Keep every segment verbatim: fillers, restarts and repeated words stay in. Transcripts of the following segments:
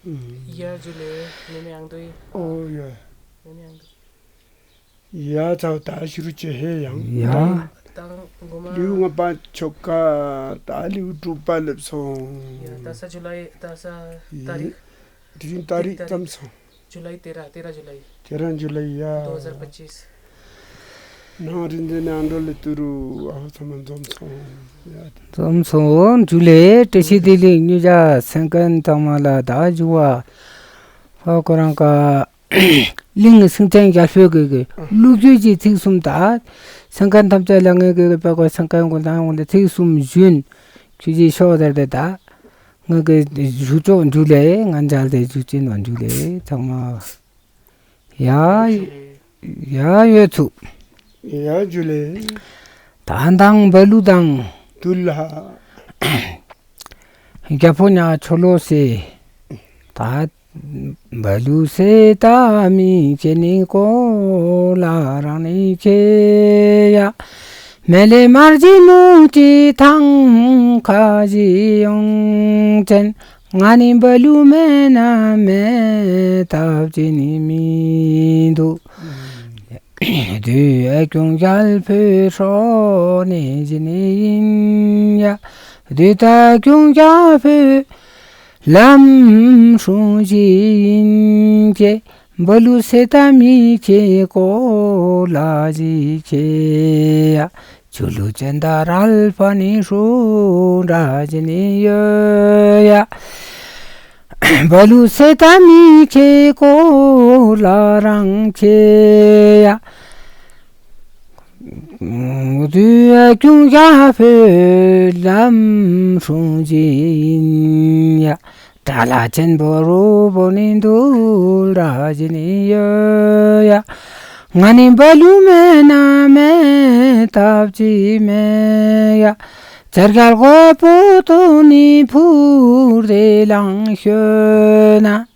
ཡ་ཇུ་ལེ། མེ་མེ་ཨང་དོ་ཡི། ཨོ་ཡ། མེ་མེ་ཨང་དོ། ཡ་ཚའོ་ད་ཤི་རུ་ཅེ་ཧེ་ཡང་། ཡ། ད་ད་གོ་མ། ལིའུ་ང་པ་ཆོ་ག་ད་ལིའུ་དྲུག་པ་ལེབ་སོང་། ཡ་ད་ས་ཇུ་ལའི་ད་ས་ཏ་རིག་དེ་རིང་ཏ་རིག་ཙམ་སོང་། ཇུ་ལའི་ཏེ་ར། ཏེ་ར་ཇུ་ལའི། ཏེ་ར་ཇུ་ལའི་ཡ། དོ་ཧ་ཟར་པ་ཅིས། ནང་རིན་ཟེ་ནང་འགྲོ་ལེ་ཏུ་རུ་ཨ་ཧོ་ཚང་མ་འཛོམས་སོང་། ཡ་ད། འཛོམས་སོང་། ཇུ་ལེ། བཀྲ་ཤིས་བདེ་ལེགས། ཉུ་ཇ་སེང་གན་ཚང་མ་ལ་ད་ཇུ་བ། ཧོ་ཁོ་རང་ཀ་གླིང་གི་སེང་ཆེན་རྒྱལ་པོའི་གི་གི་ལོ་རྒྱུས་ཀྱི་ཚིག་གསུམ་ད། སེང་གན་ཐམས་ཅད་ལ་ངེས་གི་གི་པ་ཀོ་སེང་གན་གོ་ད་ངོ་ལ་ཚིག་གསུམ་ཞུན། ཁྱོད་ཀྱིས་ཤོག་ཟེར་ཏེ་ད། ང་གི་ཞུ་ཆོག་ཇུ་ལེ། ང་འཇལ་ཏེ་ཞུ་ཅིན་བ་ཇུ་ལེ་ཚང་མ། ཡ། ཡ་ཡོད་ཚུགས། ཡ་ཇུ་ལེ། ད་དང་བ་ལུ་དང་། དུ་ལ། རྒྱ་ཕོ་ཉ་ཆོ་ལོ་སེ། ད་བ་ལུ་སེ་ད་མི་ཁྱེད་ནི་ཀོ་ལ་རང་ནི་ཁྱེད་ཡ། མེ་ལེ་མར་ཇི་མུ་ཅི་ཐང་ཁ་ཇི་ཡོང་ཅན། ང་ནི་བ་ལུ་མེད་ན་མེད་ཐབས་ཅི་ནི་མི་འདུག། དུས་ཨ་ཁྱུང་རྒྱལ་པོའི་ཧྲོ་ནི་ཇི་ནི་ཡིན་ཡ། དུས་ད་ཁྱུང་རྒྱལ་པོའི་ལམ་སྲུང་ཞིག་ཡིན་གྱི། བ་ལུ་སེ་ད་མི་ཁྱེད་ཀོ་ལ་ཞིག་ཁྱེད་ཡ། ཆུ་ལུ་ཅན་ད་རལ་པ་ནི་ཧྲུ་འདྲ་ཅི་ནི་ཡོད་ཡ། བ་ལུ་སེ་ད་མི་ཁྱེད་ཀོ་ལ་རང་ཁྱེད་ཡ། དུས་ཁྱུང་རྒྱལ་པོའི་ལམ་སྲུང་ཅི་ཡིན་ཡ། དགྲ་ལྷ་ཆེན་པོ་རུ་པོ་ནི་འདུལ་ར་ཅི་ནི་ཡོད་ཡ། ང་ནི་བ་ལུ་མེད་ན་མེད་ཐབས་ཅི་མེད་ཡ། ཅར་གལ་གོ་པོ་ཏོ་ནི་ཕུར་དེ་ལང་ཤོད་ན།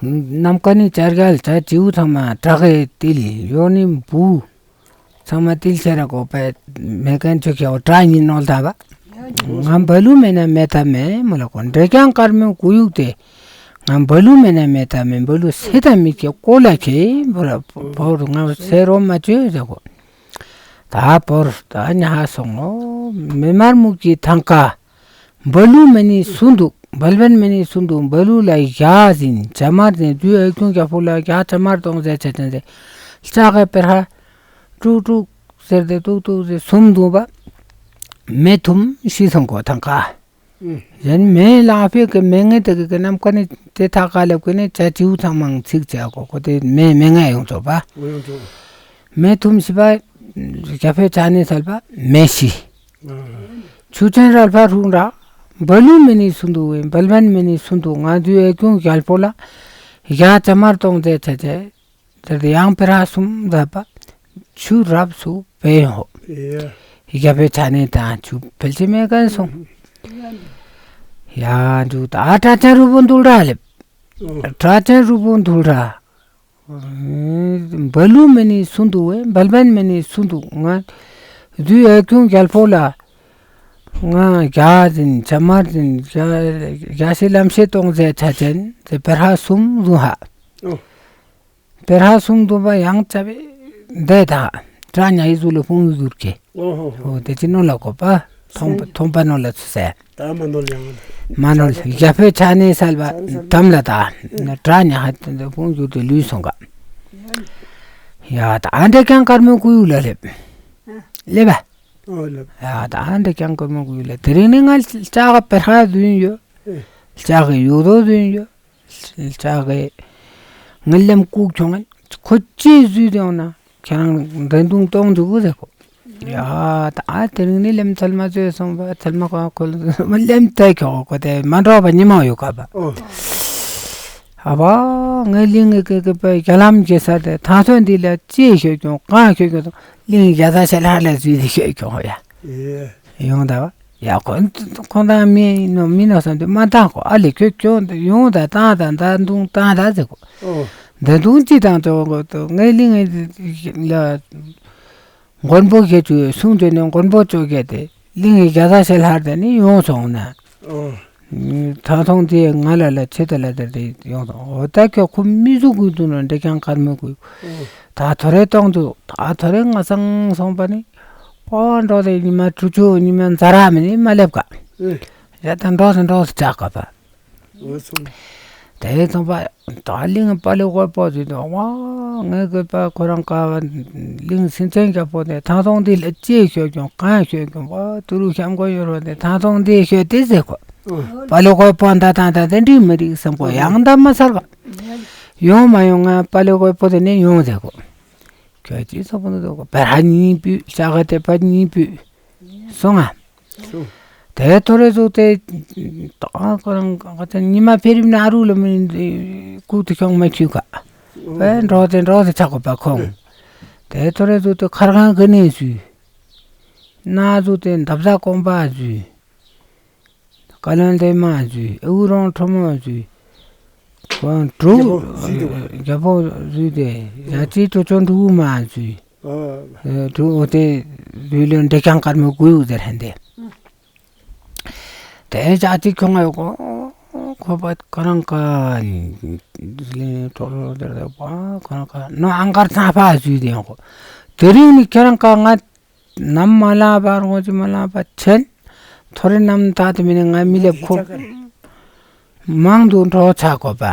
ནམ་མཁའ་ནི་ཅར་གལ་ཅ་ཅིའུ་ཚང་མ་བྲག་གི་ཏིལ་ཡོ་ནི་བུ། ཚང་མ་ཏིལ་ཆེ་ར་གོ་པའི་མེ་ཀན་ཆུ་ཁྱེའོ་བྲག་ཉིད་ནོལ་ད་བ། ང་བ་ལུ་མེད་ན་མེད་ད་མེད་མོ་ལ་གོ་འདྲེ་ཀྱང་དཀར་མོའི་གུ་ཡུག་སྟེ། ང་བ་ལུ་མེད་ན་མེད་ད་མེད་བ་ལུ་སེ་ད་མི་ཁྱེད་ཀོ་ལ་ཁྱེད་བོ་ར་བོ་རུ་ང་སེ་རོ་མ་བཅོས་ཟེར་གོ། ད་བོར་ད་ཉ་ཧ་སོང་ངོ་མེ་མར་མུག་གི་ཐང་ཀ། བ་ལུ་མེ་ནི་སུན་དུག། བལ་བན་མེ་ནི་སུན་དུག། བ་ལུ་ལ་ཡ་ཟིན་ཅ་མར་ཟིན་དུས་ཨ་ཁྱུང་རྒྱ་ཕུ་ལ་ཡ་ཅ་མར་གཏོང་ཟེར་ཆ་ཅན་ཟེར། ལྕགས་ཀའི་པེ་ཧ་ཀྲུག་ཀྲུག་ཟེར་ཏེ་ཏུག་ཏུག་ཟེར་སུམ་དུག་པ། མེ་ཐུམ་ཤི་སོང་གོ་ཐང་ཀ། ཡན་མེ་ལ་ཕེ་གི་མེ་ངེ་དེ་གི་གི་ནམ་ཀ་ནི་དེ་ཐ་ཀ་ལ་ཀུ་ནི་ཅ་ཅིའུ་ཚང་མང་ཚིག་ཅ་གོ་གོ་དེ་མེ་མེ་ངེ་ཡོང་ཆོག་པ། མེ་ཐུམ་ཤི་པ། རྒྱ་ཕེ་ཅ་ནི་སལ་པ་མེ་ཤི། ཆུ་ཆེན་རལ་པ་རུང་ར། བ་ལུ་མེ་ནི་སུན་དུ་བེ་བལ་བན་མེ་ནི་སུན་དུ་ང་དུས་ཨེ་ཁྱུང་རྒྱལ་པོ་ལ། ཡ་ཅ་མར་གཏོང་ཟེར་ཆ་ཆེ། དེར་དེ་ཡང་པེ་ར་སུམ་ཟ་པ། ཆུ་རབ་སུ་བེ་ཡོང་ཧོ། ཡ་ཕེ་ཆ་ནི་དང་ཆུ་ཕལ་ཆེ་མེ་གན་སོང་། ཡ་འཇུ་ད་ཨ་ཏྲ་ཅན་རུ་པོ་འདུལ་ར་ལེབ། ཏྲ་ཅན་རུ་པོ་འདུལ་ར། བ་ལུ་མེ་ནི་སུན་དུ་བེ་བལ་བན་མེ་ནི་སུན་དུ་ང་། དུས་ཨེ་ཁྱུང་རྒྱལ་པོ་ལ། ང་རྒྱ་ཟིན་ཅ་མར་ཟིན་རྒྱ་ཟིན་ལམ་ཤེས་གཏོང་ཟེར་ཆ་ཅན་ཟེར་པེ་ར་སུམ་རུ་ཧ། པེ་ར་སུམ་དུ་པ་ཡང་ཅ་བེ་འདེ་ད་ཏྲ་ཉ་ཡི་ཟུ་ལ་ཕུང་ཡུར་གེ། ཨོ་དེ་ཅི་ནོ་ལ་གོ་པ། ཐོང་པ་ཐོང་པ་ནོ་ལ་ཚུ་སེ། ད་མ་ནོ་ལ་ཡང་། མ་ནོ་ལ་ཡ་ཕེ་ཆ་ནི་སལ་པ་དམ་ལ་ད་ཏྲ་ཉ་ཧ་དེ་ཕུང་ཡུར་དེ་ལུས་སོང་ག། ཡ་ད་ཨ་འདྲ་ཀྱང་དཀར་མོའི་སྐུ་ཡུག་ལ་སླེབས། སླེབས་པ། ཡ་ད་ཨ་འདྲ་ཀྱང་དཀར་མོའི་སྐུ་ཡུག་ལ་དེ་རིང་ནི་ང་ལྕགས་པེ་ར་ཟུན་ཡོད། ལྕགས་ཀྱི་ཡུག་དོ་ཟུན་ཡོད། ལྕགས་ཀྱི་ང་ལམ་ལྐུག་ཁྱོང་ཁོ་ཅི་ཟུས་དེ་ཡོང་ན་ཁྱེད་རང་འདྲེན་དུང་གཏོང་འཇུག་གོ་ཟེར་གོ། ཡ་ད་དེ་རིང་ནི་ལམ་ཚལ་མ་ཚོས་སོང་པ་ཚལ་མ་གོ་ཁོ་ལམ་ཏེ་ཁྱོ་གོ་དེ་མ་འགྲོ་བ་ཉི་མ་ཡོད་ག་པ། ཨ་བ་ངའི་གླིང་གི་གི་པ་རྒྱ་ལམ་གྱི་ས་དེ་ཐང་སོན་འདི་ལ་ཅི་ཤོད་ཀྱང་གང་ཤོད་ཀྱང་གླིང་རྒྱ་ད་ཤ་ལྷ་ལ་ཟུས་དེ་ཤོད་ཀྱང་ཡ། ཡོང་ད་བ། ཡ་ཁོ་ཁོང་ད་མི་ནོ་མི་ནོ་སོང་དུ་མ་ཏང་ཁོ་ཨ་ལེ་ཁྱོད་ཁྱོད་ཡོང་ད་ཏང་ད་ད་འདུང་ཏང་ད་ཟེར་གོ། ད་འདུང་ཅི་ཏང་ཅོ་གོ་ཏོ་ངའི་གླིང་ལ་མགོན་པོ་གེ་ཅུ་གསུང་དོན་ནི་མགོན་པོ་ཅོ་གེ་དེ་ གླིང་གི་རྒྱ་ཚ་ཞལ་ལྷར་དེ་ནི་ཡོང་སོང་ན། ཨོ། ཐང་ཐོང་དེ་ང་ལ་ལ་ཆེ་ད་ལ་དེ་དེ་ཡོང་སོང་། འོ་ད་ཁྱོད་ཁོ་མི་གཟུགས་གུ་དུ་ནོ་འདྲེ་རྐྱང་དཀར་མོ་གུ། ཨོ། ད་ཐོ་རེ་གཏོང་དུ་ད་ཐོ་རེ་ང་སང་སོང་པ་ནི། ཨོ་འགྲོ་དེ་ཉི་མ་དྲུག་ཅུ་ཉི་མ་འཛའ་ར་མི་ནི་མ་སླེབས་ག། ཨེ། ཡ་ད་འགྲོ་སོང་འགྲོ་སོང་ཅག་ག་པ། འོ་སོང་། དེ་ཚོང་པ་ད་གླིང་པ་ལི་ཧོར་པོ་ཟེར་དུས་ཝ་ངའི་གི་པ་ཁོ་རང་ཀ་བ་གླིང་སེང་ཆེན་རྒྱལ་པོ་དེ་ཐང་སྟོང་འདི་ལ་ཅེས་ཤོད་ཀྱང་གང་ཤོད་ཀྱང་ཝ་ཏུ་རུ་ཤམ་གོ་ཡོད་རོ་དེ་ཐང་སྟོང་འདི་ཤོད་དེ་ཟེར་གོ། ཨོ། པ་ལི་ཧོར་པོ་འདའ་དང་ད་དེ་འགྲིག་མི་འགྲིག་བསམ་གོ། ཨོ། ཡང་འདའ་མ་ཚར་བ། ཡོང་མ་ཡོང་ང་པ་ལི་ཧོར་པོ་དེ་ནས་ཡོང་ཟེར་གོ། ཁྱོད་ཀྱིས་སོག་པོ་འདུག་པ་ར་གཉིས་པུས་ལྕགས་དེ་པ་གཉིས་པུས་སོང་ང་། སོང་། དེ་ཐོ་རེ་ཟུག་དེ་ད་ཁོ་རང་ག་ཚ་ཉི་མ་ཕེ་རིམ་ན་རུ་ལ་མི་ཀུ་དུ་ཁྱོང་མ་ཁྱུ་ག། པས་འགྲོ་དེ་འགྲོ་དེ་ཆག་གོ་པ་ཁོང་། དེ་ཐོ་རེ་ཟུག་དེ་ཁར་ཁང་གི་ནས་སུས། ན་ཟུག་དེ་འདབ་ཟ་གོང་པ་ཟུས། ཀ་ལོན་དེ་མ་ཟུས། ཨེ་འུ་རོང་ཁྲོ་མོ་ཟུས། ཁོང་དྲུག་རྒྱལ་པོ་ཟུས་དེ། རྒྱལ་པོ་ཟུས་དེ་ཡ་ཅི་ཏུ་ཅོ་འདྲུ་མ་ཟུས། ཨ། ཨེ་དྲུག་འོ་དེ་ཟུས་ལོན་འདྲེ་རྐྱང་དཀར་མོ་གུ་ཡུག་ཟེར་ཧན་དེ། དེ་ཅག་ཅིག་ཁྱོང་ཡོད་གོ། ཁོ་པ་ཁོ་རང་ཀ་ལེ་ཏོ་ལོ་དེར་དེ་པ་ཁོ་རང་ཀ་ནོ་ཨང་དཀར་ཚང་པ་ཟུས་དེ་ཡོད་གོ། དེ་རིང་ནི་ཁྱོད་རང་ཀ་ང་ནམ་མ་ལངས་པར་ངོ་ཅི་མ་ལངས་པ་ཆེན། ཐོ་རེ་ནམ་ད་དེ་མིན་ནི་ང་མི་ལེབ་ཁོ། མང་དུ་འགྲོ་ཆ་གོ་པ།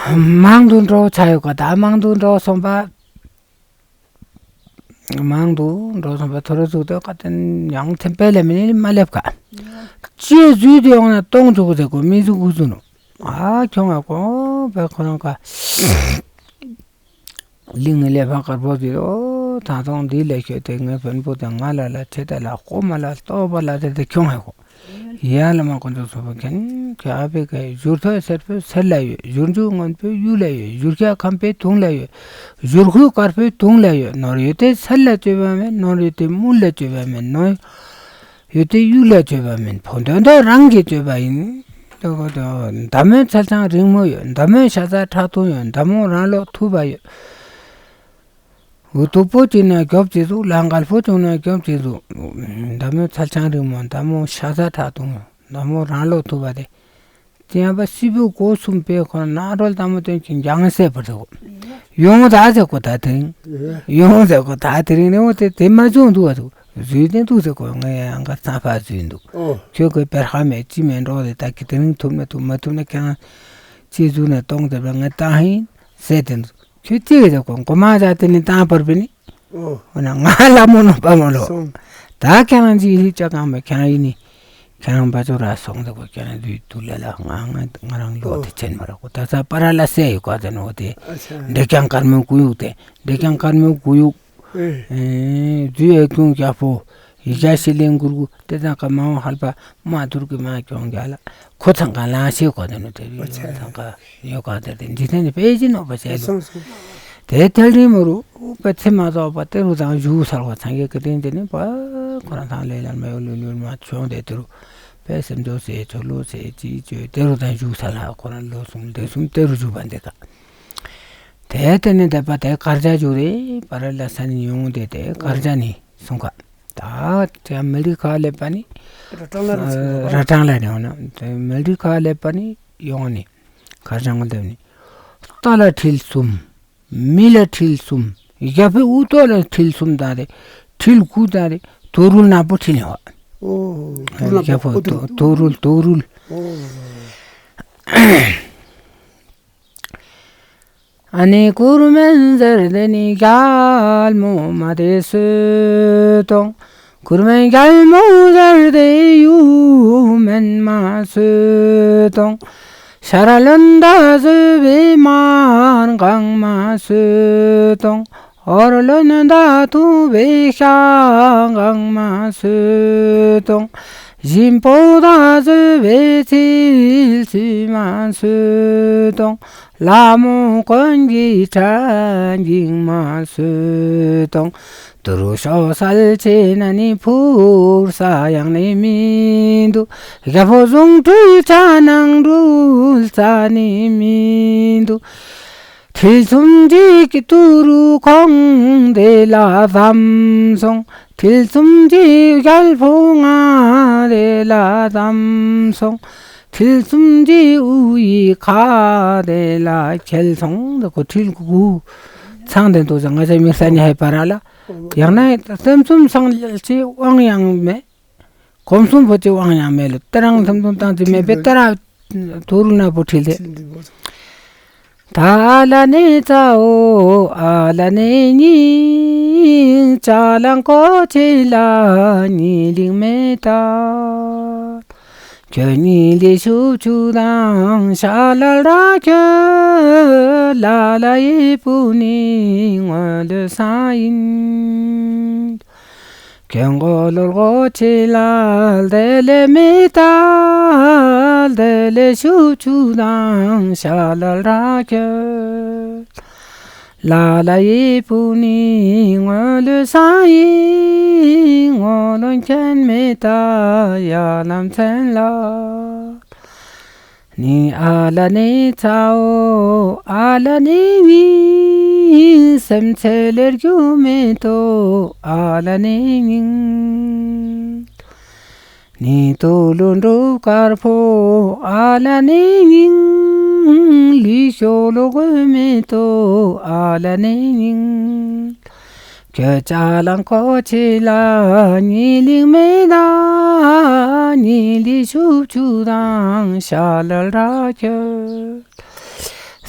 ཨེ། མང་དུ་འགྲོ་ཆ་ཡོད་གོ། ད་མང་དུ་འགྲོ་སོང་པ། མང་དུ་འགྲོ་སོང་པ་ཐོ་རེ་ཟུག་དེ་ཀ་ཏན་ཡང་ཐེམ་པེ་ལེ་མི་ནི་མ་ལེབ་ག། ཅི་ཟུས་དེ་ཡོང་ན་སྟོང་ཟུག་ཟེར་གོ་མི་ཟུག་གུ་ཟུ་ནོ། ཨ་ཁྱོང་ང་གོ་པ་ཁོ་རང་ཀ། གླིང་ལས་ཕ་དཀར་པོ་ཟེར། ཨོ་ཐང་སྟོང་འདི་ལས་ཤོད་དེ་ངའི་བོན་པོ་དང་ང་ལ་ལ་ཁྱེད་ལ་ལ་ཧོ་མ་ལ་ལྟོ་བ་ལ་དེ་དེ་ཁྱོང་ཧེ་ཧོ། ཡ་ལ་མ་དཀོན་མཆོག་གསུམ་པོ་མཁྱེན། ཁྱོད་ཨ་ཕི་ཁའི་བཞུར་ཐོད་སེར་པོའི་སེར་ལ་ཡོད། བཞུར་མཇུག་སྔོན་པོའི་གཡུ་ལ་ཡོད། བཞུར་ཤ་ཁམ་པའི་དུང་ལ་ཡོད། བཞུར་ཁུ་དཀར་པོའི་དུང་ལ་ཡོད། ནོར་ཡོད་དེ་སེར་ལ་བཅོས་པ་མེད། ནོར་ཡོད་དེ་དམུལ་ལ་བཅོས་པ་མེད། ནོར་ཡོད་དེ་གཡུ་ལ་བཅོས་པ་མིན། ཕོ་དོན་དག་རང་གིས་བཅོས་པ་ཡིན། མདའ་མོའི་ཚལ་ཆང་རིང་མོ་ཡོད། མདའ་མོའི་ཤ་ཟ་ཁྲག་འཐུང་ཡོད། མདའ་མོ་རང་ལོག་ཐུབ་པ་ཡོད། འུ་ཐུག་པོ་གཅིག་ན་རྒྱོབ་ཅེས་ཟུག། ལ་འགལ་པོ་བྱུང་ན་རྒྱོབ་ཅེས་ཟུག། མདའ་མོའི་ཚལ་ཆང་རིང་མོ། མདའ་མོ་ཤ་ཟ་ཁྲག་འཐུང་ཡོད། མདའ་མོ་རང་ལོག་ཐུབ་པ་དེ། དེ་ཡང་པ་སྲིད་པའི་སྒོ་གསུམ་པའི་ཁོ་ན་རོལ་དང་མོ་དོན་གྱི་འཇང་སེ་བར་དུ་ཡོང་ད་ཟེར་གོ་ད་དེ་རིང་། ཡོང་ཟེར་གོ་ད་དེ་རིང་ནས་འོ་དེ་དེ་མ་བྱུང་འདུག་བ་འདུག། བཟོས་ཏེ་འདུག་ཟེར་གོ། ངས་ཡང་ག་ཚང་ཕ་བཟོས་འདུག། ཨོ། ཁྱོད་ཀྱི་པེར་ཧ་མེད་ཅི་མེད་འགྲོ་རེད། ད་ཁྱེད་དེ་རིང་ཐུབ་ན་ཐུབ། མ་ཐུབ་ན་ཁྱེད་རང་ཅི་བཟོས་ན་གཏོང་དེ་བ་ངས་བཏང་ཧིན་ཟེར་དེ་འདུག། ཁྱོད་ཅི་ཟེར་གོ། མགོ་མ་བཞག་དེ་ནི་བཏང་བར་བི་ནི། ཨོ། འོ་ན་ང་ལ་མོ་ནོ་པ་མོ་ལོ། སོང་། ད་ཁྱེད་རང་ཅི་ཧི་ཅག་གང་མེད། ཁྱེད་རང་ཡིན་ནི། ཁྱེད་རང་བ་ཅོ་ར་སོང་དེ་གོ། ཁྱེད་རང་དུས་དུ་ལ་ལ་ང་ང་ང་རང་ལོ་དེ་ཆེན་མ་ར་གོ། ད་ས་པ་ར་ལ་སེ་ཡོད་ག་དེ་ནོ་དེ། འདྲེ་རྐྱང་དཀར་མོའི་གུ་ཡུག་དེ། འདྲེ་རྐྱང་དཀར་མོའི་གུ་ཡུག། ཨེ། ཨེ། རྫུས་ཡ་ཁྱུང་རྒྱ་ཕོ། ཡི་ཇ་ཤི་ལེན་གུར་གུ་དེ་དང་ཀ་མ་འོང་ཧལ་པ་མ་དུར་གི་མ་ཁྱོང་རྒྱ་ལ། ཁོ་ཚང་ཀ་ལང་ཤེས་གོ་དེ་ནོ་དེ། ཨ་ཆ། ཚང་ཀ་ཡོད་ག་དེ་དེ་འདི་ཐེན་དེ་པེ་ཅི་ནོ་པ་ཆེ་ལོ། སོང་སོང་། དེ་ཐལ་རིང་མོ་རུ་པ་ཚེ་མ་ཟོག་པ་དེ་རུ་དང་བཞུགས་ཚར་བ་ཚང་གི་ཀི་དེན་དེ་ནི་པ་ཁོ་རང་ཚང་ལས་ལ་མ་ཡོ་ལུ་ལུ་མ་ཆོང་དེ་དེ་རུ་པེ་སེམས་ཚོ་སེ་ཆོ་ལོ་སེ་ཅི་ཅོ་དེ་རུ་དང་བཞུགས་ཚར་ལ། ཁོ་རང་ལོ་གསུམ་དེ་གསུམ་དེ་རུ་བཞུགས་པ་འདི་ག། དེ་དེ་ནི་དེ་པ་དེ་དཀར་ཆ་བཞུགས་རེ་པ་ར་ལ་ས་ནི་ཡོང་དེ་དེ་དཀར་ཆ་ནི་སོང་ག། ད་དེ་མི་རི་ཁ་ལེ་པ་ནི་ར་ཀྲང་ལ་ནི་སོང་། ར་ཀྲང་ལ་ནི་འོ་ན་དེ་མི་རི་ཁ་ལེ་པ་ནི་ཡོང་ནི་དཀར་ཆ་ངོ་དེ་ནི་རྟ་ལ་ཁྲིལ་གསུམ། མི་ལ་ཁྲིལ་གསུམ། རྒྱ་ཕི་ཨུ་ཏོ་ལ་ཁྲིལ་གསུམ་དང་རེ། ཁྲིལ་དགུ་དང་རེ། ཏོ་རུལ་ནག་པོ་ཁྲིལ་ཡོད། ཨོ། རྒྱ་ཕོ་ཏོ་རུལ་ཏོ་རུལ། ཨོ། ཨ་ནི་གུར་མན་ཟེར་དེ་ནི་རྒྱལ་མོ་མ་དེ་སུ་དོང་། གུར་མན་རྒྱལ་མོ་ཟེར་དེ་ཡུ་མན་མ་སུ་དོང་། ཤ་ར་ལོན་ད་ཟོས་པའི་མར་གང་མ་སུ་དོང་། ཧོར་ལོན་ད་ཐུ་བའི་ཤ་གང་མ་སུ་དོང་། ཞིམ་པོ་ད་ཟོས་པའི་ཚིལ་སུ་མ་སུ་དོང་། ལ་མོ་གོན་གྱི་ཁྲ་འགྱིང་མ་སུ་དོང་། དུ་རུ་ཤོ་སལ་ཆེ་ན་ནི་ཕུར་ས་ཡང་ནི་མི་འདུག། རྒྱ་ཕོ་ཟུང་གྲུལ་ཆ་ནང་གྲུལ་ས་ནི་མི་འདུག། ཁྲིལ་གསུམ་འགྲིག་གི་ཏུ་རུ་ཁོང་དེ་ལ་བསམ་སོང་། ཐིལ་གསུམ་གྱི་རྒྱལ་པོ་ང་རེ་ལ་བསྡམས་སོང་། ཐིལ་གསུམ་གྱི་དབུ་ཡི་ཁ་རེ་ལ་ཁྱེར་སོང་། འདི་གོ་ཐིལ་གུ་ཚང་དེ་འདུག་ཟེར། ང་ཚོ་མི་ས་ནི་ཧེ་པ་ར་ལ། ཡང་ན་ལྟམ་གསུམ་སངས་རྒྱས་ཀྱི་དབང་ཡང་མེད། སྒོམ་གསུམ་པོ་ཅི་དབང་ཡང་མེད་ལོ། དེ་རང་ལྟམ་གསུམ་སྟངས་ཅི་མེད་པས། དེ་ར་དུ་རུ་ན་པོ་ཁྲིད་དེ། ད་ཨ་ལ་ནི་ཚ་འོ་ཨ་ལ་ནི་སྙིང་། ཅ་ལང་ཀོ་ཆེ་ལ་ཉི་ལིང་མེ་ཏ། ཁྱོད་ཉི་ལི་ཤུབ་ཆུ་དང་ཤ་ལ་ར་ཁྱོད། ལ་ལ་ཡི་པུ་ནི་ངོ་ལོ་ས་ཡིན། ཁྱོད་མགོ་ལོར་གོ་ཆེ་ལ་དེ་ལེ་མེ་ཏ། དེ་ལེ་ཤུབ་ཆུ་དང་ཤ་ལ་ར་ཁྱོད། ལ་ལ་ཡི་པུ་ནི་ངོ་ལོ་ས་ཡིན། ངོ་ལོ་མཁྱེན་མེ་ཏ་ཡ་ལམ་མཚན་ལ། ནི་ཨ་ལ་ནི་ཚ་འོ་ཨ་ལ་ནི་སྙིང་། སེམས་ཚེ་ལེར་རྒྱུ་མེ་ཏོ་ཨ་ལ་ནི་སྙིང་། ནི་ཏོ་ལོ་འགྲོ་དཀར་པོ་ཨ་ལ་ནི་སྙིང་། ལུས་ཤོ་ལོ་གོས་མེ་ཏོ་ཨ་ལ་ནི་སྙིང་། ཁྱོད་ཅ་ལང་ཀོ་ཆེ་ལ་ཉི་ལིང་མེ་ཏ། ཉི་ལི་ཤུབ་ཆུ་དང་ཤ་ལ་ར་ཁྱོད།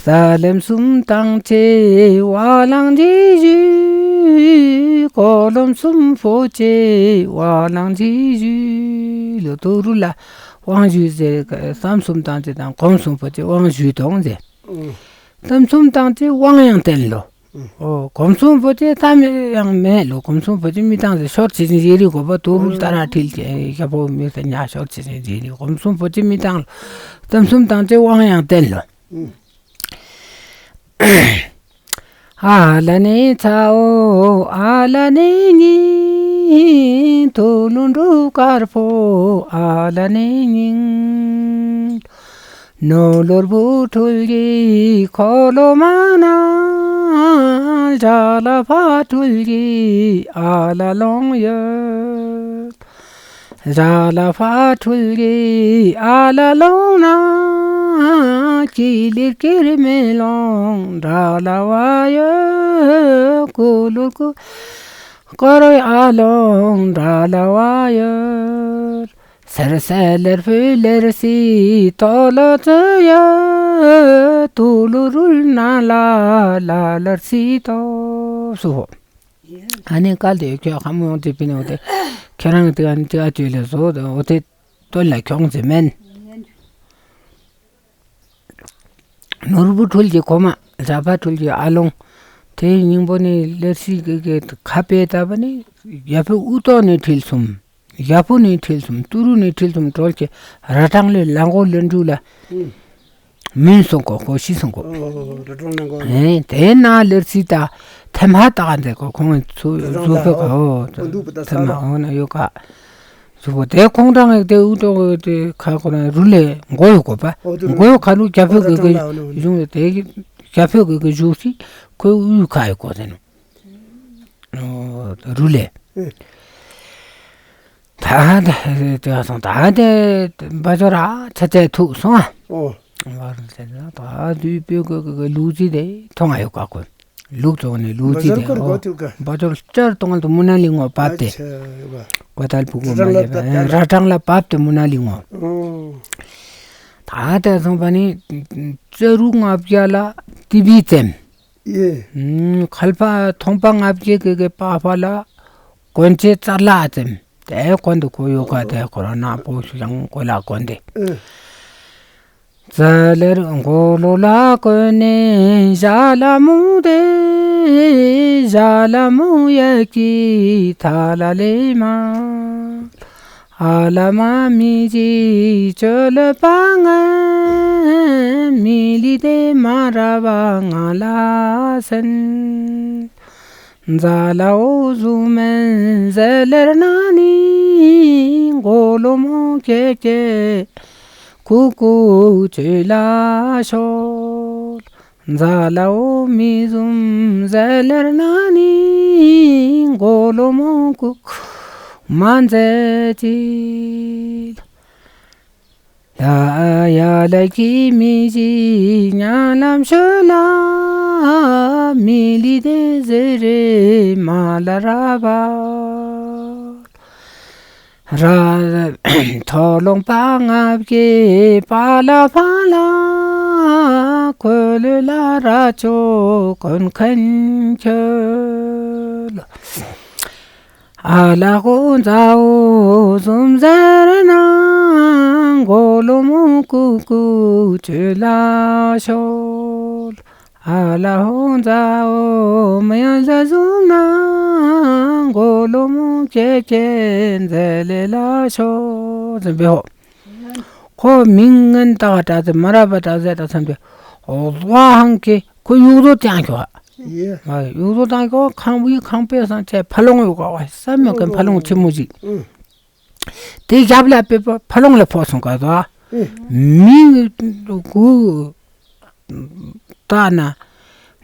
ས་ལམ་གསུམ་དང་བཅས་བ་ལང་ཇི་ཞུ། སྒོ་ལམ་གསུམ་པོ་བཅས་བ་ལང་ཇི་ཞུ་ལོ། དུ་རུ་ལ་དབང་ཞུས་ཟེར། ལྟམ་གསུམ་དང་བཅས་དང་སྒོམ་གསུམ་པོ་བཅས་དབང་ཞུས་དོང་ཟེར། ཨང་། ལྟམ་གསུམ་དང་བཅས་དབང་ཡང་བསྟན་ལོ། ཨང་། ཨོ། སྒོམ་གསུམ་པོ་བཅས་ལྟམ་ཡང་མེད་ལོ། སྒོམ་གསུམ་པོ་བཅས་མི་བཏང་ཟེར། ཤོར་ཅི་ཅི་ཡེ་རི་གོ་པ་དུ་རུ་ལྟ་ར་ཁྲིལ་ཅེ་ཞབས་པོ་མི་ཟེར་ཉ་ཤོར་ཅི་ཅི་ཡེ་རི། སྒོམ་གསུམ་པོ་བཅས་མི་བཏང་ལོ། ལྟམ་གསུམ་དང་བཅས་དབང་ཡང་བསྟན་ལོ། ཨང་། ཨ་ལ་ནི་ཚ་འོ་ཨ་ལ་ནི་སྙིང་། ཏོ་ལོ་འབྲུག་དཀར་པོ་ཨ་ལ་ནི་སྙིང་། ནོར་ལོར་བུ་ཁྲུལ་གྱི་འཁོར་ལོ་མ་ན། རྒྱ་ལ་ཕ་ཁྲུལ་གྱི་ཨ་ལ་ལོང་ཡོད། ར་ལ་ཕ་ཁྲུལ་གྱི་ཨ་ལ་ལོང་ན། ཀི་ལིར་ཀིར་མེ་ལོང་ར་ལ་བ་ཡོད། ཀུ་ལུར་ཀུ་ཀོ་རོ་ཨ་ལོང་ར་ལ་བ་ཡོད། སེར་སེ་ལེར་ཕུ་ལེར་སི་ཏོ་ལོ་ཙི་ཡོད། ཏུ་ལུ་རུལ་ན་ལ་ལ་ལར་སི་ཏོ་སུ་ཧོ། ཨ་ནི་གལ་ཏེ་ཁྱོད་ཁ་མོ་ཡོང་དེ་པི་ནི་འོ་དེ་ཁྱེད་རང་དེ་ཨ་ནི་དེ་ཨ་ཅོས་ལས་བཟོ་འོ་དེ་སྟོད་ལ་ཁྱོང་ཟེར་མིན། ནོར་བུ་ཁྲུལ་གྱི་གོ་མ་ར་ཕ་ཁྲུལ་གྱི་ཨ་ལོང་དེའི་སྙིང་པོ་ནི་ལེར་སི་གི་གི་ཁ་པེ་ད་པ་ནི་ཡ་ཕུ་ཨུ་ཏོ་ནི་ཁྲིལ་སུམ། ཡ་ཕུ་ནི་ཁྲིལ་སུམ། ཏུ་རུ་ནི་ཁྲིལ་སུམ། གྲོལ་གྱི་ར་གྲངས་ལས་ལ་མགོ་ལོན་འགྲུལ་ལ། ཨུ། མིན་སོང་གོ། ཁོ་ཤི་སོང་གོ། ཨོ། ར་གྲངས་ལ་མགོ། ཨེ་དེ་ན་ལེར་སི་ད་ཐེམ་ཧ་ཏག་འདེ་གོ། ཁོང་ཚུ་ར་གྲངས་ཚུ་ད་ཕེ་གོ། ཨོ། ཨོ་འདུག་པ་ད་ཐེམ་ཧ་ས་ར། ཨོ་ན་ཡོད་ཀ། ཚུ་གོ་དེ་ཁོང་གྲངས་དེ་ཨུ་ཏོ་གོ་དེ་ཁ་གོ་ན་རུ་ལས་མགོ་ཡོད་གོ་པ། ཨོ་དུ་རུ། མགོ་ཡོད་ཁ་ནུ་རྒྱ་ཕེ་ཨོ་གི་ར་གི་གྲངས་ལ་ཨོ་ནུ། གཞུང་དེ་རྒྱ་ཕེ་གི་གི་གཞུང་སི་ཁོའི་ཨུ་ཁ་ཡོད་གོ་ཟེར་ནོ། ཨོ། རུ་ལས། ཨེ། ད་ད་དེ་སོང་ད་དེ་བ་ཇོ་ར་ཆ་ཆ་ཐུག་སོང་ཨ། ཨོ། བར་ཟེར་ན་ད་དུས་པོའི་གི་གི་གི་ལུག་རྫི་དེ་མཐོང་ང་ཡོད་ཀ་ཁོ། ལུག་ཙོག་ནི་ལུག་རྫི་བ་ཇོ་དེ་ཀར་ཨོ། གོ་ཐུག་ག་བ་ཇོ་ལྕར་གཏོང་ལ་དུ་མུ་ན་ལི་ངོ་བབ་དེ། ཨ་ཆ་ཡོད་ག་གོ་ཐལ་བུ་གོ་མ་ལེ་བ་ར་གྲངས་ལ་བབ་དེ་མུ་ན་ལི་ངོ། ཨོ། ད་དེ་སོང་པ་ནི་ཙ་རུ་ལྔ་བརྒྱ་ལ་ཏི་བི་བཙེམ། ཡེ། ཁལ་པ་ཐོང་པ་ལྔ་བརྒྱ་གི་གི་པ་ཕ་ལ་གོན་ཆེ་ཙར་ལ་ཙེམ། དེ་གོན་དུ་གོ་ཡོད་ཀ་དེ་ཁོ་ར་ན་པོ་ཞུ་ཡང་གོ་ལ་གོན་དེ། ཨེ། ཙ་ལེར་མགོ་ལོ་ལ་གོན་ནས་ཞྭ་ལ་མོ་དེ། ཞྭ་ལ་མོ་ཡ་ཀི་ཐ་ལ་ལེ་མ། ཨ་ལ་མ་མི་ཇི་ཅོ་ལ་པ་ང་། མི་ལི་དེ་མ་ར་བ་ང་ལ་སན། ཛ་ལ་འོ་ཟུ་མན་ཟེ་ལེར་ན་ནི། མགོ་ལོ་མོ་ཀེ་ཀེ་ཀུ་ཀུ་ཅོ་ལ་ཤོར། ཛ་ལ་འོ་མི་ཟུམ་ཟེ་ལེར་ན་ནི། མགོ་ལོ་མོ་ཀུ་ཀུ་མ་མཛད་ཅིག། ལ་ཡ་ལ་གི་མི་ཞིག་ཉ་ལམ་ཤོད་ལ། མི་ལི་དེ་ཟེར་རེ་མ་ལ་ར་བ། ར། མཐོ་ལོང་པ་ལྔ་བརྒྱའི་པ་ལ་ཕ་ལ། ཁོ་ལོ་ལ་ར་ཅོ་གོན་མཁན་ཁྱོད། ཨ་ལ་ཧོ་མཛའ་བོ་ཟུམ་ཟེར་ན། མགོ་ལོ་མོ་ཀུ་ཀུ་ཁྱོད་ལ་ཤོད། ཨ་ལ་ཧོ་མཛའ་བོ་མི་ཡང་ཟ་ཟུམ་ན། མགོ་ལོ་མོ་ཀྱེ་ཀྱེ་མཛེ་ལེ་ལ་ཤོད། ཟེར་བའི་ཧོ། ཁོ་མི་ངན་ད་ག་དྲག་ཟེར་མ་རབས་པ་དྲག་ཟེར་དྲག་བསམ་སྟེ། ཨོ་ཟ་ཧང་གི་ཁོ་ཡུག་རོ་ཅང་ཁྱོ། ཡེ། ཡུག་རོ་ཅང་ཁྱོ་ཁང་བུའི་ཁང་པའི་སང་ཆེ་ཕ་ལོང་ཡོད་ག་བ་བསམ་ཡོད་མཁན་ཕ་ལོང་ཆེ་མོ་ཞིག། ཨུ། དེ་ཞབས་ལ་པེ་པ་ཕ་ལོང་ལ་ཕོག་སོང་ག་ཟ། ཨུ། མི་གུ། ད་ན།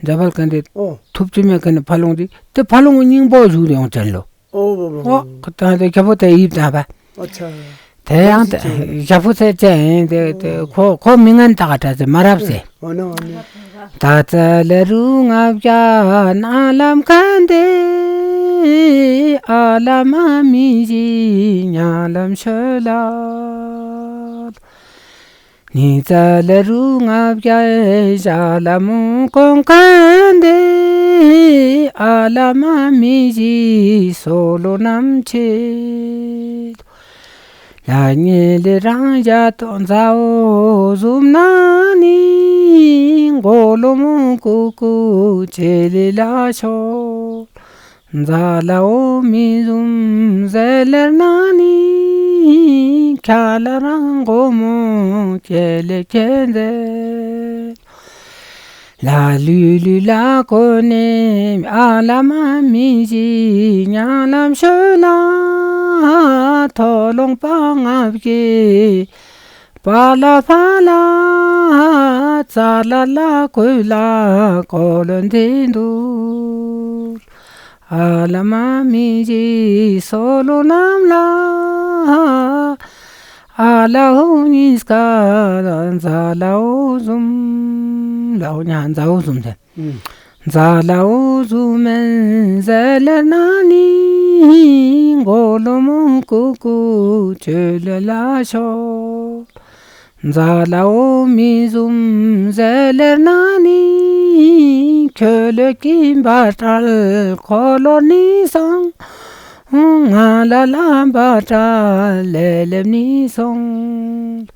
འཇབ་བལ་གན་དེ། ཨོ། ཐུབ་ཅི་མེད་གན་ཕ་ལོང་དེ་དེ་ཕ་ལོང་སྙིང་པོ་བཞུགས་ཡོང་ཅན་ལོ། ཨོ་བོ་བོ། ཨོ། ཁོ་ད་དེ་ཁྱབ་པོ་དེ་ཡིབ་ད་བ། ཨ་ཆ། དེ་ཡང་ཞབས་པོ་ཚེ་ཅན་དེ་དེ་ཁོ་ཁོ་མི་ངན་ད་ག་དྲག་ཟེར་མ་རབས་ཟེར། ཨོ་ནོ་ཨོ་ནོ། ད་ཙ་ལ་རུ་ང་བྱ་ན་ལམ་ཁན་དེ་ཨ་ལ་མ་མི་ཞི་ཉ་ལམ་ཤོད་ལ། ནི་ཙ་ལ་རུ་ང་བྱ་ཞ་ལ་མོ་གོང་ཁན་དེ་ཨ་ལ་མ་མི་ཞི་སོ་ལོ་ནམ་ཆེ། ལ་ཉེ་ལེ་རང་ཞ་ཏོ་མཛའ་བོ་ཟུམ་ན་ནི། མགོ་ལོ་མོ་ཀུ་ཀུ་ཆེ་ལེ་ལ་ཤོད། མཛའ་ལ་འོ་མི་ཟུམ་ཟེར་ལེར་ན་ནི། ཁྱ་ལ་རང་མགོ་མོ་ཁྱེ་ལེ་ཁྱེ་མཛད། ལ་ལུས་ལུས་ལ་གོ་ནེ་ཨ་ལ་མ་མི་ཞི་ཉ་ལམ་ཤོད་ལ། མཐོ་ལོང་པ་ལྔ་བརྒྱའི་པ་ལ་ཕ་ལ། ཙ་ལ་ལ་གོས་ལ་གོ་ལོན་དེ་འདུག། ཨ་ལ་མ་མི་ཞི་སོ་ལོ་ནམ་ལ། ཨ་ལ་ཧོ་ཉིས་ཀ་མཛའ་ལ་འོ་ཟུམ། ལ་འོ་ཉ་མཛའ་འོ་ཟུམ་ཟེར། ཨུམ། མཛའ་ལ་འོ་ཟུམ་མན་ཟེར་ལེར་ན་ནི། མགོ་ལོ་མོ་ཀུ་ཀུ་ཁྱོད་ལ་ཤོད། མཛའ་ལ་འོ་མི་ཟུམ་ཟེར་ལེར་ན་ནི། ཁྱོད་ལ་ཀིམ་པ་ཏལ་ཁོ་ལོ་ནི་སོང་། ང་ལ་ལམ་པ་ཏལ་ལེ་ལེབ་ནི་སོང་།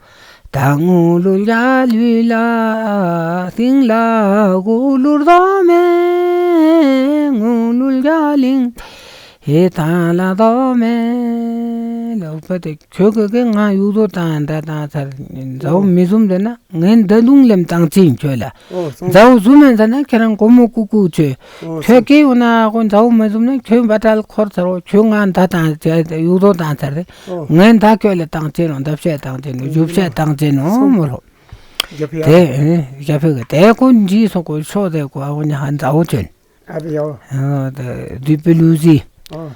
ད་ངུ་ལུ་རྒྱ་ལུས་ལ་སིང་ལ་གུ་ལུར་དོ་མེ། ངུ་ལུ་རྒྱ་ལིང་ཧེ་ཐང་ལ་དོ་མེ། ལོག་པ་དེ་ཁྱོད་ཀྱི་ང་ཡུག་དོ་དང་འདྲ་དང་ཚར། མཛའ་བོ་མི་ཟུམ་དེ་ན་ངན་ད་དུང་ལེམ་དང་ཅི་ཡིན་ཁྱོད་ལ། ཨོ་སོང་། མཛའ་བོ་ཟུམ་ཡང་ཟ་ན་ཁྱེད་རང་གོ་མོ་ཀུ་ཀུ་ཆོས། ཨོ་ཁྱོད་སོང་། ཀྱེ་ཡོང་ན་ཨ་ཁོ་མཛའ་བོ་མ་ཟུམ་ན་ཁྱོད་བ་ཏལ་འཁོར་ཚར་རོ། ཁྱོད་ང་ད་དང་ཡུག་དོ་དང་ཚར་རེ། ཨོ། ངན་ད་ཁྱོད་ལ་དང་ཅི་རུང་འདབ་བཤད་དང་ཅི་རུང་རྒྱུ་བཤད་དང་ཅི་རུང་མོ་ལོ། རྒྱ་ཕི་ཡ། དེ་རྒྱ་ཕི་གི་དེ་ཀུན་ཇི་སོ་ཀོ་ཤོ་དེ་ཀོ་ཨ་ཁོ་ཉ་ཧ་མཛའ་བོ་ཆོས། ཨ་བི་ཡོ། ཨ་དེ་དུས་པི་ལུ་ཟི། ཨོ།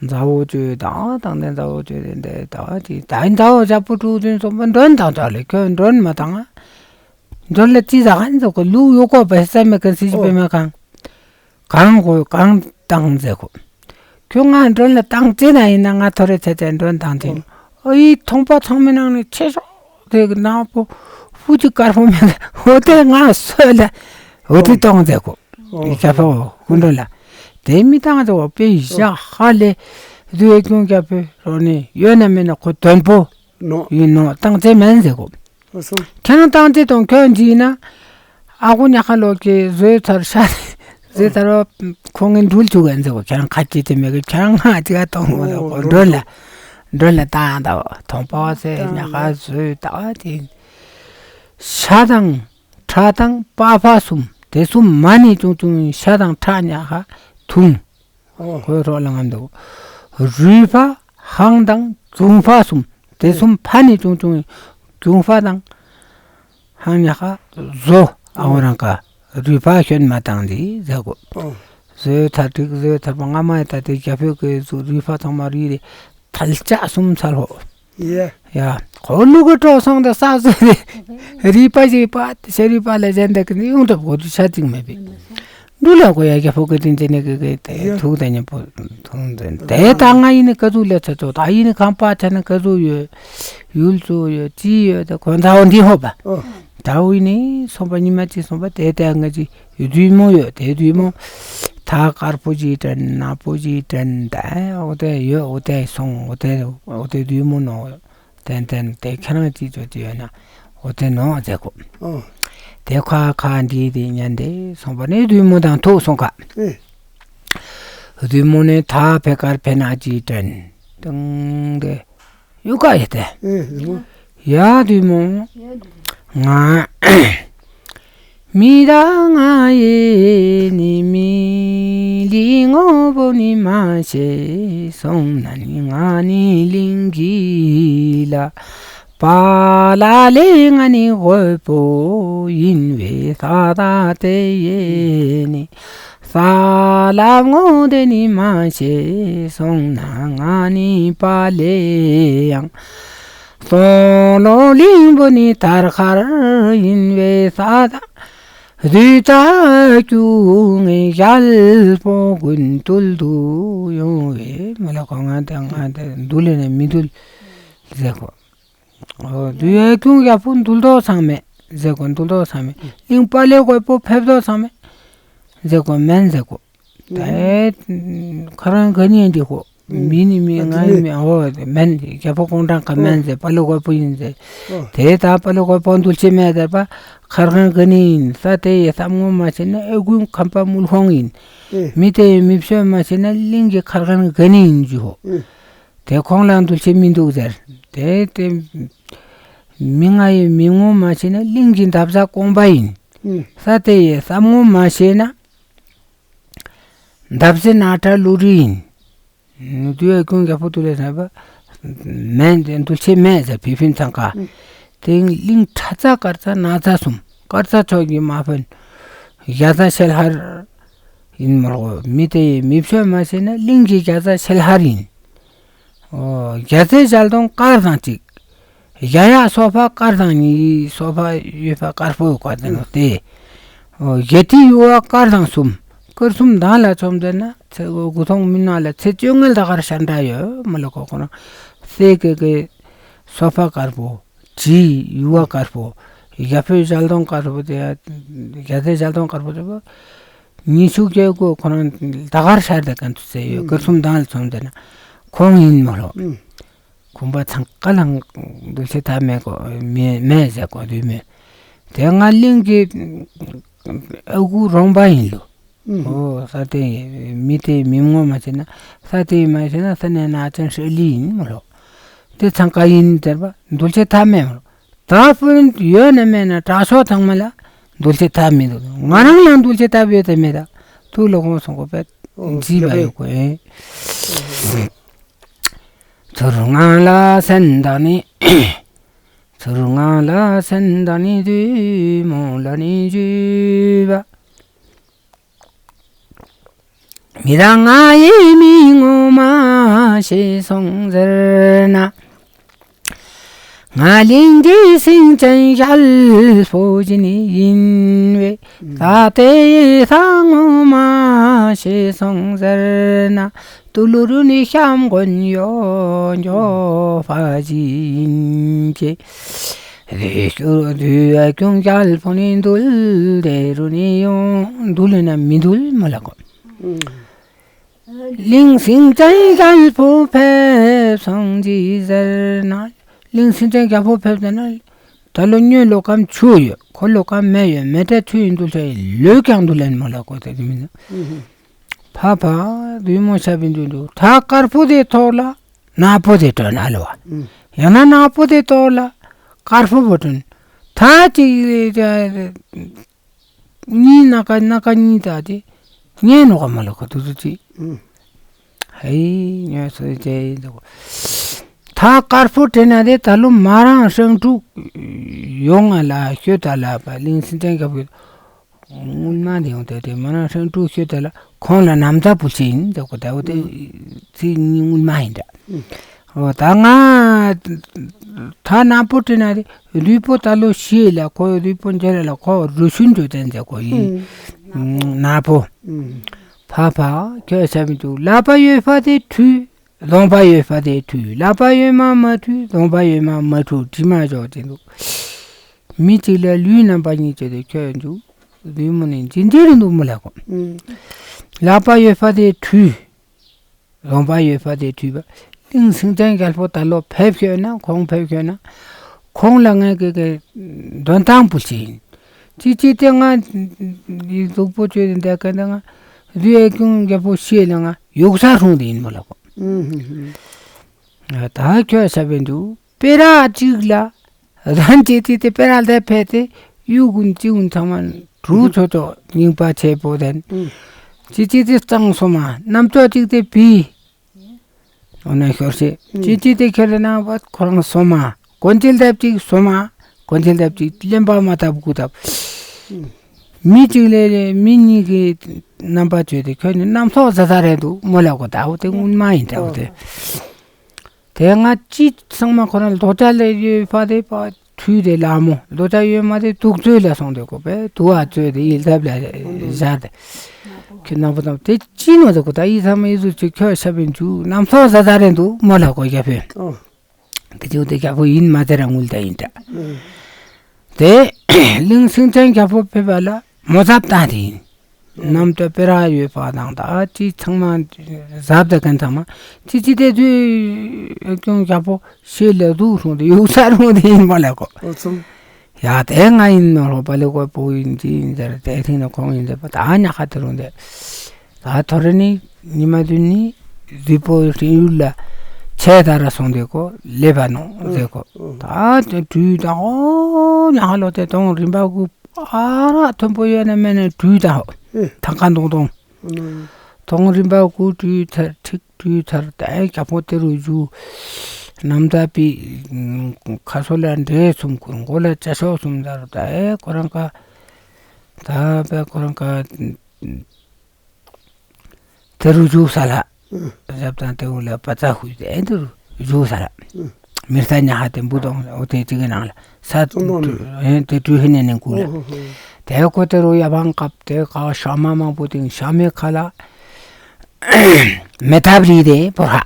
མཛའ་བོ་ཆོས་དང་དང་དེ་མཛའ་བོ་ཆོས་དེ་དེ་ད་ཅི་ད་མཛའ་བོ་ཞབས་པོ་དྲུག་བདུན་སོགས་པ་མགྲོན་དང་ཅག་ལས་ཁྱོད་མགྲོན་མ་དང་། མགྲོན་ལ་ཅི་ཟ་ག་ནི་ཟོ་ཀོ་ལུག་ཡོད་ཀོ་བེ་ས་མེ་ཀ་སི་ཅི་པེ་མེ་གང་། གང་གོ་གང་བཏང་མཛད་གོ། ཁྱོད་ང་མགྲོན་ལ་བཏང་ཅེ་ན་ཡིན་ན་ང་ཐོ་རེ་ཆེ་ཆེ་མགྲོན་བཏང་ཅེ་ན། ཨོ་ཡི་མཐོང་པ་ཚང་མའི་ནང་ནས་ཆེ་ཤོས་དེ་གི་ནག་པོ་ཧྥུ་ཅི་དཀར་པོ་མེད་ལ་ཨོ་དེ་ང་སོད་ལ་ཨོ་དེ་གཏོང་མཛད་གོ། ཨོ། ཡི་ཆ་ཕོ་ཧུན་འགྲོ་ལ་དེ་མི་བཏང་ཅེ་གོ་པེ་ཡི་ཤ་ཧ་ལེ་རུ་ཨེ་ཁྱུང་རྒྱ་པེ་རོ་ནི་ཡོད་ན་མེད་ན་ཁོ་དོན་པོ། ནོ། ཡིན་ནོ་བཏང་ཅེ་མེད་མཛད་གོ། ཨོ་སོང་། ཁྱེད་རང་བཏང་ཅེ་དང་ཁྱོད་འཇིགས་ན། ཨ་ཁུ་ཉག་ཁ་ལོ་ཀེ་བཟོས་ཚར་ཤ་བཟོས་ཚར་བ་ཁོང་གི་འགྲུལ་བཅུག་གན་ཟེར་གོ། ཁྱེད་རང་ཁ་ཅེ་ཅེ་མེད་གི་ཁྱེད་རང་ང་ཅིག་ག་གཏོང་གོ་ལ་གོ། འགྲོ་ལ་འགྲོ་ལ་བཏང་ད་བ་མཐོང་པོ་ཚེ་ཉག་ཁ་བཟོས་ད་བ་དེ་ཤ་དང་ཁྲག་དང་པགས་པ་གསུམ་དེ་གསུམ་མ་ནི་ཅུང་ཅུང་ཤ་དང་ཁྲག་ཉག་ཁ་འཐུང་། ཨོ། ཁོའི་རོགས་ལ་ངམ་འདུག་རུས་པ་ཧང་དང་གྱོང་པ་གསུམ། དེ་གསུམ་ཕ་ནི་ཅུང་ཅུང་གྱོང་པ་དང་ཧང་ཉག་ཁ་བཟོ། ཨ་འོ་རང་ཀ་རུས་པ་ཤོན་མ་བཏང་དེ་ཟེར་གོ། ཨོ། བཟོས་ཚར་དུས་བཟོས་ཚར་པ་སྔ་མ་ཡི་ད་དེ་རྒྱ་ཕོད་ཀྱི་ཟུག་རུས་པ་ཚང་མ་རུས་རེ་ཐལ་ལྕག་གསུམ་ཚར་ཧོ། ཡ། ཡ། ཁོ་ལུ་གི་སྤྲོ་སོང་དེ་ས་བཟོས་རེ། རུས་པ་ཞིག་པ་ཤ་རུས་པ་ལ་གཞན་དག་གི་ཡོང་ཐབས་གོ་དུས་ཆ་ཅིག་མེད་པས། འདུལ་ལ་གོ་ཡ་རྒྱ་ཕོད་ཀྱི་དེ་འདྲ་ནི་གི་གི་དེ་ཡ། ཐུག་དེ་ཉེ་པོ་ཐུག་དེ་དེ་ད་ང་ཡིན་ནི་ག་ཟུག་ལས་ཚ་ཚོ་ད་ཡིན་ནི་ཁང་པ་ཆ་ནི་ག་ཟུག་ཡོད། ཡུལ་ཚོ་ཡོད་ཅི་ཡོད་དེ་གོན་ཚ་འོ་འདི་ཧོ་པ། ཨོ། ད་འོ་ཡིན་ནི་སོང་པ་ཉི་མ་ཅིག་སོང་པ་དེ་དེ་ང་ཅི། བདུད་མོ་ཡོད་དེ་བདུད་མོ། ད་དཀར་པོ་ཅིག་དྲན་ནག་པོ་ཅིག་དྲན་ད་འོ་དེ་ཡོད་འོ་དེ་སོང་འོ་དེ་འོ་དེ་བདུད་མོ་ནོ། ཏན་ཏན་དེ་ཁྱེད་རང་ཅིག་ཚོ་ཅི་ཡོད་ན་འོ་དེ་ནོ་ཟེར་གོ། ཨོ། དེ་ཁ་ཁ་འདི་དེ་ཉན་དེ་སོང་པ་ནི་བདུད་མོ་དང་ཐུག་སོང་ཁ། ཨེ། བདུད་མོ་ནི་ད་ཕེ་དཀར་ཕེ་ནག་ཅིག་དྲན་དང་དེ། ཡུ་ག་ཡེ་ཏེ། ཨེ། ཡ་དུས་མོ། ང་། མི་ར་ང་ཡེ་ནི་མི་ལི་ངོ་བོ་ནི་མ་ཤེས་སོང་ན་ནི་ང་ནི་གླིང་གི་ལ་པ་ལ་ལེ་ང་ནི་དགོད་པོ་ཡིན་བས་ས་ད་ཏེ་ཡེ་ནི། ས་ལ་ངོ་དེ་ནི་མ་ཤེས་སོང་ན་ང་ནི་པ་ལེ་ཡང་། སྟོང་ལོ་གླིང་བུ་ནི་དར་ཁར་ཡིན་བས་ས་ད་རུས་ད་རྒྱུ་ངའི་ཞལ་པོ་དགུན་དུལ་དུ་ཡོང་བས་མ་ལ་གོ་ང་དེ་ང་དེ་འདུལ་ལེ་ནས་མི་འདུལ་ཟེར་གོ། ཨོ། དུས་ཡ་ཁྱུང་ཡག་པོ་འདུལ་དོ་ཚང་མེད་ཟེར་གོ། འདུལ་དོ་ཚང་མེད། གླིང་པ་ལེ་དགོད་པོ་ཕེབས་དོ་ཚང་མེད་ཟེར་གོ། མེན་ཟེར་གོ། ད་ཁ་རང་ག་ནི་འདི་ཧོ། མི་ནི་མི་ང་ཡི་མི། ཨོ་མེན། རྒྱལ་པོ་ཀོང་ཀྲང་ག་མེན་ཟེར། པ་ལེ་དགོད་པོ་ཡིན་ཟེར། དེ་ད་པ་ལེ་དགོད་པོ་འདུལ་ཆེ་མེད་ཟེར་པ། ཁ་རང་ག་ནི་ཡིན་ས་དེ་ཡི་བསམ་ངོ་མ་ཤེས་ན་ཨེ་ཀུན་ཁམས་པ་མུལ་ཧོང་ཡིན། མི་དེ་ཡི་མི་ཕྱོད་མ་ཤེས་ན་གླིང་གི་ཁ་རང་ག་ནི་ཡིན་ཇུ་ཧོ། དེ་ཁོང་ལ་འདུལ་ཆེ་མི་འདུག་ཟེར། དེ་དེ། མི་ང་ཡི་མི་ངོ་མ་ཤེས་ན་གླིང་གི་འདབ་བཟའ་ཀོང་པ་ཡིན། ས་དེ་ཡི་བསམ་ངོ་མ་ཤེས་ན་འདབ་བཟའ་ནག་ཁྲ་ཀླུ་རི་ཡིན། དུས་ཡ་ཁྱུང་རྒྱལ་པོ་དུ་ལས་ཟེར་པ། མེན་དེ་འདུལ་ཆེ་མེད་ཟེར་ཕི་ཕིན་ཚང་ཀ། དེ་གླིང་ཁྲ་ཚ་དཀར་ཚ་ནག་ཚ་གསུམ། དཀར་ཚ་ཚོགས་ཀྱི་མ་ཕན། རྒྱ་ཚ་ཤེལ་ཧར་ཡིན་མ་རོ། མི་དེ་ཡི་མི་ཕྱོད་མ་ཤེས་ན་གླིང་གི་རྒྱ་ཚ་ཤེལ་ཧར་ཡིན། ཨོ། རྒྱ་ཚའི་ཞལ་གདོང་དཀར་དང་གཅིག། གཞན་ཡང་སོ་པ་དཀར་དང་གཉིས། སོ་པ་ཡོད་པ་དཀར་པོ་ཡོད་པ་དེ་ནོ་སྟེ། ཨོ། གཞན་དེའི་ཡུ་བ་དཀར་དང་གསུམ། དཀར་གསུམ་དང་ལ་ཚོམ་དེ་ན་ཚེ་དགུ་ཐོང་མི་ན་ལ་ཚེ་བཅོ་ལྔའི་ད་གར་ཤར་འདྲ་ཡོད་མ་ལ་ཁོ་ཁོ་ན། སེ་ཀེ་ཀེ་སོ་པ་དཀར་པོ། དྲིའི་ཡུ་བ་དཀར་པོ། གཞན་པའི་ཞལ་གདོང་དཀར་པོ་དེ། གཞན་དེའི་ཞལ་གདོང་དཀར་པོ་དེ། ཉི་ཤུ་གྱ་དགུ་ཁོ་རང་ད་གར་ཤར་དེ་གན་དུ་ཚེ་ཡོད། དཀར་གསུམ་དང་ལ་ཚོམ་དེ་ན་ཁོང་ཡིན་མ་ལོ། ཁུམ་པ་ཚང་ཀ་ལང་འདུལ་ཆེ་ཐ་མེད་གོ་མེད་མེད་ཟེར་གོ་དུས་མེད། དེ་ང་གླིང་གི་ཨ་ཁུ་རོང་པ་ཡིན་ལོ། ཨོ་ས་དེ་མི་དེ་མི་ངོ་མ་ཤེས་ན་ས་དེ་མ་ཤེས་ན་ས་ནས་ན་ཅན་ཧྲེ་ལི་ཡིན་མ་ལོ། དེ་ཚང་ཀ་ཡིན་ཟེར་པ་འདུལ་ཆེ་ཐ་མེད་མ་ལོ། ད་ཕུན་ཡོད་ན་མེད་ན་དྲག་ཤོས་ཚང་མ་ལ་འདུལ་ཆེ་ཐ་མི་འདུག་ང་རང་ལ་འདུལ་ཆེ་ཐ་ཡོད་དེ་མེད་ད། ཐུགས་ལ་དགོངས་སོང་གོ་པས། ཨོ་འཇིགས་པ་ཡོད་གོ་ཨེ། ཚུར་ང་ལ་སེམས་དང་ནི། ཚུར་ང་ལ་སེམས་དང་ནི་དུས་མོ་ལ་ནི་འཇུས་པ། མི་རང་ང་ཡི་མི་ངོ་མ་ཤེས་སོང་ཟེར་ན། ང་གླིང་གི་སེང་ཆེན་ཞལ་པོ་ཅི་ནི་ཡིན་བས། ད་ལྟའི་ས་ངོ་མ་ཤེས་སོང་ཟེར་ན། ཏུ་ལུ་རུ་ནི་ཤམ་གོན་ཡོ་འགྱོ་ཕ་ཅི་ཡིན་ཅེ། རེ་ཤུ་དུ་ཁྱུང་ཞལ་པོ་ནི་འདུལ་དེ་རུ་ནི་ཡོང་འདུལ་ན་མི་འདུལ་མ་ལ་གོ། གླིང་སེང་ཆེན་ཞལ་པོ་ཕེབས་སོང་ཅི་ཟེར་ན། གླིང་སེང་ཆེན་ཞལ་པོ་ཕེབས་ཟེར་ན། ད་ལོ་ཉོས་ལོ་ཀམ་ཆུ་ཡོད། ཁོ་ལོ་ཀམ་མེ་ཡོད། མེ་ཏྲ་ཆུ་ཡིན་འདུལ་ཆ་ཡི་ལོས་ཀྱང་འདུལ་ལེན་མོ་ལ་གོ་ཏེ་མི་ན། ཕ་ཕ་དུས་མོ་ཤ་བིན་དུ་འདུག་ད་དཀར་པོ་དེ་ཐོག་ལ་ནག་པོ་དེ་དྲོན་ཨ་ལ་བ། ཡང་ན་ནག་པོ་དེ་ཐོག་ལ་དཀར་པོ་བོ་དྲོན། ད་ཅིག་གཉིས་སྣ་ཁ་སྣ་ཁ་གཉིས་དག་དེ་ཉན་ནོ་ག་མ་ལོ་ག་དུ་དུ་ཅི། ཧེ་ཉོས་སོ་ཅེ་འདུག་ད་དཀར་པོ་དྲན་ན་དེ་ད་ལོ་མ་རང་སྲང་དྲུག་ཡོང་ང་ལ་ཤོད་ད་ལ་པ་གླིང་སེང་ཆེན་རྒྱབ་གི་སྔོན་མ་དེ་ཡོང་དེ་དེ་མ་རང་སྲང་དྲུག་ཤོད་ད་ལ་ཁོ། ཁོང་ལ་ནམ་ཟླ་བུ་ཆེ་ཡིན་ཟེར་གོ། ད་འོ་དེ་ཚིག་གཉིས་སྔོན་མ་ཡིན་འདྲ། འོ་ད་ང་ཐ་ན་པོ་དྲི་ན་རེ་རུས་པོ་ད་ལོ་ཤི་ལ་ཁོ་རུས་པོ་འཇལ་ལ་ཁོ་རུ་ཤུན་དུ་བསྟན་ཟེར་གོ་ཡིན། ན་པོ། ཕ་ཕ་ཁྱོད་ཤ་མི་འདུག་ལག་པ་ཡོད་པ་དེ་ཁྲུས། ལོང་པ་ཡོད་པ་དེ་ཁྲུས། ལག་པ་ཡོད་མ་མ་ཁྲུས། ལོང་པ་ཡོད་མ་མ་ཁྲུས། དྲི་མ་འཇོག་དེ་འདུག་མི་གཅིག་ལ་ལུས་རྣམ་པ་གཉིས་བྱས་ཏེ་ཁྱོད་འདུག་རུས་མོ་ནི་འཇིན་འཇིན་རེ་འདུག་མོ་ལ་གོ། ལག་པ་ཡོད་པ་དེ་ཁྲུས། ལོང་པ་ཡོད་པ་དེ་ཁྲུས་པ། གླིང་སེང་ལྡེང་རྒྱལ་པོ་ད་ལོ་ཕེབས་ཤོད་ན་ཁོང་ཕེབས་ཤོད་ན། ཁོང་ལ་ངས་གི་གི་འདོན་ཐང་པོ་ཅི་ཡིན། ཅི་ཅི་དེ་ང་ཡི་གཟུགས་པོ་བཅོས་ཏེ་འདས་ཀ་འདི་ང་རུས་ཨེ་ཀྱུང་རྒྱལ་པོ་ཤི་ལ་ང་ཡུག་ས་ཧྲུང་དེ་ཡིན་མོ་ལ་གོ། ད་ཁྱོད་ས་བེན་དུ་པེ་ར་གཅིག་ལ་རང་ཅི་ཅི་དེ་པེ་ར་ལ་ཕེ་དེ་ཡུག་གུན་ཅི་གུན་ཚང་མ་གྲུ་ཆོ་ཆོ་རྙིང་པ་ཆེ་པོ་དེན། ཅི་ཅི་དེ་གཙང་སོ་མ་རྣམ་ཅོག་ཅིག་དེ་བི། འོ་ན་ཤོར་ཤེ། ཅི་ཅི་དེ་ཁྱོད་ལ་ནང་བ་ཁོ་རང་སོ་མ་གོན་ཅིལ་དེབ་ཅིག་སོ་མ་གོན་ཅིལ་དེབ་ཅིག་གླེན་པ་མ་བཏབ་དགུ་བཏབ། མི་གཅིག་ལས་མི་གཉིས་ཀྱི་རྣམ་པ་བཅོས་ཏེ་ཁྱོད་ནི་རྣམ་ཐོག་ཟ་ཟ་རེད་འདུག་མོ་ལ་གོ། ད་འོ་དེ་སྔོན་མ་ཡིན་ད་འོ་དེ། དེ་ང་ཅི་ཚང་མ་ཁོ་རང་ལོ་ཅ་ལས་ཡོད་པ་དེ་པ་ཁྲུས་དེ་ལ་མོ་ལོ་ཅ་ཡོད་མ་དེ་དུག་ཚོད་ལ་སོང་དེ་གོ་པས་དུ་བ་ཚོད་དེ་ཡིལ་ཐབ་ལ་བཞག་དེ། ཁྱོད་ནང་པོ་དང་དེ་ཅི་ནོ་དེ་གོ། ད་ཡི་ཚང་མ་ཡི་ཚུ་ཅི་ཁྱོད་ཤ་བིན་ཅུ་རྣམ་ཐོག་ཟ་ཟ་རེད་འདུག་མོ་ལ་གོ་རྒྱ་ཕེ། དེ་ཅུང་དེ་རྒྱ་ཕོ་ཡིན་མ་དེ་ར་ངུལ་ད་ཡིན་ད། དེ་གླིང་སེང་ལྡེང་རྒྱ་ཕོ་ཕེབས་པ་ལ་མོ་ཟབ་བཏང་དེ་ཡིན། རྣམ་ཐོས་པེ་ར་ཡོད་པ་དང་ད་ཅི་ཚང་མ་ཟབ་ད་གན་ཚང་མ་ཅི་ཅི་དེ་དུས་ཀྱང་རྒྱ་ཕོ་ཤེས་ལ་དུག་སོང་དེ་ཡུག་ས་རུང་དེ་ཡིན་མ་ལ་གོ། ཨོ་ཚང་། ཡ་དེ་ང་ཡིན་ནོ་རོ་པ་ལེ་གོ་པོ་ཡིན་ཅི་ཡིན་ཟེར་དེ་ཐིང་ནས་ཁོང་ཡིན་ཟེར་པ་ད་ཉག་ཁ་དེ་རུང་དེ། ད་ཐོ་རེ་ནི་ཉི་མ་དུ་ནི་རུས་པོ་རིན་ཡུལ་ལ་ཆེ་ད་ར་སོང་དེ་གོ་ལེ་བ་ནོ་ཟེ་གོ། ད་དེ་དུས་ད་ཨོ་ཉག་ལོ་དེ་དོང་རིམ་པ་གུ་ཨ་ར་མཐོན་པོ་ཡོད་ན་མེད་ན་དུས་ད་ཧོ་ཐང་ཀ་དོང་དོང་དོང་རིམ་པ་གུ་དུས་ཚར་ཁྲིག་དུས་ཚར་ད་རྒྱ་ཕོ་དེ་རུ་ཞུ། ནམ་ད་པི་ཁ་སོ་ལ་འདྲེ་གསུམ་ཁུར་མགོ་ལ་ཅ་ཤོག་གསུམ་ད་རུ་ད་ཨེ་ཁོ་རང་ཀ་ད་པེ་ཁོ་རང་ཀ། དེ་རུ་བཞུགས་ས་ལ། ཞབས་དང་དེ་འུ་ལ་པ་ཙ་ཧུས་དེ་དེ་རུ་བཞུགས་ས་ལ། མི་ས་ཉ་ཧ་དེ་འབུ་དོང་འོ་དེ་གཅིག་གི་ནང་ལ་ས་ཙུང་དོང་ནི། དེ་དུས་ཧེ་ནེ་ནེ་ཀུ་ལ། དེ་ཁོ་དེ་རུ་ཡ་བང་ཀབ་དེ་ཀ་ཤ་མ་མང་པོ་དེ་ཤ་མེ་ཁ་ལ། མེ་ཐབ་རི་དེ་པོ་ཧ།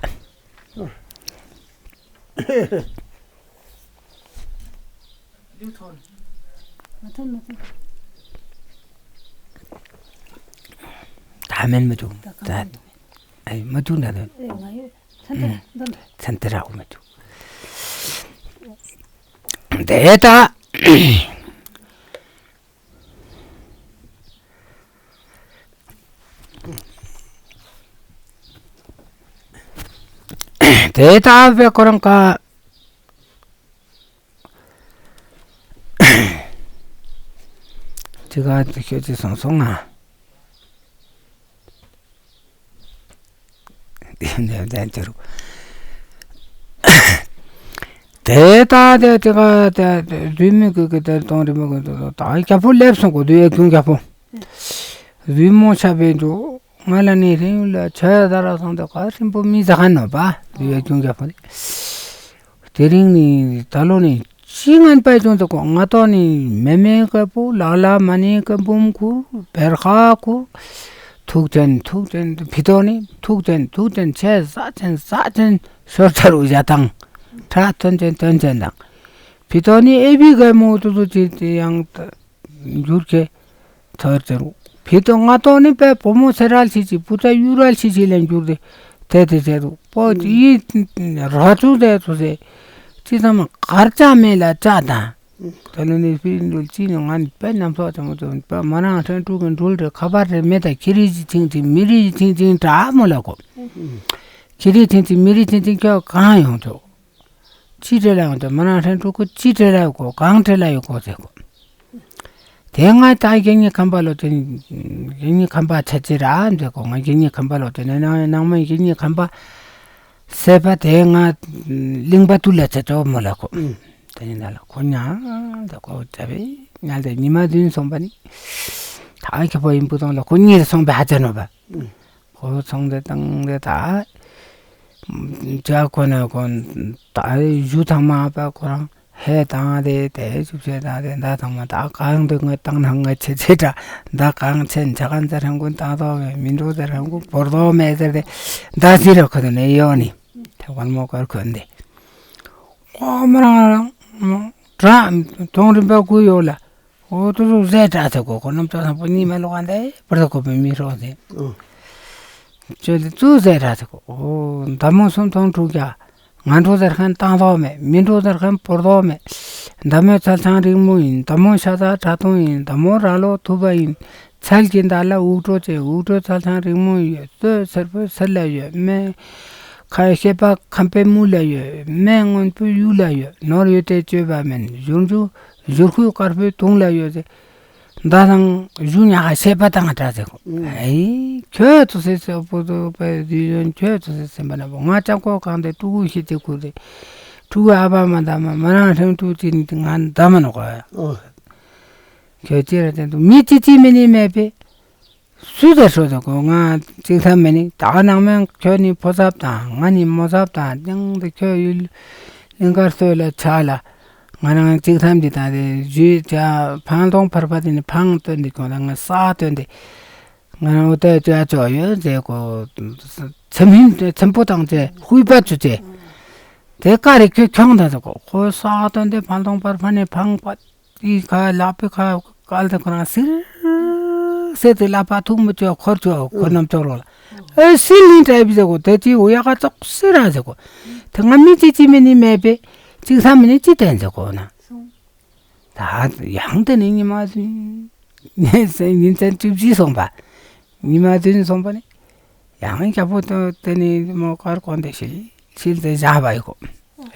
ད་མེན་མི་འདུག་ད་ཨེ་མི་འདུག་ན་ད་ཚན་ཏེ་ར་འོ་མི་འདུག་དེ་ད་དེ་ལྟ་བུའི་ཁོ་རང་ཀ་ཅི་ག་ཅི་ཤོད་ཅི་སོང་སོང་ང་། དེ་ལྟ་དེ་ཅི་ག་དེ་རུས་མི་གི་གི་དེ་གཏོང་རི་མི་གི་དེ་ད་རྒྱ་ཕོ་སླེབས་སོང་གོ། དུ་ཡ་ཁྱུང་རྒྱ་ཕོ་རུས་མོ་ཆ་བས་འགྲོ། ང་ལ་ནི་རིང་ལ་ཆ་ད་ར་སོང་དེ་ག་རིང་པོ་མི་ཟ་ག་ནོ་པ། དུ་ཡ་ཁྱུང་རྒྱ་ཕོ་ནི། དེ་རིང་ནི་ད་ལོ་ནི་ཅི་ངན་པའི་ཅུང་དུ་གོ། ང་ཏོ་ནི་མེ་མེ་ཀ་པོ་ལག་ལ་མ་ནི་ཀ་འབུམ་ཁུར་བེར་ཁ་ཁུར། ཐུག་ཅན་ཐུག་ཅན་ཕི་ཏོ་ནི་ཐུག་ཅན་ཐུག་ཅན་ཆེ་ཟ་ཅན་ཟ་ཅན་ཤོར་ཚ་རུ་བཞག་དང་། ཁྲ་ཐོན་ཅན་ཐོན་ཅན་དང་། ཕི་ཏོ་ནི་ཨེ་བི་ག་མོ་དུ་དུ་ཅི་ཅི་ཡང་ད། འགྱུར་གྱི་ཐར་ཟེར་རུ། ཕི་ཏོ་ང་ཏོ་ནི་པའི་བུ་མོ་སེ་རལ་ཤི་ཤི་བུ་ཚ་གཡུ་རལ་ཤི་ཤི་ལ་འགྱུར་ཏེ་དེ་དེ་ཟེར་རུ། པོ་ཡི་ར་ཚུ་ཟེར་ཚུ་ཟེར། ཅི་ཙམ་གར་ཅག་མེད་ལ་ཅག་དང་། ད་ལོ་ནི་ཕི་འགྲུལ་ཅི་ནི་ང་ནི་པའི་རྣམ་ཐོག་ཙམ་ཙམ་པ་མ་རང་ཧྲན་ཕྲུག་གི་འགྲུལ་རེ་ཁ་པར་རེ་མེད་ད། ཁྱི་རི་ཅི་ཐིང་ཐིང་མི་རི་ཅི་ཐིང་ཐིང་དྲ་མོ་ལ་གོ། ཁྱི་རི་ཐིང་ཐིང་མི་རི་ཐིང་ཐིང་ཁྱོད་གང་ཡོང་ཆོག་ཅི་འདྲ་ལ་ཡོང་དེ་མ་ནང་ཧྲན་ཕྲུ་གུ་ཅི་འདྲ་ལ་ཡོད་གོ་གང་འདྲ་ལ་ཡོད་གོ་ཟེར་གོ། དེ་ང་ད་རྒྱལ་གཉིས་ཁམས་པ་ལོ་དེ་རྒྱལ་གཉིས་ཁམས་པ་ཆ་ཅི་ར་ཟེར་གོ། ང་རྒྱལ་གཉིས་ཁམས་པ་ལོ་དེ་ནས་ནང་ནང་མ་རྒྱལ་གཉིས་ཁམས་པ་ཟེར་པ་དེ་ང་གླིང་པ་ཏུ་ལ་ཆ་ཅོག་མོ་ལ་གོ། དེ་ནས་ན་ལ་གོ་ཉ་ཟེར་གོ་ཅ་བེ་ཉ་ལ་ཉི་མ་བདུན་སོང་པ་ནི། ད་ཁྱེད་པོ་ཡིན་པུ་དང་ལ་ཁོ་གཉིས་སོང་པའི་ཧ་ཅང་ནོ་བ། ཁོ་ཚོང་དེ་བཏང་དེ་ད། ཇ་ཁོ་ན་ཁོ་ད་ཞུ་ཚང་མ་པ་ཁོ་རང་ཧེ་བཏང་དེ་དེ་ཅུབ་ཆེ་བཏང་དེ་ད་ཚང་མ་ད་གང་དུ་ངོ་བཏང་ན་ངོ་ཆེ་ཆེ་དྲ། ད་གང་ཆེན་ཆ་གང་ཚེ་རང་ཀུན་བཏང་དོ་མེད། མི་འགྲོ་ཚེ་རང་ཀུན་བོར་དོ་མེད་ཟེར་དེ། ད་ཟི་ར་ཁོ་དེ་ནས་ཡོང་ནི་དེ་ཝན་མོ་ཀར་ཁོན་དེ། ཨོ་མ་རང་རང་དྲ་དོང་རིམ་པ་ཀུ་ཡོད་ལ། ཨོ་དུ་ཟུག་ཟས་དྲག་ཚེ་གོ་ཁོ་རྣམ་ཅོག་སང་པོ་གཉིས་མ་ལོག་ག་འདེ་བར་དུ་གོ་པའི་མི་ཧྲོག་ཟེ། ཨོ། ཅོ་ལི་ཙུ་ཟས་དྲག་ཚེ་གོ། ཨོ་མདའ་མོ་སུམ་སྟོང་དྲུག་བརྒྱ། ང་འགྲོ་ཟེར་མཁན་བཏང་དོག་མེད། མི་འགྲོ་ཟེར་མཁན་བོར་དོག་མེད། མདའ་མོ་ཚལ་ཆང་རིང་མོ་ཡིན། མདའ་མོ་ཤ་ཚ་ཁྲག་འཐུང་ཡིན། མདའ་མོ་ར་ལོ་ཐུབ་པ་ཡིན། ཚལ་གྱི་མདའ་ལ་དབུགས་སྒྲོ་བཅས། དབུགས་སྒྲོ་ཚལ་ཆང་རིང་མོ་ཡོད། གསོད་སེར་པོ་སེར་ལ་ཡོད། སྨན་ཁ་ཤེས་པ་ཁམ་པའི་མུ་ལ་ཡོད། སྨན་སྔོན་པོའི་གཡུ་ལ་ཡོད། ནོར་ཡོད་དེ་སྤྱོད་པ་མིན། གཞུང་རྒྱུ་གཞུར་ཁུས་དཀར་པོའི་དུང་ལ་ཡོད་ཟེར། མདའ་དང་གཞུ་ཉག་ག་ཤེས་པ་དང་འདྲ་ཟེར་གོ། ཨེ་ཁྱོད་ཚོ་སེ་སེ་པོ་ཚོ་པའི་དུས་ཡོན་ཁྱོད་ཚོ་སེ་སེམས་པ་ན་པོ་ང་ལྕགས་ཀོ་གང་དེ་ཕྲུ་གུ་ཤི་དེ་ཁུར་དེ་ཕྲུ་གུ་ཨ་ཕ་མ་དང་མ་མ་རང་ཧྲེང་ཕྲུ་གུ་ཅི་ནི་ང་མདའ་མ་ནོ་གོ། ཁྱོད་ཅི་ར་དེ་འདུག་མི་ཅི་ཅི་མི་ནི་མེད་པས། སུས་ད་ཧྲོ་ད་གོ། ང་ཅིག་ཐ་མེད་ནི། ད་ནང་མེན་ཁྱོད་ནི་ཕོ་ཚབ་དང་ང་ནི་མོ་ཚབ་དང་ཏེང་དེ་ཁྱོད་ཡུལ་གླིང་དཀར་སྟོད་ལ་ཆ་ལ། ང་རང་ཅིག་ཐམ་གྱི་ད་དེ་ཇུས་ཅ་ཕང་སྟོང་ཕར་ཕ་དེ་ནི་ཕང་སྟོན་དེ་ཁྱོད་ད་ང་ས་སྟོན་དེ། ང་རང་འོ་ད་ཅ་ཅོ་ཡོད་ཟེ་གོ། ཚེམ་ཧིན་ཚེམ་པོ་དང་ཅེ་ཧུས་པ་ཅུ་ཅེ། དེ་ཀ་རེ་ཁྱོད་ཁྱོང་ད་ཟེ་གོ། ཁོ་ས་སྟོན་དེ་ཕང་སྟོང་ཕར་ཕ་ནི་ཕང་པ། དེའི་ཁ་ལག་པའི་ཁ་བཀལ་ཏེ་ཁོ་རང་སིལ་སིལ་དེ་ལག་པ་ཐུག་མི་ཆོག་འཁོར་ཆོག་ཁོ་རྣམ་ཅོག་ལོག་ལ། ཨེ་སིལ་ནི་འདྲ་བི་ཟེར་གོ། དེ་ཅི་འོ་ཡ་ག་ཙོག་སི་ར་ཟེར་གོ། དེ་ང་མི་ཅི་ཅི་མི་ནི་མེད་པས་ཅིག་ས་མི་ནི་ཅི་བསྟན་ཟེར་གོ་ན། ད་ཡང་དེ་ནི་ཉི་མ་ཉིན་མཚན་བཅུ་བཞི་སོང་པ། ཉི་མ་བདུན་སོང་པ་ནི། ཡང་རྒྱལ་པོ་དེ་ནི་མོ་དཀར་གོང་དེ་ཤིལ་ཤིལ་དེ་བཞག་པ་ཡི་གོ།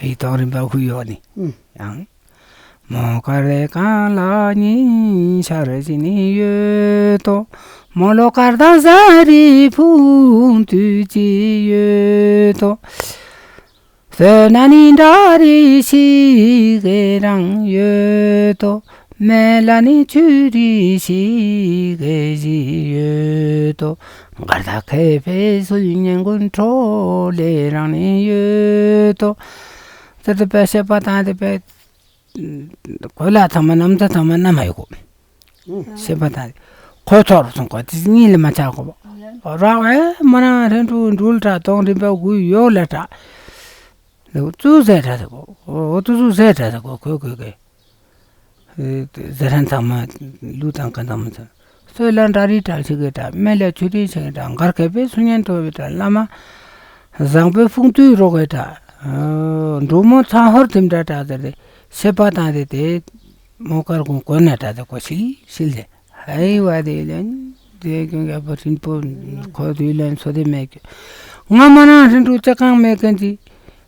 ཡི་དོང་རིམ་པ་ཧུ་ཡོ་ནི། ཡང་། མོ་དཀར་རེ་གང་ལ་ཉིན་ཤར་བཞིན་ཡོད་དོ། མོ་ལོ་དཀར་དང་ཟ་རི་ཕུང་དུས་ཀྱི་ཡོད་དོ། ཟོས་ན་ནི་འདྲ་རི་ཞིག་གི་རང་ཡོད་དོ། མེད་ལ་ནི་ཆུ་རི་ཞིག་གི་ཞིག་ཡོད་དོ། མགར་ཐག་ཁེ་ཕེ་སུ་ཉན་ཀུན་ཁྲོ་ལེ་རང་ནི་ཡོད་དོ། ཟེར་དེ་པའི་བཤད་པ་དང་དེ་པའི་གོ་ལ་ཚང་མ་ནམ་ཚ་ཚང་མ་ན་མ་ཡོད་གོ། ཤེས་པ་དང་། ཁོ་ཚོར་སོང་གོ། དེ་གཉིས་ལ་མ་ཆགས་གོ། རག་ཨེ་མ་ན་རེ་འགྲུལ་འགྲུལ་དྲ་དོང་རིམ་པ་དགུ་ཡོད་ལ་དྲ། ཙུ་ཟེར་དྲ་ཟེར་གོ། འོ་ཙུ་ཟེར་དྲ་ཟེར་གོ། གོ་གོ་གོ། ཟེར་རན་ཚང་མ་ལུས་དང་ག་དང་མ་ཚང་། སོས་ལ་འདྲ་རི་དྲ་ཞིག་གི་དྲ། མེ་ལ་ཆུ་རི་ཞིག་གི་དྲ། མགར་ཁེ་པེ་སུ་ཉན་ཐོ་བི་དྲ། བླ་མ་བཟང་པོའི་ཕུང་ཏུའི་རོ་གི་དྲ། འབྲུག་མོ་ཚང་ཧོར་ཐིམ་དྲ་དྲ་ཟེར་ཏེ། ཤེས་པ་དང་དེ་དེ་མོ་དཀར་ཀུན་གོ་ན་དྲ་དེ་གོ་ཤིག་ཤིག་ལེ། ཧའི་བ་དེ་ལན་དེ་གྱོང་རྒྱལ་པོ་ཧྲིན་པོ་ཁོ་དུས་ལན་སོ་དེ་མེད་གྱོ། ང་མ་ན་ཧྲིན་ཀྲུ་ཅ་གང་མེད་མཁན་གྱི་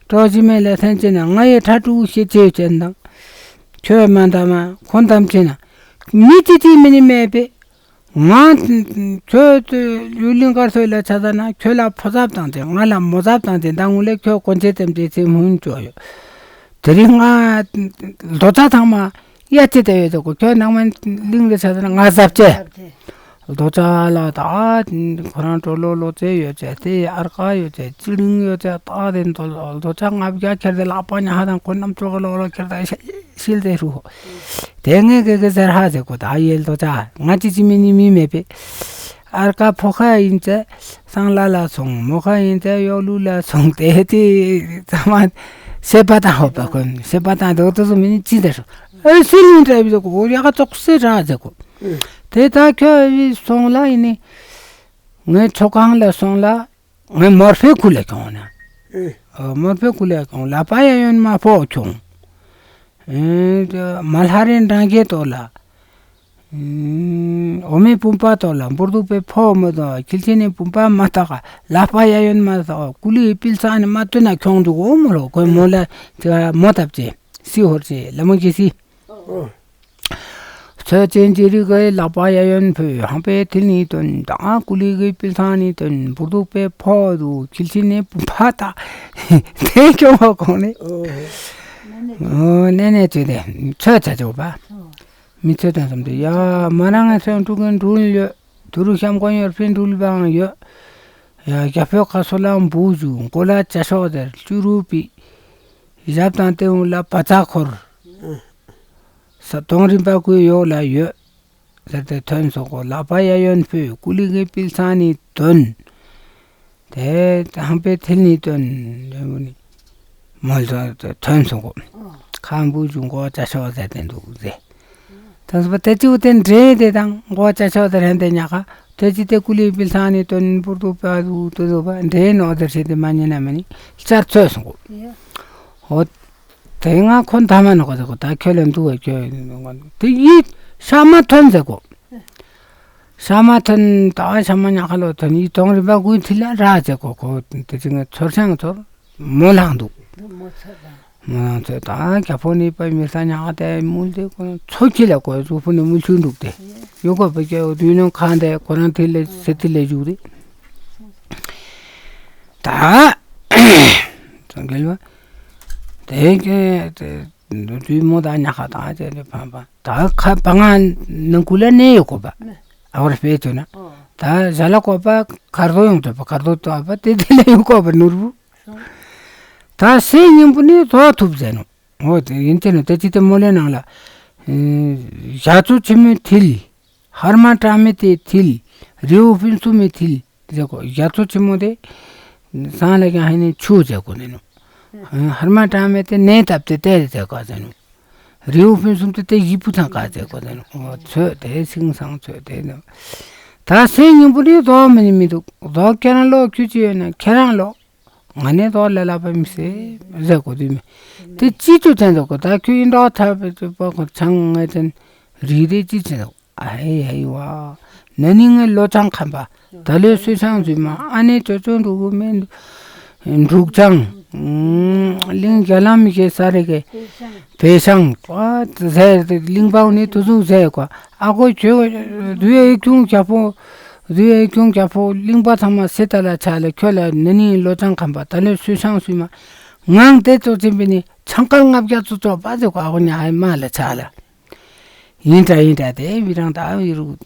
གྲོགས་ཅི་མེད་ལ་ཐན་ཅེ་ན། ང་ཡི་ཁྲ་ཀྲུ་ཤེ་ཅེ་ཅན་དང་ཁྱོད་མ་འདམ་མ་ཁོ་འདམ་ཅེ་ན། མི་ཅི་ཅི་མི་ནི་མེད་པས། ང་ཁྱོད་ཡུལ་གླིང་དཀར་སོས་ལ་ཆ་ད་ན་ཁྱོད་ལ་ཕོ་ཚབ་དང་ཅེ། ང་ལ་མོ་ཚབ་དང་ཅེ། ད་ངུ་ལས་ཁྱོད་གོན་ཆེ་ཙམ་ཅེ་ཚེ་མུན་ཅོ་ཡོད། དེ་རིང་ང་རྡོ་ཆ་ཚང་མ་གཡའ་ཅི་དེ་ཡོད་དོ་གོ། ཁྱོད་ནང་མ་གླིང་ལ་ཆ་ད་ན་ང་ཟབ་ཅེ། རྡོ་ཆ་ལ་ད་ཁོ་རང་གྲོ་ལོ་ལོ་ཙེ་ཡོད་ཅེ། དེ་ཨར་ཀ་ཡོད་ཅེ། ཅི་རིང་ཡོད་ཅེ། ད་དེ་རྡོ་ཆ་ལྔ་བརྒྱ་ཁྱེར་དེ་ལག་པ་ཉ་ཧ་དང་ཁོ་རྣམ་ཅོག་གི་ལོག་ལོ་ཁྱེར་དེ་ཤིལ་དེ་ཧྲུ། དེ་ངས་གེ་གེ་ཟེར་ཧ་ཟེར་གོ། ད་ཡེལ་དོ་ཅག་ང་ཅི་ཅི་མི་ནི་མི་མེད་པས། ཨར་ཀ་ཕོ་ཁ་ཡིན་ཚེ་སང་ལ་ལ་སོང་། མོ་ཁ་ཡིན་ཚེ་གཡོག་ལུ་ལ་སོང་། དེ་དེ་ཚང་མ་ཤེས་པ་དང་ཧོ་པ་ཀུན་ཤེས་པ་དང་དོ་དོ་སོ་མི་ནི་ཅི་ཟེར་ཧྲོ། ཨེ་སུ་ལིན་དྲ་བི་ཟེར་གོ། ཡ་ཁ་ཙོག་སེ་ར་ཟེར་གོ། དེ་ད་ཁྱོད་བི་སོང་ལ་ཡིན་ནི་ངའི་ཚོ་ཁང་ལ་སོང་ལ། ངའི་མོར་ཕེ་ཁུ་ལ་ཁྱོང་ན། ཨེ། ཨ། མོར་ཕེ་ཁུ་ལ་ཁྱོང་། ལག་པ་གཡས་གཡོན་མ་ཕོ་ཁྱོང་། ཨེ། དེ་མ་ལྷ་རེ་འབྲང་རྒྱས་ཏོ་ལ། ཨུམ། འོ་མའི་བུམ་པ་ཏོ་ལ། འབུར་དུག་པའི་ཕོ་མོ་ཏོ། ཁྱིལ་ཆེན་ནི་བུམ་པ་མ་ཏག། ལག་པ་གཡས་གཡོན་མ་ཏག། ཀུ་ལི་པིལ་ཚང་ནི་མ་ཏོ་ན་ཁྱོང་འདུག། འོ་མོ་ལོ་ཁོའི་མོ་ལ་དེ་མོ་བཏབ་ཅེ། སི་ཧོར་ཅེ་ལ་མོ་གི་སི། ཨོ། ཚོད་ཅན་ཅི་རིགས་ཀྱི་ལག་པ་གཡས་གཡོན་ཕུད། ཧང་པའི་མཐིལ་ནི་སྟོན། དང་ཀུ་ལི་གི་པིལ་ཚང་ནི་སྟོན། འབུར་དུག་པའི་ཕོ་དུ། ཁྱིལ་ཆེན་ནི་བུམ་པ་ཏག། དེ་སྐྱོ་བ་གོང་ནས། ཨོ། ཨོ། ནེ་ནེ་ཅི་དེ་ཚོད་ཚ་ཅོག་པ། ཨོ། མི་ཚེ་དང་བསམ་སྟེ། ཡ་མ་རང་ངའི་སེམས་དཀྲུག་མཁན་འགྲུལ་ཡོད། དུ་རུ་ཤམ་གོང་ཡོར་ཕན་འགྲུལ་བའང་ཡོད། ཡ་རྒྱ་ཕོ་ཁ་སོ་ལའང་འབུ་བཅུག་མགོ་ལ་ཅ་ཤོག་དེར་བཅུ་རུ་པི། ཞབས་དང་སྟེང་ལ་བ་ཙག་འཁོར། ས་དོང་རིམ་པ་ཀུའི་ཡོག་ལ་ཡོད། ཟེར་ཏེ་ཐོན་སོང་གོ། ལག་པ་གཡས་གཡོན་ཕུད། ཀུ་ལི་གི་པིལ་སང་ནི་དོན། དེ་ཧང་པའི་ཐིལ་ནི་དོན། མོལ་སོང་སྟེ་ཐོན་སོང་གོ། ཁང་བུ་བཅུ་མགོ་ཅ་ཤོག་ཟེར་ཏེ་འདུག་ཟེ། ད་སོ་པ་དེ་ཅིའུ་དེ་འདྲེ་དེ་དང་མགོ་ཅ་ཤོག་དེ་རན་དེ་ཉག་ག་དེ་ཅི་དེ་ཀུ་ལི་པིལ་སང་ནི་དོན་པུར་དུ་པ་དུ་དུ་དུ་པ་འདྲེ་ནོ་དེར་ཤེས་དེ་མ་ཉན་ན་མ་ནི་ལྕར་ཚོད་སོང་གོ། ཧོ། དེ་ང་ཁོ་མཐའ་མ་ནོ་གོ་ཟེར་གོ། ད་ཁྱོད་ལ་འདུག་ག་ཁྱོད་དེ་ཡིད་ཤ་མ་ཐོན་ཟེར་གོ། ཤ་མ་ཐོན། ད་ཤ་མ་ཉག་ག་ལོ་ཐོན། ཡིད་དོང་རིམ་པ་ཀུན་ཐིལ་ལ་ར་ཟེར་གོ། ཁོ་དེ་ཅི་ང་ཚོར་ཤང་ཚོར་མོ་ལང་འདུག་མོ་ལང་ཚོད། ད་རྒྱ་ཕོ་ནི་པ་མི་ས་ཉག་ག་དེ་མུལ་དེ་ཁོ་ཚོ་ཁྱི་ལ་གོ་ཚོ་ཕུ་ནི་མུལ་ཆུ་འདུག་དེ་ཡོད་གོ། པ་ཀྱ་དུས་ནང་ཁང་དེ་ཁོ་རང་ཐིལ་ལ་སེ་ཐིལ་ལ་བཞུགས་དེ། ད་ཚང་གལ་བ་དེ་ཀྱེ་དེ་དུས་མོ་ད་ཉག་ག་ད་ཅེ་དེ་ཕམ་པ། ད་ཁ་པ་ང་ནང་ཁུལ་ལ་གནས་ཡོད་གོ་པ། ཨ་བར་སྤེལ་ཚོད་ན། ད་ཞལ་ལ་གོ་པ་གར་དོ་ཡོང་ཚོད་པ། གར་དོ་ཏོ་པ་དེ་དེ་ལ་ཡོད་གོ་པ་ནོར་བུ། ད་སེ་སྙིང་པོ་ནི་རྫོགས་ཐུབ་ཟེར་ནོ། འོ་དེ་ཡིན་ཚེ་ནོ་དེ་ཅི་དེ་མོ་ལེ་ནང་ལ། ཞག་ཚོ་ཆེན་མོའི་ཐིལ། ཧར་མ་གྲངས་མེད་དེ་ཐིལ། རེའུ་སྤུན་གསུམ་མི་ཐིལ། ཟེར་གོ། ཞག་ཚོ་ཆེན་མོ་དེ་སང་ལ་ཀྱང་ཧེ་ནི་ཆུ་ཟེར་གོ་ནི་ནོ། ཧར་མ་གྲངས་མེད་དེ་ནས་བཏབ་སྟེ་དེ་ཟེར་གོ་ཟེར་ནོ། རེའུ་སྤུན་གསུམ་དེ་དེ་ཡིད་བུ་ཚང་ག་ཟེར་གོ་ཟེར་ནོ། འོ་ཚོད་དེ་སིང་སང་ཚོད་དེ་ནོ། ད་སེ་སྙིང་པོ་ནི་རྫོགས་མི་ནི་མི་འདུག་རྫོགས་ཁྱེད་རང་ལོ་ཁྱུ་ཅི་ཡོད་ན་ཁྱེད་རང་ལོ། ང་ནི་དོ་ལ་ལ་པ་མི་སེ་ཟེར་གོ་དུས་མི། དེ་ཅི་ཅུ་ཚན་དུ་གོ། ད་ཁྱོད་ཡིན་འགྲོ་ཐབས་པ་ཁོ་ཚང་ངེ་ཚན་རིག་དེ་ཅི་ཚན་དུ། ཨ་ཧེ་ཧེ་ཝ། ན་ནིང་ངའི་ལོ་ཆང་ཁམ་པ། ད་ལོའི་སུས་ཆང་ཟོས་མ། ཨ་ནེ་ཅོ་ཅོ་འབྲུག་གུ་མེ་འབྲུག་ཆང་། གླིང་རྒྱ་ལམ་མི་ཤེས་ས་རེ་གེ། བེ་ཤང་། ཨ་ཟེར་གླིང་པའུ་ནི་དུ་ཟུག་ཟེར་གོ། ཨ་གོ་ཁྱོད་རུའི་ཁྱུང་རྒྱ་ཕོ། རུའི་ཁྱུང་རྒྱ་ཕོ་གླིང་པ་ཚང་མ་སེ་ད་ལ་ཆ་ལ། ཁྱོད་ལ་ན་ནིང་ལོ་ཆང་ཁམ་པ། ད་ལོའི་སུས་ཆང་ཟོས་མ། ངང་དེ་ཙོ་ཅིན་པི་ནི་ཆང་ཁལ་ལྔ་བརྒྱ་ཙོ་ཙོ་པ་ཟེར་གོ། ཨ་གོ་ཉ་ཧའི་མ་ལ་ཆ་ལ། ཡིན་དྲ་ཡིན་དྲ་དེ་བི་རང་ད་བི་རུ་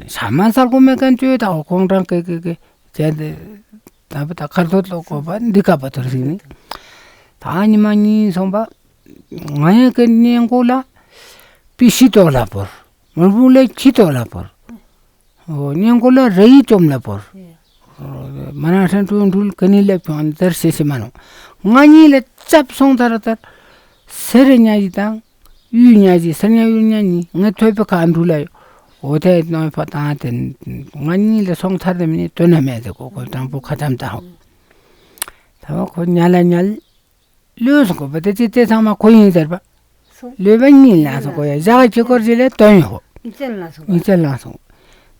ཤ་མ་སལ་གོ་མེ་གན་ཅོས་ད་ཁོང་རང་ཀེ་ཀེ་ཀེ་བྱས་ཏེ། ད་བི་ད་ཁར་ཐོ་ལོ་གོ་པ་འདི་ཀ་པ་ཐོར་ཞིག་ནི། ད་ཉི་མ་གཉིས་སོང་པ། ང་ཡང་ཀེ་ཉན་གོ་ལ་པི་ཤི་ཏོ་ལ་བོར། མོར་བུ་ལ་ཁྱི་ཏོ་ལ་བོར། ཨོ་ཉན་གོ་ལ་ར་ཡི་ཅོམ་ལ་བོར། མ་ན་ཧྲན་ཀྲུང་འགྲུལ་ཀ་ནི་ལེབ་ཀྱང་དར་ཤེ་ཤེ་མ་ནོ། ང་གཉིས་ལ་ཅབ་སོང་དར་དར། སེ་རེ་ཉ་ཡི་དང་། གཡུ་ཉ་ཡི། སེ་ཉ་གཡུ་ཉ་གཉིས་ངས་ཐོས་པའི་ཁ་འགྲུལ་ལ་ཡོད། འོ་དེ་ནོ་ཕ་དང་དེ་ང་གཉིས་ལ་སོང་ཐར་དེ་མིན་ནི་དོན་ན་མེད་དེ་གོ་གོ་དྲང་པོ་ཁ་ཙམ་དང་། ད་བ་ཁོ་ཉ་ལ་ཉལ། ལོས་སོང་གོ་པ་དེ་ཅི་དེ་ཚང་མ་ཁོ་ཡིན་ཟེར་པ། ལོས་པ་གཉིས་ལ་སོང་གོ་ཡ། ཞག་གི་སྐོར་ཅི་ལས་དོན་ཡོད་གོ། ཉི་ཚེ་ལ་སོང་གོ། ཉི་ཚེ་ལ་སོང་།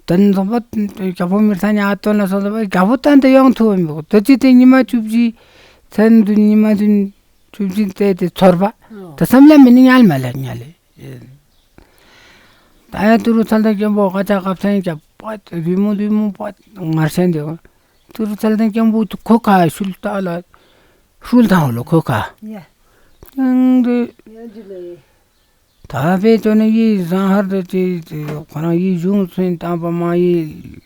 དོན་སོང་པ་རྒྱ་ཕོ་མི་ཚ་ཉ་དོན་ལ་སོང་ཟེར་པ། རྒྱ་ཕོ་ཏན་དེ་ཡོང་ཐུབ་མི་གོ། དེ་ཅི་དེ་ཉི་མ་བཅུ་བཞི་ཚན་བདུན་ཉི་མ་བདུན་བཅུ་བཞི་དེ་དེ་ཚོར་པ། དེ་བསམ་ལ་མི་ནི་ཉལ་མ་ལ་ཉལ་ལེ། ད་ཡ་ཏུ་རུ་ཚལ་དང་སྐྱེན་པོ་ཀ་ཅག་ཀ་ཚན་རྒྱབ་པ་རུལ་མོ་རུལ་མོ་པ་ངར་ཤན་དེ་གོ། ཏུ་རུ་ཚལ་དང་སྐྱེན་པོ་ཁོ་ཁ་ཤུལ་ལྟ་ལ། ཧྲུལ་དང་ལོ་ཁོ་ཁ། ཡ། ཨང་དུ། ཡ་ཇུ་ལེ། ད་བེ་ཅོ་ནི་ཡི་ཟང་ཧར་དུ་ཅི་ཅི་ཁོ་རང་ཡི་གཞུང་ཚུན་བཏང་པ་མ་ཡི།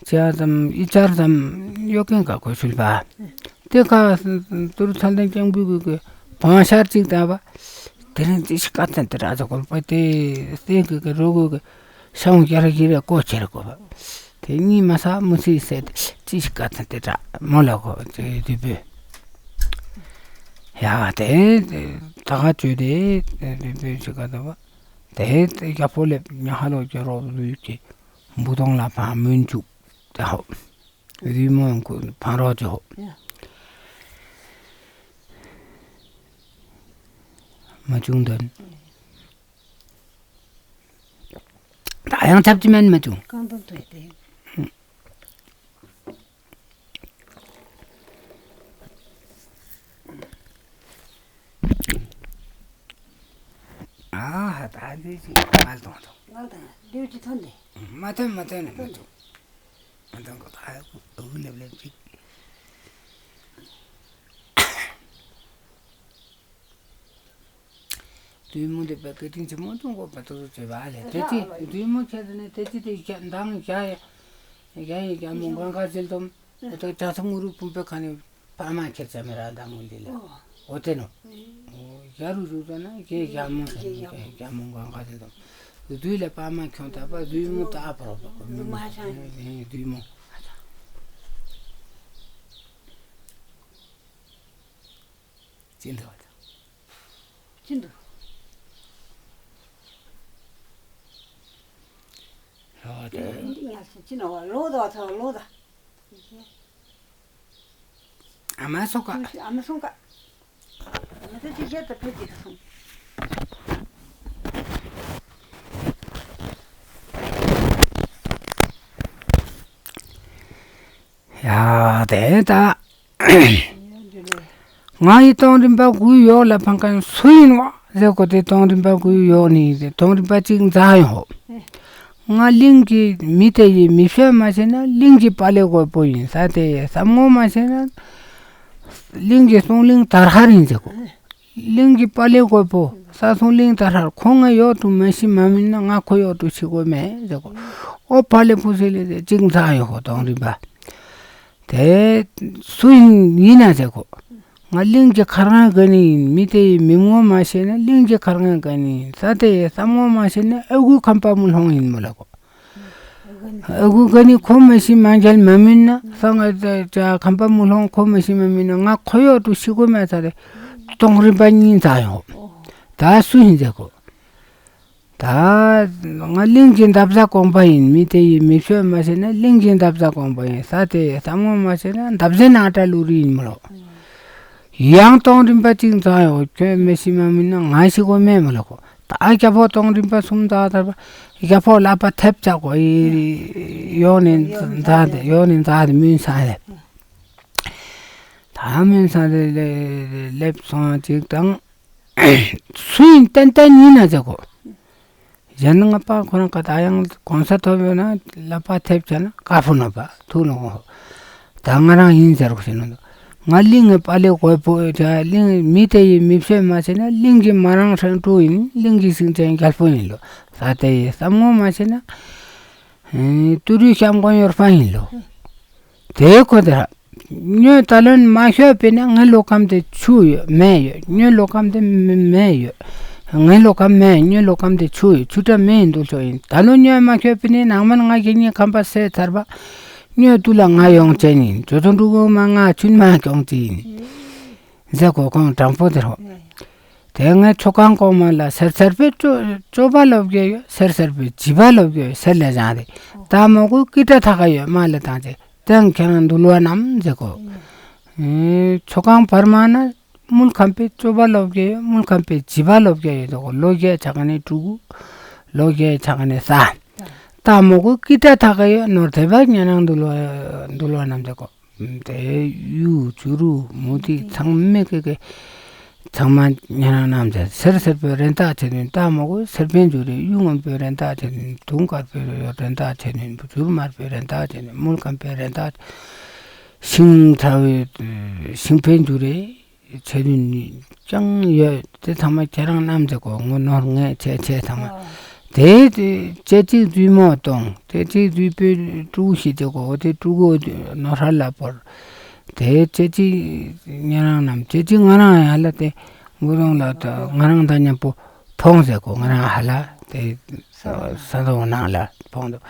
ཅ་ཙམ་ཡི་ཅར་ཙམ་ཡོད་ཀན་ཀ་ཁོ་ཤུལ་པ། དེ་ཁ་ཏུ་རུ་ཚལ་དང་སྐྱེན་པོ་གི་གི་བང་ཤར་ཅིག་བཏང་པ། དེ་རིང་ཅི་ཞིག་ཀ་ཚན་དེ་ར་ཟ་གོ་པ་དེ་སྟེང་གི་གི་རོ་གོ་གི། ཤང་རྒྱ་ར་གི་རེ་ཀོ་ཆེར་ཀོ་བ། དེ་གཉིས་མ་ས་མུ་སི་སེ་ཅི་ཞིག་ག་ཚ་དེ་དྲ་མོ་ལ་གོ་དེ་དུ་བུ། ཡ་དེ་ད་ག་ཅུ་དེ་དུ་བུ་ཅི་ག་ད་བ། དེ་རྒྱ་ཕོ་ལེབ་ཉ་ཧ་ལོ་ཀྱ་རོ་ལུས་ཀྱི་འབུ་དོང་ལ་ཕ་མུན་ཅུག་དེ་ཧོ། རི་མོ་ཡང་ཁུ་ཕང་རོ་ཅོ་ཧོ། མ་ཅུང་དོན། ད་ཡང་ཐབས་ཅི་མེད་མ་བྱུང་། རྐང་དང་ཐོས་ཏེ། ཨ་ཧ་ད་འདི་ཅི་ངལ་གཏོང་དང་། ངལ་གཏོང་། འདི་ཅི་ཐོན་ཏེ། མ་ཐོན་མ་ཐོན་མ་བྱུང་། མ་ཐོན་གོ་ད་ཨུ་ལེབ་ལེབ་ཅིག། བདུད་མོ་དེ་བ་ཀི་ཏིང་ཆེན་མོ་དུང་གོ་བ་དུ་ཆེ་བ་ལེ། དེ་ཅི་བདུད་མོ་ཁྱེར་ནས་དེ་ཅི་དེ་ཞག་མདང་ཞག་ཡ་ཞག་ཡི་ཞག་མོ་གང་ག་ཟིལ་དོམ་འོ་ད་ཇ་ཚ་མུ་རུ་བུམ་པའི་ཁ་ནས་པ་མ་ཁྱེར་ཆ་མེ་ར་མདང་མོ་འདི་ལ་འོ་དེ་ནོ། ཞག་རུ་རུ་ད་ན་ཞག་ཞག་མོ་ཟེར་ནོ། ཞག་མོ་གང་ག་ཟིལ་དོམ་བདུད་ལ་པ་མ་ཁྱོང་ད་པ་བདུད་མོ་ད་ཨ་པ་རོ་པ་གོ་མི་མ་ཆང་བདུད་མོ། ཅི་འདྲ་བ་དང་། ཅི་འདུག་ལོ་དེ། འདི་ཉལ་སོང་། ཅི་ནོ་བ་ལོ་དོ་ཐོ་ལོ་ད། ཨ་མ་སོ་ཀ། ཨ་མ་སོང་ཀ། ཨ་མ་དེ་ཅི་བྱེད་དུ་ཕེབས་ཀྱི་སོང་། ཡ་དེ་ད། ང་ཡི་སྟོང་རིམ་པ་དགུའི་ཡོག་ལ་ཕན་མཁན་སུ་ཡིན་བ་ཟེར་གོ། དེ་སྟོང་རིམ་པ་དགུའི་ཡོག་ནི་དེ་སྟོང་རིམ་པ་གཅིག་འཛག་ཡོང་ཧོ། ང་གླིང་གི་མི་དེ་ཡི་མི་ཤོད་མ་བྱས་ན་གླིང་གི་དཔའ་ལས་རྒོད་པོ་ཡིན་ས་དེ་ཡི་བསམ་ངོ་མ་བྱས་ན་གླིང་གི་སྲུང་གླིང་དར་ཧར་ཡིན་ཟེར་གོ། གླིང་གི་དཔའ་ལས་རྒོད་པོ་ས་སྲུང་གླིང་དར་ཧར་ཁོ་ང་ཡོག་ཏུ་མ་ཤི་མ་མིན་ན་ང་ཁོ་ཡོག་ཏུ་ཤི་དགོས་མེད་ཟེར་གོ། ཨོ་དཔའ་ལས་ཕུ་སི་ལས་དེ་གཅིག་འཛག་ཡོང་ཧོ་སྟོང་རིམ་པ། དེ་སུ་ཡིན་ཡིན་ན་ཟེར་གོ། ང་གླིང་གི་མཁར་རྒན་ག་ནི་ཡིན། མི་དེ་ཡི་མི་ངོ་མ་ཤེས་ན་གླིང་གི་མཁར་རྒན་ག་ནི་ཡིན། ས་དེ་ཡི་བསམ་ངོ་མ་ཤེས་ན་ཨ་ཁུའི་ཁམས་པ་མུ་ལྷོང་ཡིན་མོ་ལ་གོ། ཨ་ཁུ་ག་ནི་ཁོ་མ་ཤི་མ་རྒྱལ་མ་མིན་ན་ས་ང་ཁམས་པ་མུ་ལྷོང་ཁོ་མ་ཤི་མ་མིན་ན་ང་ཁོ་ཡོག་ཏུ་ཤི་དགོས་མེད་ས་རེད། སྟོང་རིམ་པ་གཉིས་འཛག་ཡོང་། ད་སུ་ཡིན་ཟེར་གོ། ད་ང་གླིང་གི་འདབ་བཟའ་གོང་པ་ཡིན། མི་དེ་ཡི་མི་ཤོད་མ་ཤེས་ན་གླིང་གི་འདབ་བཟའ་གོང་པ་ཡིན། ས་དེ་ཡི་བསམ་ངོ་མ་ཤེས་ན་འདབ་བཟའ་ནང་བཀྲ་ལུ་རི་ཡིན་མོ་ལོ། ཡང་སྟོང་རིམ་པ་གཅིག་འཛག་ཡོང་། ཁྱོད་མི་ཤི་མ་མིན་ན་ང་ཤི་དགོས་མེད་མོ་ལོ་གོ། ད་རྒྱ་ཕོ་སྟོང་རིམ་པ་གསུམ་འཛག་ད་རྒྱ་ཕོ་ལག་པ་ཐེབས་ཆག་གོ་ཡི་ཡོག་ནས་འཛག་དེ་ཡོག་ནས་འཛག་དེ་མུན་སང་ལེབ། ད་མུན་སང་དེ་ལེབ་སོང་ཅིག་དང་། སུ་ཡིན་ཏན་ཏན་ཡིན་ན་ཟེར་གོ། གཞན་ང་པ་ཁོ་རང་ག་ད་ཡང་གོང་ས་ཐོབ་ཡོད་ན་ལག་པ་ཐེབས་བྱས་ན་དཀར་པོ་ནོ་པ་ཐུག་ནོ་གོ། ད་ང་རང་ཡིན་ཟེར་གོ་ཞེས་ནོ། ང་གླིང་གི་དཔའ་ལས་རྒོད་པོ་ཡོད་ཀྱང་གླིང་མི་དེ་ཡི་མི་ཤོད་མ་བྱས་ན་གླིང་གི་མ་རང་ཧྲང་ཀྲུ་ཡིན། གླིང་གི་སེང་ཆེན་རྒྱལ་པོ་ཡིན་ལོ། ས་དེ་ཡི་བསམ་ངོ་མ་བྱས་ན་ཏུ་རུའི་ཤམ་གོང་ཡོར་ཕ་ཡིན་ལོ། དེ་ཁོ་དེ་ར། སྨྱོས་ད་ལོན་མ་ཤོད་པས་ན་ངའི་ལོ་ཁམས་དེ་ཆུ་ཡོད་མེ་ཡོད། སྨྱོས་ལོ་ཁམས་དེ་མེ་མེ་ཡོད། ངའི་ལོ་ཁམས་མེ། སྨྱོས་ལོ་ཁམས་དེ་ཆུ་ཡོད། ཆུ་ཁྲ་མེ་ཡིན་འདུག་ཆོག་ཡིན། ད་ལོ་སྨྱོས་མ་ཤོད་པས་ནི་ནང་མན་ང་གི་གཉིས་ཁམས་པ་སེ་ཚར་བ། སྨྱོས་དུ་ལ་ང་ཡོང་ཅན་ཡིན། ཇོ་ཚོ་འབྲུག་གོང་མ་ང་ཆུན་མ་གྱོང་ཅི་ཡིན། ཟེར་གོ་ཁོང་དྲང་པོ་དེ་རོ། དེ་ངའི་ཆོ་གང་གོང་མ་ལ་སེར་སེར་པོའི་ཅོ་ཅོ་པ་ལོབ་གེ་ཡོད། སེར་སེར་པོའི་བྱིས་པ་ལོབ་གེ་ཡོད། སེར་ལས་བྱང་རེད། ད་མོ་གུ་ཀི་ཏྲ་ཐ་ག་ཡོད་མ་ལ་དང་ཅེ། དེང་ཁྱེད་རང་འདུལ་བ་རྣམས་ཟེར་གོ། ཨེ་ཆོ་གང་བར་མ་ན་དམུལ་ཁམས་པའི་ཅོ་པ་ལོབ་གེ་ཡོད། དམུལ་ཁམས་པའི་བྱིས་པ་ལོབ་གེ་ཡོད་དོ། ལོ་བརྒྱད་ཆ་ག་ནས་དྲུག་ལོ་བརྒྱད་ཆ་ག་ནས་ས། ད་མོ་གུ་ཀི་ཏྲ་ཐ་ག་ཡོད། ནོར་དེ་བ་ཉ་ནང་འདུལ་བ་འདུལ་བ་རྣམས་ཟེར་གོ། དེ་གཡུ་བྱུ་རུ་མུ་ཏིག་ཚང་མེད་ཀི་ཀི། ཚང་མ་ཉ་ནང་རྣམས་ཟེར། སེར་སེར་པོའི་རེན་ཏག་ཆེ་དུན་ད་མོ་གུ་སེར་པན་བྱུ་རུ། གཡུ་སྔོན་པོའི་རེན་ཏག་ཆེ་དུན། དུང་དཀར་པོའི་རེན་ཏག་ཆེ་དུན། བྱུར་དམར་པོའི་རེན་ཏག་ཆེ་དུན། དམུལ་སྐམ་པོའི་རེན་ཏག་ཆེ། ཤིང་ཁྲ་བོའི་ཤིང་ཕན་བྱུ་རུ་ཆེ་དུན་ནི་ཅང་ཡོད། དེ་ཚང་མ་ཁྱེད་རང་རྣམས་ཟེར་གོ། ངོ་ནོར་ངས་ཆེ་ཆེ་ཚང་མ། དེ་དེ་ཅེ་གཅིག་བཙུན་མོ་གཏོང་། དེ་གཅིག་བཙུན་པོའི་ཕྲུ་གུ་ཞིག་དེ་གོ། དེ་ཕྲུ་གུ་ནོར་ཧ་ལ་བོར། དེ་ཅེ་གཅིག་ཉེ་རང་རྣམས། ཅེ་གཅིག་ང་རང་ཡང་ལ་དེ་མགོ་རོང་ལ་ད་ང་རང་ད་མཉམ་པོ་ཕོངས་ཟེར་གོ། ང་རང་ཧ་ལ་དེ་ས་འདོང་ནང་ལ་ཕོངས་འདུག།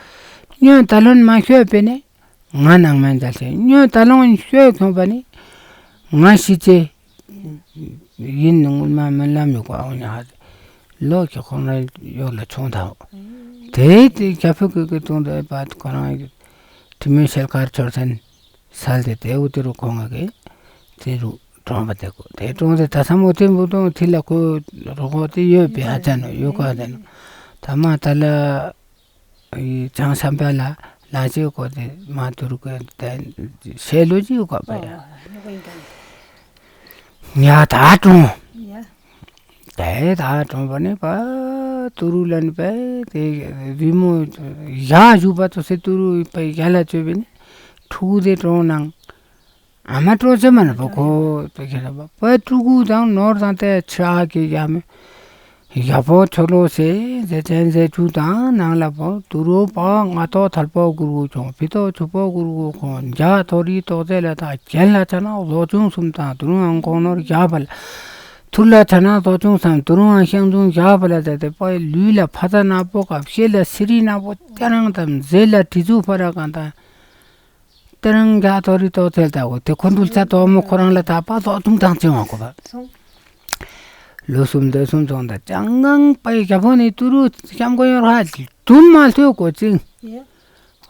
སྨྱོས་ད་ལོན་མ་ཤོད་པས་ནི་ང་ནང་མན་འདྲ་ཆེ། སྨྱོས་ད་ལོན་ཤོད་ཁྱོང་པ་ནི་ང་ཤི་ཆེ། ཡིན་ནི་སྔོན་མ་སྨོན་ལམ་ཡོད་གོ། ཨ་ཝ་ཉ་ཧ་ལོ་ཁྱེད་ཁོང་ར་ཡོད་ལ་ཆུང་ཐང་། དེ་དེ་རྒྱ་བོད་ཀྱི་ཀྱི་དུང་དེ་བ་ཁོ་རང་དྲི་མེད་ཤེལ་དཀར་མཆོད་རྟེན་སལ་ཏེ་དེ་འུ་དེ་རུ་ཁོང་གི་དེ་རུ་གྲོངས་པ་དེ་གོ། དེ་གྲོངས་ཏེ་ད་ས་མོ་དེ་འབུ་དུང་དེ་ལ་ཁོ་རོ་ཁོ་དེ་ཡོད་པའི་ཧ་ཅང་ནོ་ཡོད་ག་དེ་ནོ། ད་མ་ད་ལ། ཡི་བྱང་སམ་པ་ལ་ལ་ཅིག་གོ་དེ་མ་དུར་གོ་དེ་ཤེས་ལོ་ཅིག་གོ་པ་ཡ། ཉ་ད་གྲོང་། དེ་ད་གྲོང་པ་ནི་པ་དུ་རུ་ལ་ནི་པ་དེ་རི་མོ་ཡ་ཞུ་པ་དུ་སེ་དུ་རུ་པ་ཡ་ལ་ཅོ་བི་ནི་ཕྲུ་གུ་དེ་གྲོང་ནང་། ཨ་མ་སྤྲོ་ཆེ་མ་ནི་པ་ཁོ་པ་ཁྱེད་ར་པ་པ་ཕྲུ་གུ་དང་ནོར་དང་དེ་ཆ་གི་ཡ་མི། ཞྭ་ཕོ་ཆོ་ལོ་སེ་ཟེ་ཅན་ཟེ་ཆུ་དང་ནང་ལ་བོ་དུ་རུ་པ་ང་ཏོ་ཐལ་པོ་གུར་གུ་ཆོང་ཕི་ཏོ་ཆུ་པོ་གུར་གུ་ཁོང་འཇའ་ཐོ་རི་ཏོག་ཙེ་ལ་དང་གྱེན་ལ་ཆ་ན་ལོ་ཆུང་གསུམ་དང་དུ་རུང་ཨང་ཁོང་ནོར་བཞག་པ་ལ། ཐུར་ལ་ཆ་ན་ལོ་ཆུང་གསུམ་དུ་རུང་ཨང་ཤང་ཆུང་བཞག་པ་ལ་ཟེ་ཏེ་པ་ལུས་ལ་ཕ་ཚ་ནག་པོ་གབ་ཤེད་ལ་སི་རི་ནག་པོ་ཏེ་རང་དང་ཟེ་ལ་དྲི་ཚུ་ཕ་ར་གང་དང་། ཏེ་རང་རྒྱ་ཐོ་རི་ཏོག་ཚལ་ད་གོ་ཏེ་ཁོ་འདུལ་ཚ་ཏོ་མོ་ཁོ་རང་ལ་ད་པ་ཏོ་ཐུང་ཐང་ཅི་བ་གོ་བ། ལོ་གསུམ་ཟླ་གསུམ་སོང་ད་ཅང་གང་པའི་རྒྱ་ཕོ་ནི་ཏུ་རུ་ཤམ་གོ་ཡོར་ཧ་དུམ་མ་ལྷོད་གོ་ཅིང་།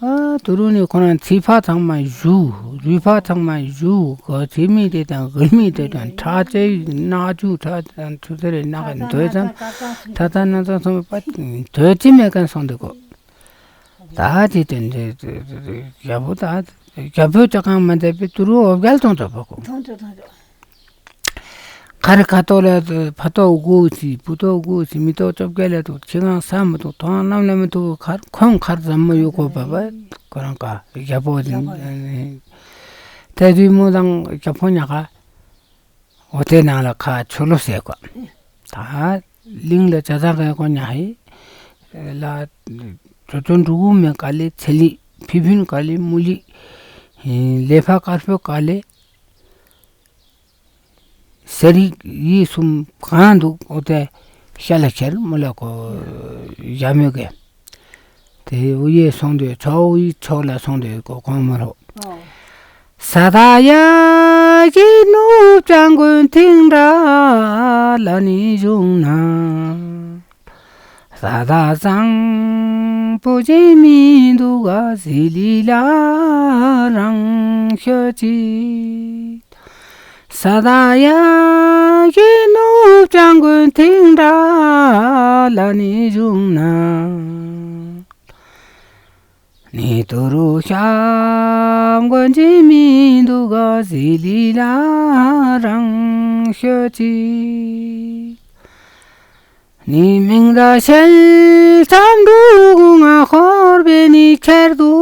ཨ་ཏུ་རུ་ནི་ཁོ་རང་ཚི་ཕ་ཚང་མ་བཞུ་རུས་ཕ་ཚང་མ་བཞུ་གོ་ཚི་མི་དེ་དང་གུར་མི་དེ་དང་ཁྲག་ཅེ་ནག་ཆུ་ཁྲག་དང་ཆུ་ཚེ་རེ་ནག་གི་འདོད་ཙམ་ད་ད་ན་ཙམ་སོང་པ་འདོད་ཅི་མེད་མཁན་སོང་དེ་གོ། ད་ཅི་དེ་འདྲའི་རྒྱ་བོ་ད་རྒྱ་བོས་ཅག་གང་མ་མཛད་པའི་ཏུ་རུ་འོ་བརྒྱལ་ཐོང་ཐོང་པོ་གོ། ཐོང་ཐོང་ཐོང་ཐོང་། ཁ་རི་ཁ་ཐོག་ལ་ཕ་ཐོག་དགུ་ཅི་བུ་ཐོག་དགུ་ཅི་མི་ཐོག་བཅོ་བརྒྱད་ལ་ཐོག་ཁྱི་གང་ས་མི་ཐོག་ཐོང་ནམ་ལ་མི་ཐོག་ཁར་ཁོང་ཁར་ཙམ་མོ་ཡོད་གོ་བ་བ་ཁོ་རང་ཀ་རྒྱ་བོ་ཟིན། ཏེ་རི་མོ་དང་རྒྱ་བོ་ཉག་ག་འོ་དེ་ནང་ལ་ཁ་ཆོ་ལོ་ཟེར་གོ། ད་གླིང་ལ་ཇ་ཚ་གའི་གོ་ཉ་ཧེ། ལ་ཇོ་ཅོ་འབྲུ་གུ་མེ་ཀ་ལེ་ཚེ་ལི་ཕི་ཕུན་ཀ་ལེ་མུ་ལི། ལེ་ཕ་དཀར་པོ་ཀ་ལེ། ཟེར་ཡིག་ཡིག་གསུམ་གང་འདུག་འོ་དེ་ཤ་ལ་ཁྱེར་མོ་ལ་གོ་ཡ་མོ་གེ། དེ་ཝུ་ཡེ་སོང་དུས་ཆོ་ཝུ་ཡི་ཆོ་ལ་སོང་དུས་གོ་གོང་མ་རོ། ས་ད་ཡ་གི་ནུབ་བྱང་ཀུན་ཐིང་འདྲ་ལ་ནི་བཞུགས་ན། ས་ད་བཟང་པོ་ཅི་མི་འདུག་ག་ཟི་ལི་ལ་རང་ཤོད་ཅི། ས་ད་ཡ་གི་ནུབ་བྱང་ཀུན་ཐིང་འདྲ་ལ་ནི་བཞུགས་ན། ནི་ཏུ་རུ་ཤ་མགོན་ཅི་མི་འདུག་ག་ཟི་ལི་ལ་རང་ཤོད་ཅི། ནི་མིང་ད་ཤེལ་ཙམ་འབྲུ་གུ་ང་ཧོར་བེ་ནི་ཁྱེར་དུ་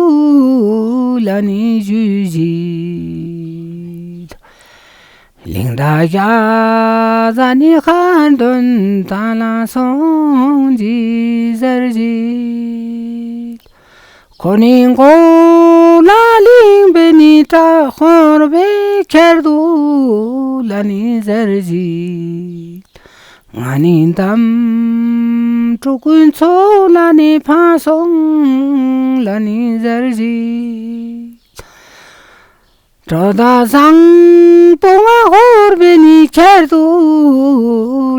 ལ་ནི་ཞུ་ཞིག། གླིང་ད་ཞ་ཟ་ནི་ཁ་འདོན་ད་ལ་སོང་ཅི་ཟེར་ཞིག། ཁོ་ནི་མགོ་ལ་གླིང་བེ་ནི་ཏྲ་ཧོར་བེ་ཁྱེར་དུ་ལ་ནི་ཟེར་ཞིག། ང་ནི་འདམ་ཕྲུ་གུ་ཚོ་ལ་ནི་ཕ་སོང་ལ་ནི་ཟེར་ཞིག། གྲོ་ད་བཟང་པོ་ང་ཧོར་བེ་ནི་ཁྱེར་དུ་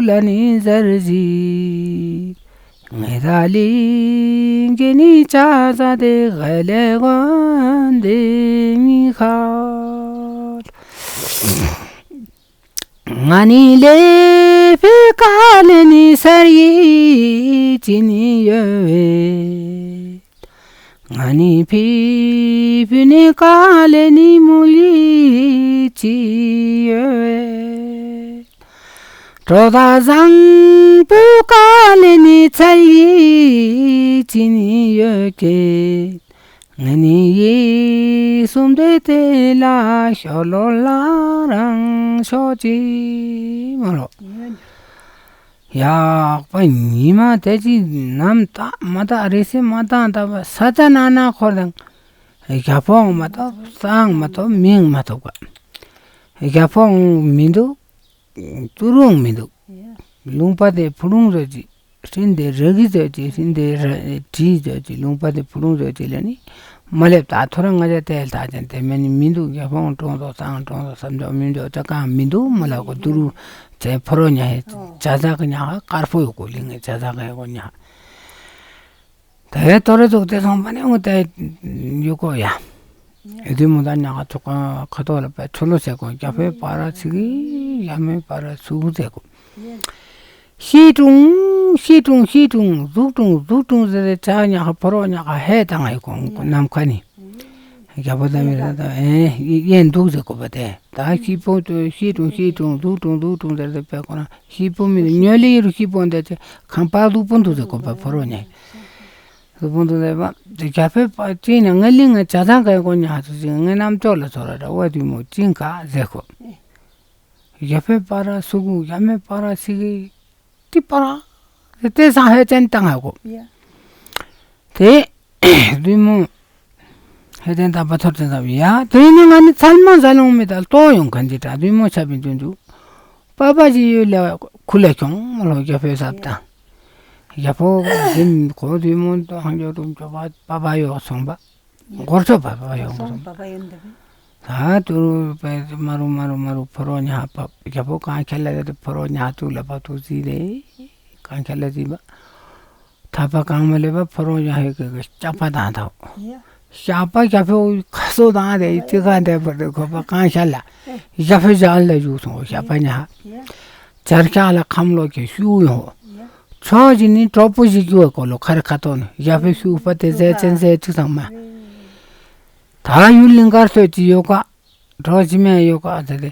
ལ་ནི་ཟེར་ཞིག། ངེ་ད་ལིང་གེ་ནི་ཅ་ཟ་དེ་ག་ལེ་གོན་དེ་མི་ཁ། ང་ནི་ལེ་ཕི་ཀ་ལེ་ནི་སར་ཡི་ཅི་ནི་ཡོད་བེ། ང་ནི་ཕི་ཕི་ནི་ཀ་ལེ་ནི་མུ་ལི་ཅི་ཡོད་བེ། གྲོ་ད་བཟང་པོ་ཀ་ལེ་ནི་ཚལ་ཡི་ཅི་ནི་ཡོད་ཀེ། ང་ནི་ཡིད་གསུམ་དེ་དེ་ལ་ཤོ་ལོ་ལ་རང་ཤོ་ཅི་མ་རོ། ཡག་པ་ཉི་མ་དེ་ཅི་ནམ་ད་མ་ད་རེ་སེ་མ་ད་ད་བ་ས་ད་ན་ན་ཁོ་དང་རྒྱ་ཕོང་མ་ཐོབ་སང་མ་ཐོབ་མིང་མ་ཐོབ་ག། རྒྱ་ཕོང་མི་འདུག་ཏུ་རུང་མི་འདུག་ལུང་པ་དེ་ཕུ་ལུང་རེད་ཅི། སྤྲིན་དེ་རི་གི་ཟེར་གྱི་སྤྲིན་དེ་རི་གྲི་ཟེར་གྱི་ལུང་པ་དེ་ཕུ་ལུང་ཟེར་གྱི་ལ་ནི་མ་སླེབས། ད་ཐོ་རངས་ང་ཅག་དེ་ལ་ད་ཅན་དེ་མེད་ནི་མི་འདུག་རྒྱ་ཕོང་གྲོང་དུ་སང་གྲོང་དུ་བསམ་འཇོག་མི་འཇོག་ཅག་གང་མི་འདུག་མ་ལ་གོ་ཏུ་རུ་ཚེ་ཕོ་རོ་ཉ་ཧེ་ཇ་ཟ་གི་ཉ་ཧ་དཀར་པོ་ཡོད་གོ་ལི་ངེ་ཇ་ཟ་གི་ཡོད་གོ་ཉ་ཧ། དེ་ཐོ་རེ་ཚུགས་དེ་སོང་པ་ནི་འོ་དེ་ཡོད་གོ་ཡ། ཨེ་དེ་མོ་ད་ཉ་ཧ་ཚོ་ཁ་ཐོག་ལ་པ་ཆོ་ལོ་ཟེར་གོ་རྒྱ་ཕོའི་པ་ར་ཚིག་གི་ཡ་མོའི་པ་ར་ཚུགས་ཟེར་གོ། ཤི་ཀྲུང་ཤི་ཀྲུང་ཤི་ཀྲུང་ཟུག་ཀྲུང་ཟུག་ཀྲུང་ཟེར་ཏེ་ཇ་ཉ་ཧ་ཕོ་རོ་ཉ་ཧ་ཧེ་དང་ཨེ་གོང་ནམ་མཁའ་ནི། རྒྱ་པོ་དང་མི་ར་དང་ཨེ་ཡན་འདུག་ཟེར་གོ་པ་དེ། ད་ཤི་པོ་དུ་ཤི་ཀྲུང་ཤི་ཀྲུང་ཟུག་ཀྲུང་ཟུག་ཀྲུང་ཟེར་ཏེ་པེ་གོ་ན་ཤི་པོ་མི་ཉོ་ལི་རུ་ཤི་པོ་འདི་ཁང་པ་ཟུག་པོ་འདུག་ཟེར་གོ་པ་ཕོ་རོ་ཉ་ཧ། ཟུག་པོ་འདུག་ཟེར་པ་དེ་རྒྱ་ཕོའི་པ་ཅི་ནས་ང་ལི་ང་ཇ་ཚང་ག་གོ་ཉ་ཧ་ཚུ་ཅི་ང་རྣམ་ཅོག་ལ་ཚོ་ར་འདྲ་བ་དུས་མོ་ཅི་ག་ཟེར་གོ། རྒྱ་ཕོའི་པ་ར་སུ་གུ་རྒྱ་མོའི་པ་ར་སི་གི་ཏི་པ་ར་ དེ་སང་ཧེ་ཅན་བཏང་ཧ་གོ། དེ་བདུད་མོ་ཧེ་ཅན་དང་བ་ཐོར་ཅན་ཟ་བི་ཡ། དེ་ནི་ང་ནི་ཚལ་མ་ཟ་ལོང་མི་ད་ལྟོ་ཡོང་གན་ཅི་དྲ་བདུད་མོ་ཆ་བི་འཇུ་འཇུ། པ་པ་ཞིག་ཡོད་ལ་ཁུ་ལ་ཁྱོང་མོ་ལོ་རྒྱ་ཕོ་ཟབ་དང་། རྒྱ་ཕོ་ཟིན་གོ་བདུད་མོ་ཧང་ཇོ་རུ་འཇོ་བ་པ་པ་ཡོག་སོང་པ། སྒོར་ཆོ་བབ་བ་ཡོང་གི་སོང་། བབ་བ་ཡོང་འདུག་ད་དུ་རུ་པའི་མ་རུ་མ་རུ་མ་རུ་ཕོ་རོ་ཉ་བབ། རྒྱ་ཕོ་གང་ཁྱེར་ལ་ཡོད་དེ་ཕོ་རོ་ཉ་ཐུག་ལ་བབ་ཐུག་ཟིག་རེད། གང་ཁྱེར་ལ་ཟིག་བབ། ཐ་པ་གང་མ་ལེ་བབ་ཕོ་རོ་ཉ་ཧེ་གི་གི་ལྕགས་པ་དང་ཐག་ཡ། ཤ་པ་རྒྱ་ཕོ་ཁ་སོ་དང་རེད། ཅི་ག་འདྲ་བར་དུ་ཁོ་པ་གང་ཤ་ལ་རྒྱ་ཕོ་ཞལ་ལ་བཞུགས་སོང་། ཤ་པ་ཉ་ཇར་ཤ་ལ་ཁམ་ལོ་གི་ཤུ་ཡོང་། ཕྱོགས་བཞི་ནི་གྲོགས་པོ་ཞིག་རྒྱུ་བ་གོ་ལོ་ཁ་རི་ཁ་ཏོ་ནི་ཡ་ཕེ་ཤུ་པ་དེ་ཟས་ཅན་ཟས་ཅི་ཚང་མ། ད་ཡུལ་གླིང་དཀར་སོད་ཅི་ཡོད་ག། གྲོགས་ཅི་མེད་ཡོད་ག་ཟེར་ཏེ།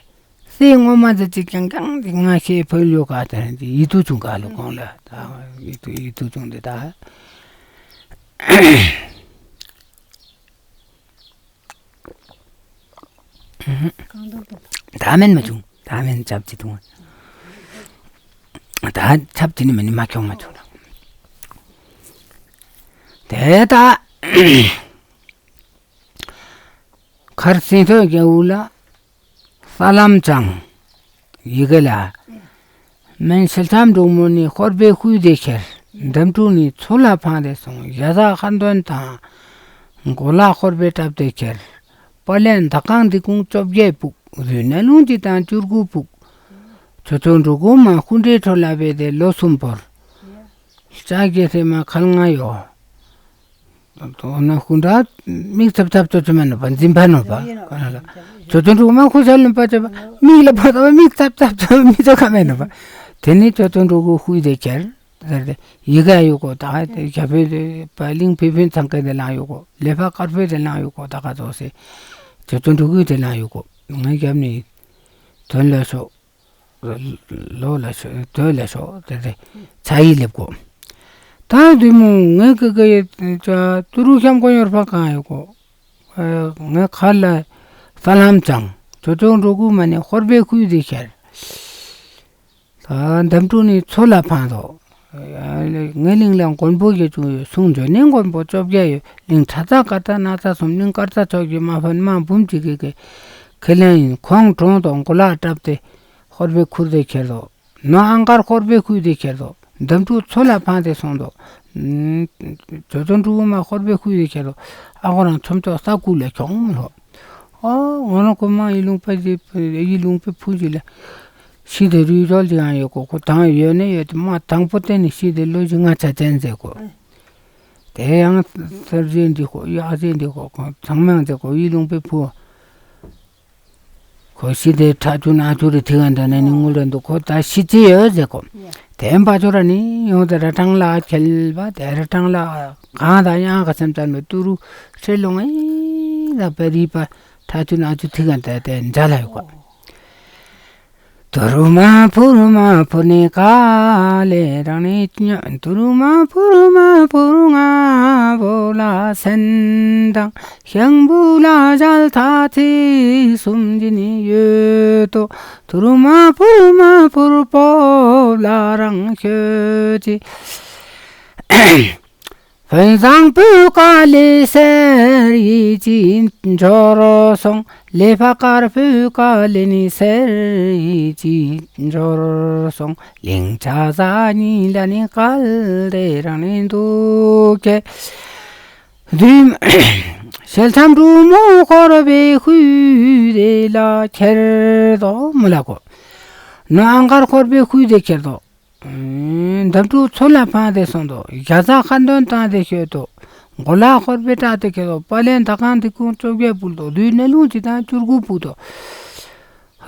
སྲས་ངོ་མ་ཟེར་ཅི་རྐྱང་རྐྱང་དེ་ང་ཤེས་ཕོལ་ཡོད་ག་དེ་ཡིད་དུ་བྱུང་ག་ལོ་གོང་ལ་ད་ཡིད་དུ་ཡིད་དུ་བྱུང་དེ་ད། ད་མེན་མ་བྱུང་། ད་མེན་ཆབ་ཅི་ཐུང་། ད་ཆབ་ཅི་ནི་མེན་ནི་མ་ཁྱོང་མ་བྱུང་། དེ་ད་ཁར་སེང་ཐོད་རྒྱལ་བོ་ལ་ས་ལམ་བཅངས། ཡི་གེ་ལ། མན་ཤེལ་ཐམ་འབྲུག་མོ་ནི་ཧོར་པའི་ཤུལ་དེ་ཁྱེར། འདམ་ཕྲུག་ནི་མཚོ་ལ་འཕངས་ཏེ་སོང་། ཡ་ཟ་ཁ་འདོན་དང་། མགོ་ལ་ཧོར་པའི་གྲབས་དེ་ཁྱེར། པ་ལན་ད་གང་འདི་ཀུང་བཅོ་བརྒྱད་ཕུག་རུས་ནས་ལུང་གཅིག་དང་བཅུ་དགུ་ཕུག་ཆོ་ཆོ་འབྲུག་གུང་མ་ཧུན་ཏེ་ཁྲོ་ལ་བས་ཏེ་ལོ་གསུམ་བོར། ལྕགས་ཀྱི་སེ་མ་ཁལ་ང་ཡོ། དོ་ན་ཧུན་དྲ་མིག་ཚབ་ཚབ་ཚོ་ཚོ་མེ་ནོ་པ་འཛིན་པ་ནོ་པ། ཆོ་ཆོ་འབྲུག་མ་ཧུ་ཤ་ལུམ་པ་ཚོ་མིག་ལ་པ་ཚོ་མིག་ཚབ་ཚབ་ཚོ་མི་ཚོ་ཁ་མེ་ནོ་པ། དེ་ནི་ཆོ་ཆོ་འབྲུག་གུ་ཧུ་དེ་ཁྱེར། ཟེར་ཏེ་ཡི་ག་ཡོད་གོ་ད་ཁ་དེ་རྒྱ་བོད་དེ་པ་གླིང་བོད་བོད་ཚང་ཀ་དེ་ལང་ཡོད་གོ་ལེ་ཕ་དཀར་བོད་དེ་ལང་ཡོད་གོ་ད་ག་ཚོ་སེ་ཇོ་ཏོ་འབྲུག་གུ་དེ་ལང་ཡོད་གོ་ང་རྒྱབ་ནི་དོན་ལ་ཤོག་ལོ་ལ་ཤོག་དོན་ལ་ཤོག་དེ་དེ་ཚ་ཡི་ལེབ་གོ་ད་དུས་མོ་ངའི་ཀི་ཀི་ཡི་ཏུ་རུ་ཤམ་གོ་ཡོར་ཕ་གང་ཡོད་གོ་ངའི་ཁ་ལ་ས་ལམ་ཅང་ཇོ་ཏོ་འབྲུག་གུ་མ་ནི་ཧོར་པའི་ཁུལ་དེ་ཤར། ད་འདམ་ཕྲུག་ནི་མཚོ་ལ་འཕངས་སོ། ངའི་གླིང་ལ་མགོན་པོ་བརྒྱད་ཅུ་ཡོད། གསུང་བརྗོད་ནི་མགོན་པོ་བཅོ་བརྒྱད་ཡོད། གླིང་ཁྲ་ཚ་ཀ་ཏ་ན་ཚ་གསུམ་གླིང་དཀར་ཚ་ཕྱོགས་ཀྱི་མ་ཕན་མ་འབུམ་གཅིག་གི་གི་ཁས་ལེན་ཡིན། ཁོང་གྲོང་དང་མགོ་ལ་བྲབས་ཏེ་ཧོར་པའི་ཁུར་དེ་ཁྱེར་དོ། ནོ་ཨང་དཀར་ཧོར་པའི་ཁུལ་དེ་ཁྱེར་དོ། འདམ་ཕྲུག་མཚོ་ལ་འཕངས་ཏེ་སོང་དོ། ཇོ་ཅོ་འབྲུག་མ་ཧོར་པའི་ཁུལ་དེ་ཁྱེར་དོ། ཨ་ཁོ་རང་ཚོམ་ཚོགས་ས་ཁུལ་ལ་ཁྱོང་མི་ལོ། ཨོ་ང་རང་ཁོ་མ་ཡི་ལུང་པ་ཞིག་ཡི་ལུང་པའི་ཕུ་ཞིག་ལ། ཤི་དེ་རུས་ཅོལ་ཅིག་ཡང་ཡོད་གོ་ཁོ་དང་ཡོད་ནི་ཡོད་དེ་མ་དང་པོ་བསྟན་ནས་ཤི་དེ་ལོ་བཞི་ལྔ་ཆ་ཅན་ཟེར་གོ་དེ་ཡང་སར་ཟེར་འདི་ཁོ་ཡག་ཟེར་འདི་ཁོ་ཁོ་ཚང་མ་ཡང་ཟེར་གོ་ཡི་ལུང་པའི་ཕུ། ཁོ་ཤི་དེ་ཁྲ་ཆུ་ན་ཆུ་རེ་ཐི་ག་འདྲ་ནས་ནི་ངུ་རེ་འདུག་ཁོ་ད་ཤི་ཅི་ཡོད་ཟེར་གོ་དེ་འབའ་ཆུ་ར་ནི་ཡོང་དེ་ར་ཀྲང་ལ་ཁྱེལ་བ་དེ་ར་ཀྲང་ལ་གང་ད་ཡང་ག་སེམས་ཙམ་ལ་ཏུ་རུ་ཧྲེ་ལོང་ཨེ་ད་པ་རི་པ་ཁྲ་ཆུ་ན་ཆུ་ཐི་ག་འདྲ་དེ་འདྲ་ལ་ཡོད་གོ་དུ་རུ་མ་ཕུ་རུ་མ་ཕུ་ནི་ཀ་ལེ་རང་ནི་ཉ་དུ་རུ་མ་ཕུ་རུ་མ་ཕུ་རུ་ང་བོ་ལ་སེན་དང་ཤང་བུ་ལ་ཞལ་ཐ་ཚིག་གསུམ་གྱི་ནི་ཡོད་དོ། དུ་རུ་མ་ཕུ་རུ་མ་ཕུ་རུ་པོ་ལ་རང་ཤོད་ཅི། ཕུན་བཟང་བུ་ག་ལི་སེར་ཡི་ཅི་འབྱོར་སོང་། ལེ་ཕ་དཀར་བུ་ག་ལི་ནི་སེར་ཡི་ཅི་འབྱོར་སོང་། ལིང་ཆ་ཟ་ཉི་ལ་ནི་གལ་ཏེ་རང་ནི་འདུག་གེ་དུས་ཤེལ་ཐམ་གྲུ་མོ་འཁོར་བའི་ཤུལ་དེ་ལ་ཁྱེར་དོ་མོ་ལ་གོ་ནོ་ཨང་དཀར་འཁོར་བའི་ཤུལ་དེ་ཁྱེར་དོ། འདམ་ཕྲུག་མཚོ་ལ་འཕངས་ཏེ་སོང་དོ། རྒྱ་ཚ་ཁ་འདོན་བཏང་སྟེ་ཤོད་དོ། མགོ་ལ་ཧོར་པའི་བྲག་དེ་ཁྱེར་དོ། པ་ལན་ད་གང་དེ་ཀུང་བཅོ་བརྒྱད་ཕུལ་དོ། ལུས་ནས་ལུང་ཅི་དང་བཅུ་དགུ་ཕུལ་དོ།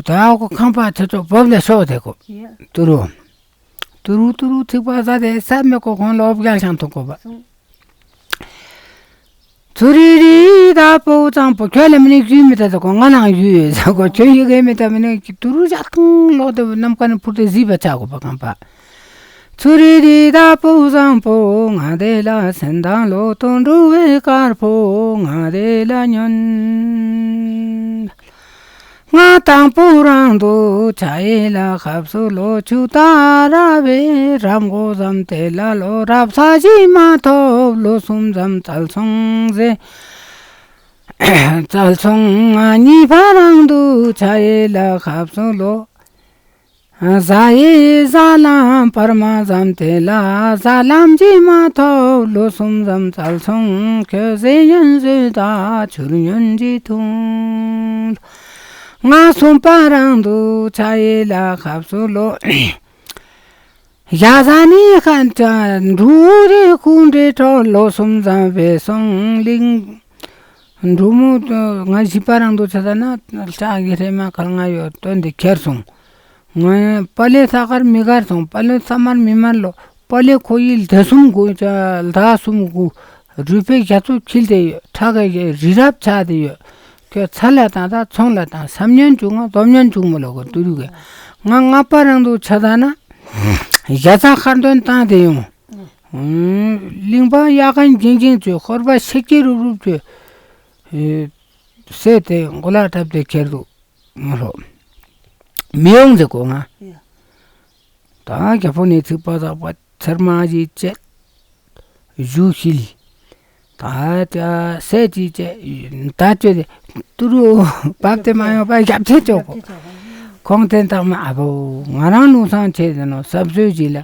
ད་ཨ་ཁོ་ཁང་པ་ཆེ་ཚོ་བབ་ལ་ཤོག་དེ་ཁོ། ཏུ་རུ། ཏུ་རུ་ཏུ་རུ་ཐིགས་པ་ཟ་དེ་ས་མེ་ཁོ་ཁོང་ལོ་བརྒྱ་ཤང་ཐུག་གོ་བ། ཚུ་རི་རི་ད་པོ་ཙང་པོ་ཁྱོད་ལ་མི་ནི་རྒྱུས་མི་ད་ད་གོ་ང་ནང་རྒྱུས་ཡོད་ཟ་གོ་ཁྱོད་ཡི་གེ་མི་ད་མི་ནི་ཏུ་རུ་ཞག་ཐང་ལོག་དེ་ནམ་མཁའ་ནི་འཕུར་ཏེ་གཟིགས་པ་ཆ་གོ་པ་གང་པ། ཚུ་རི་རི་ད་པོ་ཙང་པོ་ང་དེ་ལ་སེན་དང་ལོ་ཏོ་འགྲོ་བའི་དཀར་པོ་ང་དེ་ལ་ཉོན། ང་དང་པོ་རང་དུ་ཆ་ཡི་ལ་ཁབ་སུ་ལོ་ཆུ་ད་ར་བའི་རབ་མགོ་ཙམ་དེ་ལ་ལོ་རབ་ས་ཞིག་མ་ཐོབ་ལོ་གསུམ་ཙམ་ཙལ་སོང་ཟེར། ཙལ་སོང་ང་གཉིས་པ་རང་དུ་ཆ་ཡི་ལ་ཁབ་སུ་ལོ། ཟ་ཡི་ཟ་ལམ་བར་མ་ཙམ་དེ་ལ་ཟ་ལམ་གྱིས་མ་ཐོབ་ལོ་གསུམ་ཙམ་ཙལ་སོང་ཁྱོད་ཟས་ཉོན་ཟོས་དང་ཆུར་ཉོན་གྱིས་འཐུང་། ང་གསུམ་པ་རང་དུ་ཆ་ཡི་ལ་ཁབ་སུ་ལོ། ཡ་ཟ་ནི་ཁན་ཅང་འབྲུ་རེ་ཁུང་རེ་ཁྲོ་ལོ་གསུམ་ཙམ་བས་སོང་གླིང་། འབྲུ་མོ་ང་བཞི་པ་རང་དུ་ཆ་ད་ན་ལྕགས་ཀྱི་རེ་མ་ཁལ་ང་ཡོད་དོན་དེ་ཁྱེར་སོང་། ང་པ་ལེ་ས་ཁར་མི་གར་སོང་། པ་ལེ་ས་མར་མི་མར་ལོ། པ་ལེ་ཁོ་ཡི་ལྡེ་གསུམ་གུ་ལྡ་གསུམ་གུ་རུས་པའི་རྒྱ་མཚོ་འཁྱིལ་ཏེ་ཡོད། ཁྲག་གི་རི་རབ་ཆགས་ཏེ་ཡོད། ཁྱོད་ཚ་ལ་དང་ད་ཚོང་ལ་དང་སམ་ཉན་བྱུང་ང་སྡོམ་ཉན་བྱུང་མོ་ལོ་གོ་ཏུ་རུ་གི། ང་ལྔ་པ་རང་དུ་ཆ་ད་ན་ཡ་ཚ་ཁར་འདོན་བཏང་སྟེ་ཡོང་། གླིང་པ་གཡག་གན་འགྱིང་འགྱིང་བྱོས། ཧོར་པ་ཤེ་ཀྱི་རུབ་རུབ་བྱོས། སད་དེ་མགོ་ལ་བྲབ་སྟེ་ཁྱེར་འདུག་མ་ལོ། མི་ཡོང་ཟེར་གོ་ང་། ཡ། ད་རྒྱལ་པོ་ནི་ཚིག་པ་ཟག་པ་ཚེར་མ་ཞིག་བཅད། གཞུ་ཤིལ། ད་ད་སད་ཅིག་བཅད། ད་བཅད་དེ་ཏུ་རུ་བབ་སྟེ་མ་ཡོང་པ་ཞབས་ཕྱི་ཆོག་གོ། ཁོང་དེ་དག་མ་ཨ་བོ་ང་རང་ལུང་སང་ཆེ་ཟེར་ནོ་ཟབ་སོས་ཅིག་ལ།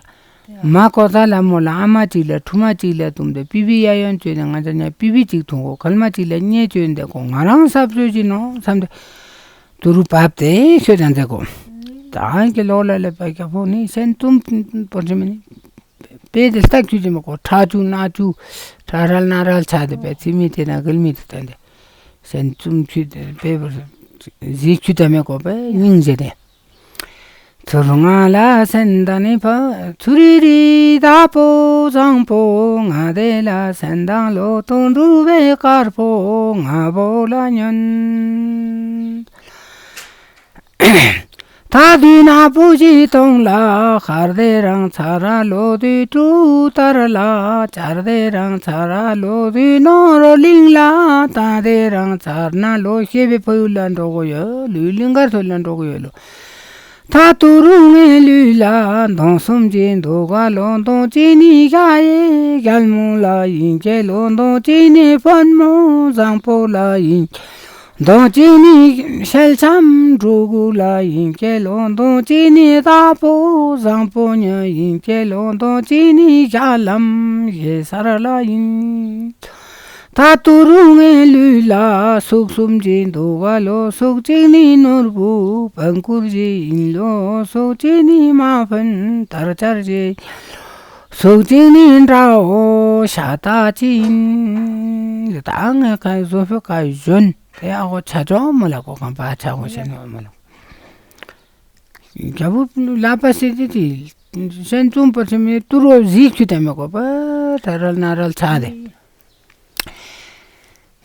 མ་ཀོ་ཙ་ལ་མོ་ལ་ཨ་མ་གཅིག་ལ་ཕྲུ་མ་གཅིག་ལ་བཏུམ་སྟེ་པི་པི་གཡས་གཡོན་བཅོས་ནས་ང་ཚ་ཉ་པི་པི་གཅིག་འཐུང་གོ། གལ་མ་གཅིག་ལ་གཉེན་བཅོས་འདེ་གོ། ང་རང་ཟབ་སོས་ཅིག་ནོ་བསམ་སྟེ་ཏུ་རུ་བབ་སྟེ་ཤོད་ཀྱང་མཛད་གོ། ད་ཨང་གི་ལོག་ལ་ལས་པ་རྒྱལ་པོ་ནི་སེམས་ཙུམ་པོ་རེ་མི་ནི་པེ་དེ་ལྟ་ཁྱུ་ཅི་མ་གོ། ཁྲག་ཆུ་སྣ་ཆུ་ཁྲག་རལ་སྣ་རལ་ཆགས་ཏེ་པེ་ཚི་མི་དེ་ན་གལ་མི་དེ་བསྟན་ཏེ་སེམས་ཙུམ་ཁྱུ་དེ་པེ་བར་གཟིགས་ཁྱུ་དེ་མི་གོ་པེ་སྙིང་རྗེ་དེ། ཚུར་ང་ལ་སེམས་དང་ནི་ཕ་ཚུར་རི་རི་བདག་པོ་བཟང་པོ་ང་དེ་ལ་སེམས་དང་ལོ་ཏོ་འབྲུ་བའི་དཀར་པོ་ང་བོ་ལ་ཉོན། ད་དུས་ན་པུ་ཞི་སྟོང་ལ་ཤར་དེ་རང་ཚ་ར་ལོ་དུས་དྲུག་ལྟར་ལ་ཆར་དེ་རང་ཚ་ར་ལོ་དུས་ནོར་གླིང་ལ་ད་དེ་རང་ཚར་ན་ལོ་ཤེས་པའི་ཕ་ཡུལ་ལ་འགྲོ་གོ་ཡོད། ལུས་གླིང་གར་ཐོད་ལ་འགྲོ་གོ་ཡོད་ལོ། ད་ཏུ་རུ་ངའི་ལུས་ལ་མདོང་གསུམ་གྱི་འདུག་ག་ལོ། མདོང་གཅིག་ནི་ཞྭ་ཡི་རྒྱལ་མོ་ལ་ཡིན་གྱི་ལོ། མདོང་གཅིག་ནི་བོན་མོ་བཟང་པོ་ལ་ཡིན། མདོང་གཅིག་ནི་ཤེལ་ཆམ་འབྲུ་གུ་ལ་ཡིན་གྱི་ལོ། མདོང་གཅིག་ནི་བདག་པོ་བཟང་པོ་ཉོན་ཡིན་གྱི་ལོ། མདོང་གཅིག་ནི་ཞྭ་ལམ་ཞེ་སར་ལ་ཡིན། ད་ཏུ་རུ་ངའི་ལུས་ལ་སུག་གསུམ་གྱི་འདུག་ག་ལོ། སུག་གཅིག་ནི་ནོར་བུ་བོན་སྐུར་གྱི་ཡིན་ལོ། སུག་གཅིག་ནི་མ་བོན་དར་ཆར་གྱི། སུག་གཅིག་ནི་འདྲ་བོ་ཤ་སྟག་གཅིག་ཡིན། ད་ངས་ཁ་བཟོ་ཕོད་ཁ་གཞོན་དེ་ཨ་གོ་ཆ་ཆོག་མོ་ལ་གོ་གང་པ་ཆ་གོ་ཤེས་ནོ་མོ་ལ། རྒྱལ་པོ་ལག་པ་སེ་དེ་དེ་སེན་བཙུན་པོ་ཆེ་མི་ཏུ་རོ་གཟིགས་ཁྱུ་དེ་མི་གོ་པ་ད་རལ་ན་རལ་ཆ་དེ།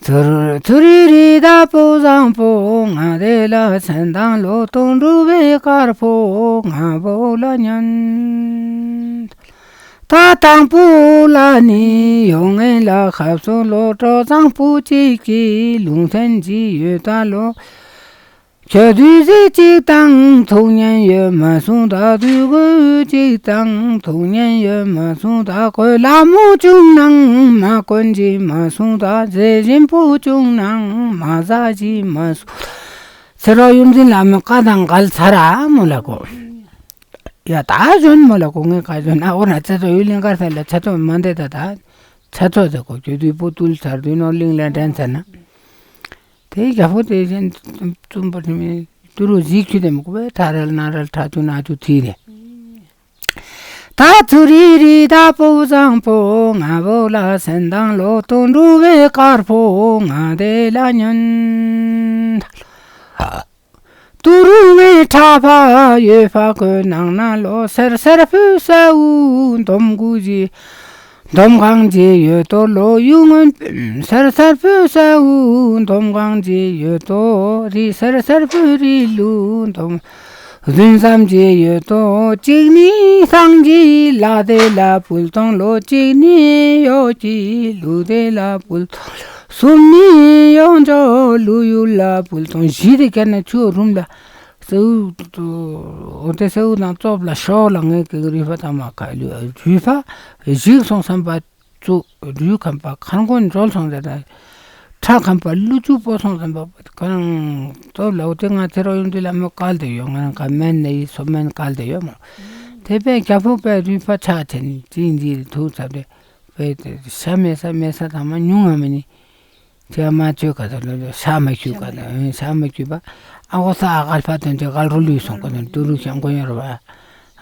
ཚུར་ཚུར་རི་རི་བདག་པོ་བཟང་པོ་ང་དེ་ལ་སེམས་དང་ལོ་ཏོ་འབྲུ་བའི་དཀར་པོ་ང་བོ་ལ་ཉོན། ད་དང་པོ་ལ་ནི་ཡོང་ངེ་ལ་ཁབ་སོ་ལོ་གྲོ་བཟང་པོ་གཅིག་གི་ལུང་ཐན་གྱི་ཡོད་ད་ལོ། ཁྱོད་དུས་ཟིག་གཅིག་དང་ཐུག་ཉན་ཡོད་མ་སོང་ད། དུས་གོས་གཅིག་དང་ཐུག་ཉན་ཡོད་མ་སོང་ད། གོས་ལ་མོ་བྱུང་ནང་མ་གོན་གྱི་མ་སོང་ད། ཟས་ཞིམ་པོ་བྱུང་ནང་མ་ཟ་གྱི་མ་སོང་། ཚེ་རོགས་ཡུམ་འཛིན་ལ་མི་ཀ་དང་འགལ་ཚར་ཨ་མོ་ལ་གོ། ཡ་ད་གཞོན་མོ་ལ་གོ་ངས་ཀ་གཞོན་ཨ་འོ་ན་ཚེ་ཚོ་ཡུལ་གླིང་དཀར་ས་ལ་ཚེ་ཚོ་མ་འདེད་ད་ད་ཚེ་ཚོ་ཟེར་གོ་ཁྱོད་དུས་པོ་ཏུལ་ཚར་དུས་ནོར་གླིང་ལ་འདྲེན་ཚར་ན། དེ་རྒྱལ་པོ་དེ་བཞིན་བཙུན་པ་ནི་ཏུ་རུ་གཟིགས་ཁྱུ་དེ་མི་གོ་བས་ཐ་རལ་ན་རལ་ཁྲ་ཆུ་ན་ཆུ་ཐི་རེ། ད་ཚུ་རི་རི་ད་པོ་བཟང་པོ་ང་བོ་ལ་སེམས་དང་ལོ་ཏོ་འབྲུ་བའི་དཀར་པོ་ང་དེ་ལ་ཉོན། ཏུ་རུ་ངའི་ཁྲ་ཕ་ཡོད་ཕ་གོས་ནང་ན་ལོ་སེར་སེར་ཕུ་སའུ་འདོམ་གུ་ཞི། འདོམ་གང་ཅི་ཡོད་དོ་ལོ་ཡུ་སྔོན་སེར་སེར་ཕུ་སའུ་འདོམ་གང་ཅི་ཡོད་དོ། རི་སེར་སེར་ཕུ་རི་ལུ་འདོམ་རྫུན་ཙམ་ཅི་ཡོད་དོ། གཅིག་ནི་སང་གི་ལ་དེ་ལ་ཕུལ་དང་ལོ། གཅིག་ནི་ཡོ་གི་ལུ་དེ་ལ་ཕུལ་དང་ལོ། སུམ་གཉིས་ཡོངས་རྫོགས་ལུས་ཡུལ་ལ་ཕུལ་དང་། བཞི་དེ་ཁྱེར་ནས་ཆུ་རུམ་ལ་སེའུ་འོ་དེ་སེའུ་དང་ཙོབ་ལ་ཤོག་ལ་ངའི་གི་རུས་པ་དང་མ་ཁ་ལུས་རུས་པ་ཞིག་སོང་བསམ་པ། ཙུ་རུས་ཁམས་པ་ཁར་མགོ་འཇོལ་སོང་ཟེར་ན། ཁྲག་ཁམས་པ་ཀླུ་ཆུ་སྤོ་སོང་ཟེར་བ་ཁོ་རང་ཙོབ་ལ་འོ་དེ་ང་ཚེ་རོགས་ཡོང་དུས་ལ་མོ་བཀལ་དེ་ཡོད། ང་རང་ག་སྨན་ནས་ཡི་སོ་སྨན་བཀལ་དེ་ཡོད་མོ། དེ་པས་རྒྱལ་པོ་པས་རུས་པ་ཆག་ཆེན་ཅིང་འདིར་ཐུག་ཚར་ཏེ། པས་དེ་ཤ་མེད་ས་མེད་ས་དང་མ་ཉུང་ང་མི་ནི། དེ་མ་བཅོས་ག་ད་ལོ་ལོ་ཤ་མ་བཅོས་ག་ད་ཤ་མ་བཅོས་པ། ཨ་གོ་ས་ཨ་གལ་ཕ་དོན་དེ་གལ་རོ་ལུས་སོང་ག་ད་ཏུ་རུ་ཤང་གོ་ཡོར་བ་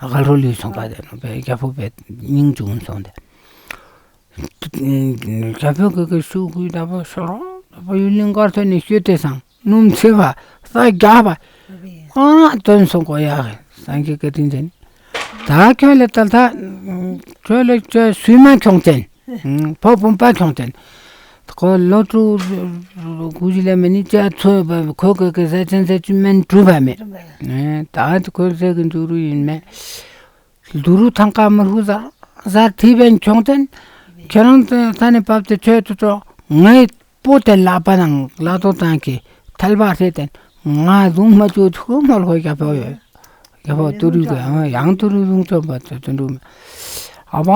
གལ་རོ་ལུས་སོང་ག་ད་ནོ་པས་རྒྱལ་པོ་པས་སྙིང་བཅུག་སོང་སྟེ། རྒྱལ་པོ་གི་གི་ཤུགས་ཀུན་ད་པ་ཤོ་རོ་ད་པ་ཡུལ་ལིང་དཀར་ཐོན་ནས་ཤོད་དེ་སང་སྣུམ་ཚེ་བ་ས་རྒྱག་པ། ཨ་དོན་སོང་གོ་ཡ་སངས་རྒྱས་བཀའ་དྲིན་ཅན། ད་ཁྱོད་ལ་ད་ལྟ་ཁྱོད་ལ་ཁྱོད་སུས་མ་ཁྱོང་ཅན། ཕོ་བུམ་པ་ཁྱོང་ཅན། ཁོ་ལོ་དྲུག་དགུ་བཞི་ལ་མི་ནི་ཅ་ཚོད་པ་ཁོ་གི་གི་ཟས་ཅན་ཟས་ཅུ་མན་གྲུབ་པ་མེད། ད་ཁོ་ཟས་གི་འཇུག་རུ་ཡིན་མེད། དུ་རུ་ཐང་ཀ་མི་ཧུ་ཟ་ཟ་ཐི་བན་ཁྱོང་ཅན། ཁྱེད་རང་ད་ནི་བབ་ཏེ་ཆོས་དུ་ཚོགས་ངའི་པོ་དེ་ལག་པ་ནང་ལག་ཏོ་བཏང་གི་ཐལ་བ་ཧྲེ་དེ་ང་རྫུན་མ་བཅོས་ཐུག་མོལ་ཁོ་རྒྱ་ཕོ་ཡོད། རྒྱ་ཕོ་ཏུ་རུ་གི་ཡང་ཏུ་རུ་རྫུན་བཅོས་པ་ཏུ་ཏུ་འགྲུབ། ཨ་བ་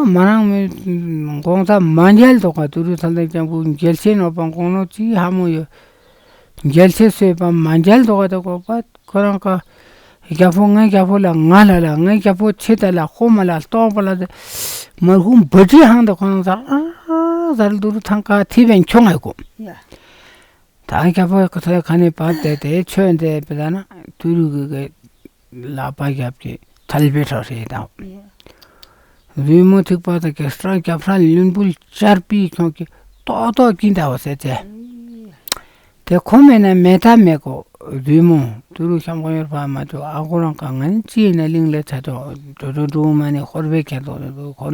མ་རང་མི་དགོང་ཚ་མ་འཇལ་དོ་ག་ཏུ་རུ་ཐལ་དེ་ཀྱང་བུ་འཇལ་ཆེན་ནོ་པ་དགོང་ནོ་ཅི་ཧ་མོ་ཡོད། འཇལ་ཆེ་སོས་པ་མ་འཇལ་དོ་ག་ཏོ་གོ་པ། ཁོ་རང་ཀ་རྒྱལ་པོ་ངའི་རྒྱལ་པོ་ལ་ང་ལ་ལ་ངའི་རྒྱལ་པོ་ཆེ་ད་ལ་ཁོ་མ་ལ་ལྟོགས་པ་ལ་དེ་མར་ཧུམ་བུ་ཁྲི་ཧང་དེ་ཁོ་རང་ཟ་ཨ་ཟ་ར་དུ་རུ་ཐང་ཀ་ཐི་བན་ཁྱོང་ཨེ་གོ། ཡ། ད་རྒྱལ་པོ་ཁོ་ཚོའི་ཁ་ནས་བབས་ཏེ་དེ་ཆོས་འདི་བེ་ད་ན་དུ་རུ་གི་གི་ལག་པ་རྒྱབ་ཀྱི་ཐལ་བའི་ཁྲག་ཧྲེ་དང་། ཡ། རུས་མོ་ཐིགས་པ་དང་གི་སྲ་རྒྱབ་ཧྲ་ལུན་པུལ་ཅར་པི་ཁྱོང་གི་ཏོག་ཏོག་ཀིན་ད་བ་ཟེར་ཏེ། དེ་ཁོ་མེད་ན་མེད་ད་མེད་གོ། རུས་མོ་ཏུ་རུ་ཤམ་གོ་ཡོར་བ་མ་ཅོ་ཨ་གོ་རང་ཀ་ང་ནི་ཅི་ཡིན་ན་གླིང་ལ་ཆ་ཅོ་ཅོ་ཅོ་འགྲོ་མ་ནི་ཧོར་བའི་ཁྱེར་དོ་རེ་དོ་ཁོ་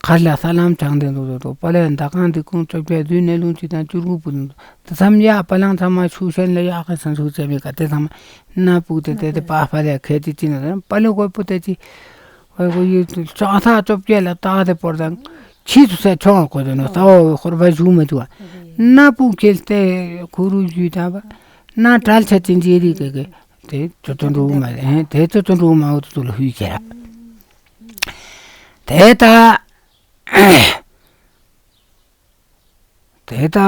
ཁར་ལ་ས་ལམ་བྱང་དེ་དོ་དོ་དོ་པ་ལས་མདའ་ཁང་དེ་ཁུང་ཅོ་བྱས་རུས་ནས་ལུང་ཅི་དང་བཅུར་གུ་པུ་དོ་དེ་མཚམས་ཡ་པ་ལང་ཚང་མ་ཆུ་ཤན་ལ་ཡག་གི་སང་ཆུ་ཅེ་མི་ཀ་དེ་ཚང་མ་སྣ་ཕུག་དེ་དེ་དེ་པ་ཕ་ལས་ཁེ་དེ་ཅི་ན་དེ་པ་ལས་གོ་པུ་དེ་ཅི། ཧོ་ཧོ་ཡུལ་དུ་ལྕགས་ཐག་བཅོ་བརྒྱད་ལ་བཏགས་ཏེ་བོར་དང་། ཁྱི་ཚུ་སའི་ཁྱོང་བ་གོ་དོ་ནོ་ས་འོ་ཧོར་བ་བཞུགས་མི་འདུག་བ། སྣ་སྤུ་ཁྱེར་ཏེ་ཁུ་རུ་བཞུད་དང་བ། སྣ་བྲལ་ཆ་ཅན་རྗེ་རིགས་ཀྱི་གི་དེ་ཚོ་དོན་འགྲུབ་མ་རེད། དེ་ཚོ་དོན་འགྲུབ་མ་འོ་དུ་ལ་ཧུས་ཁྱེར། དེ་ད། དེ་ལྟ་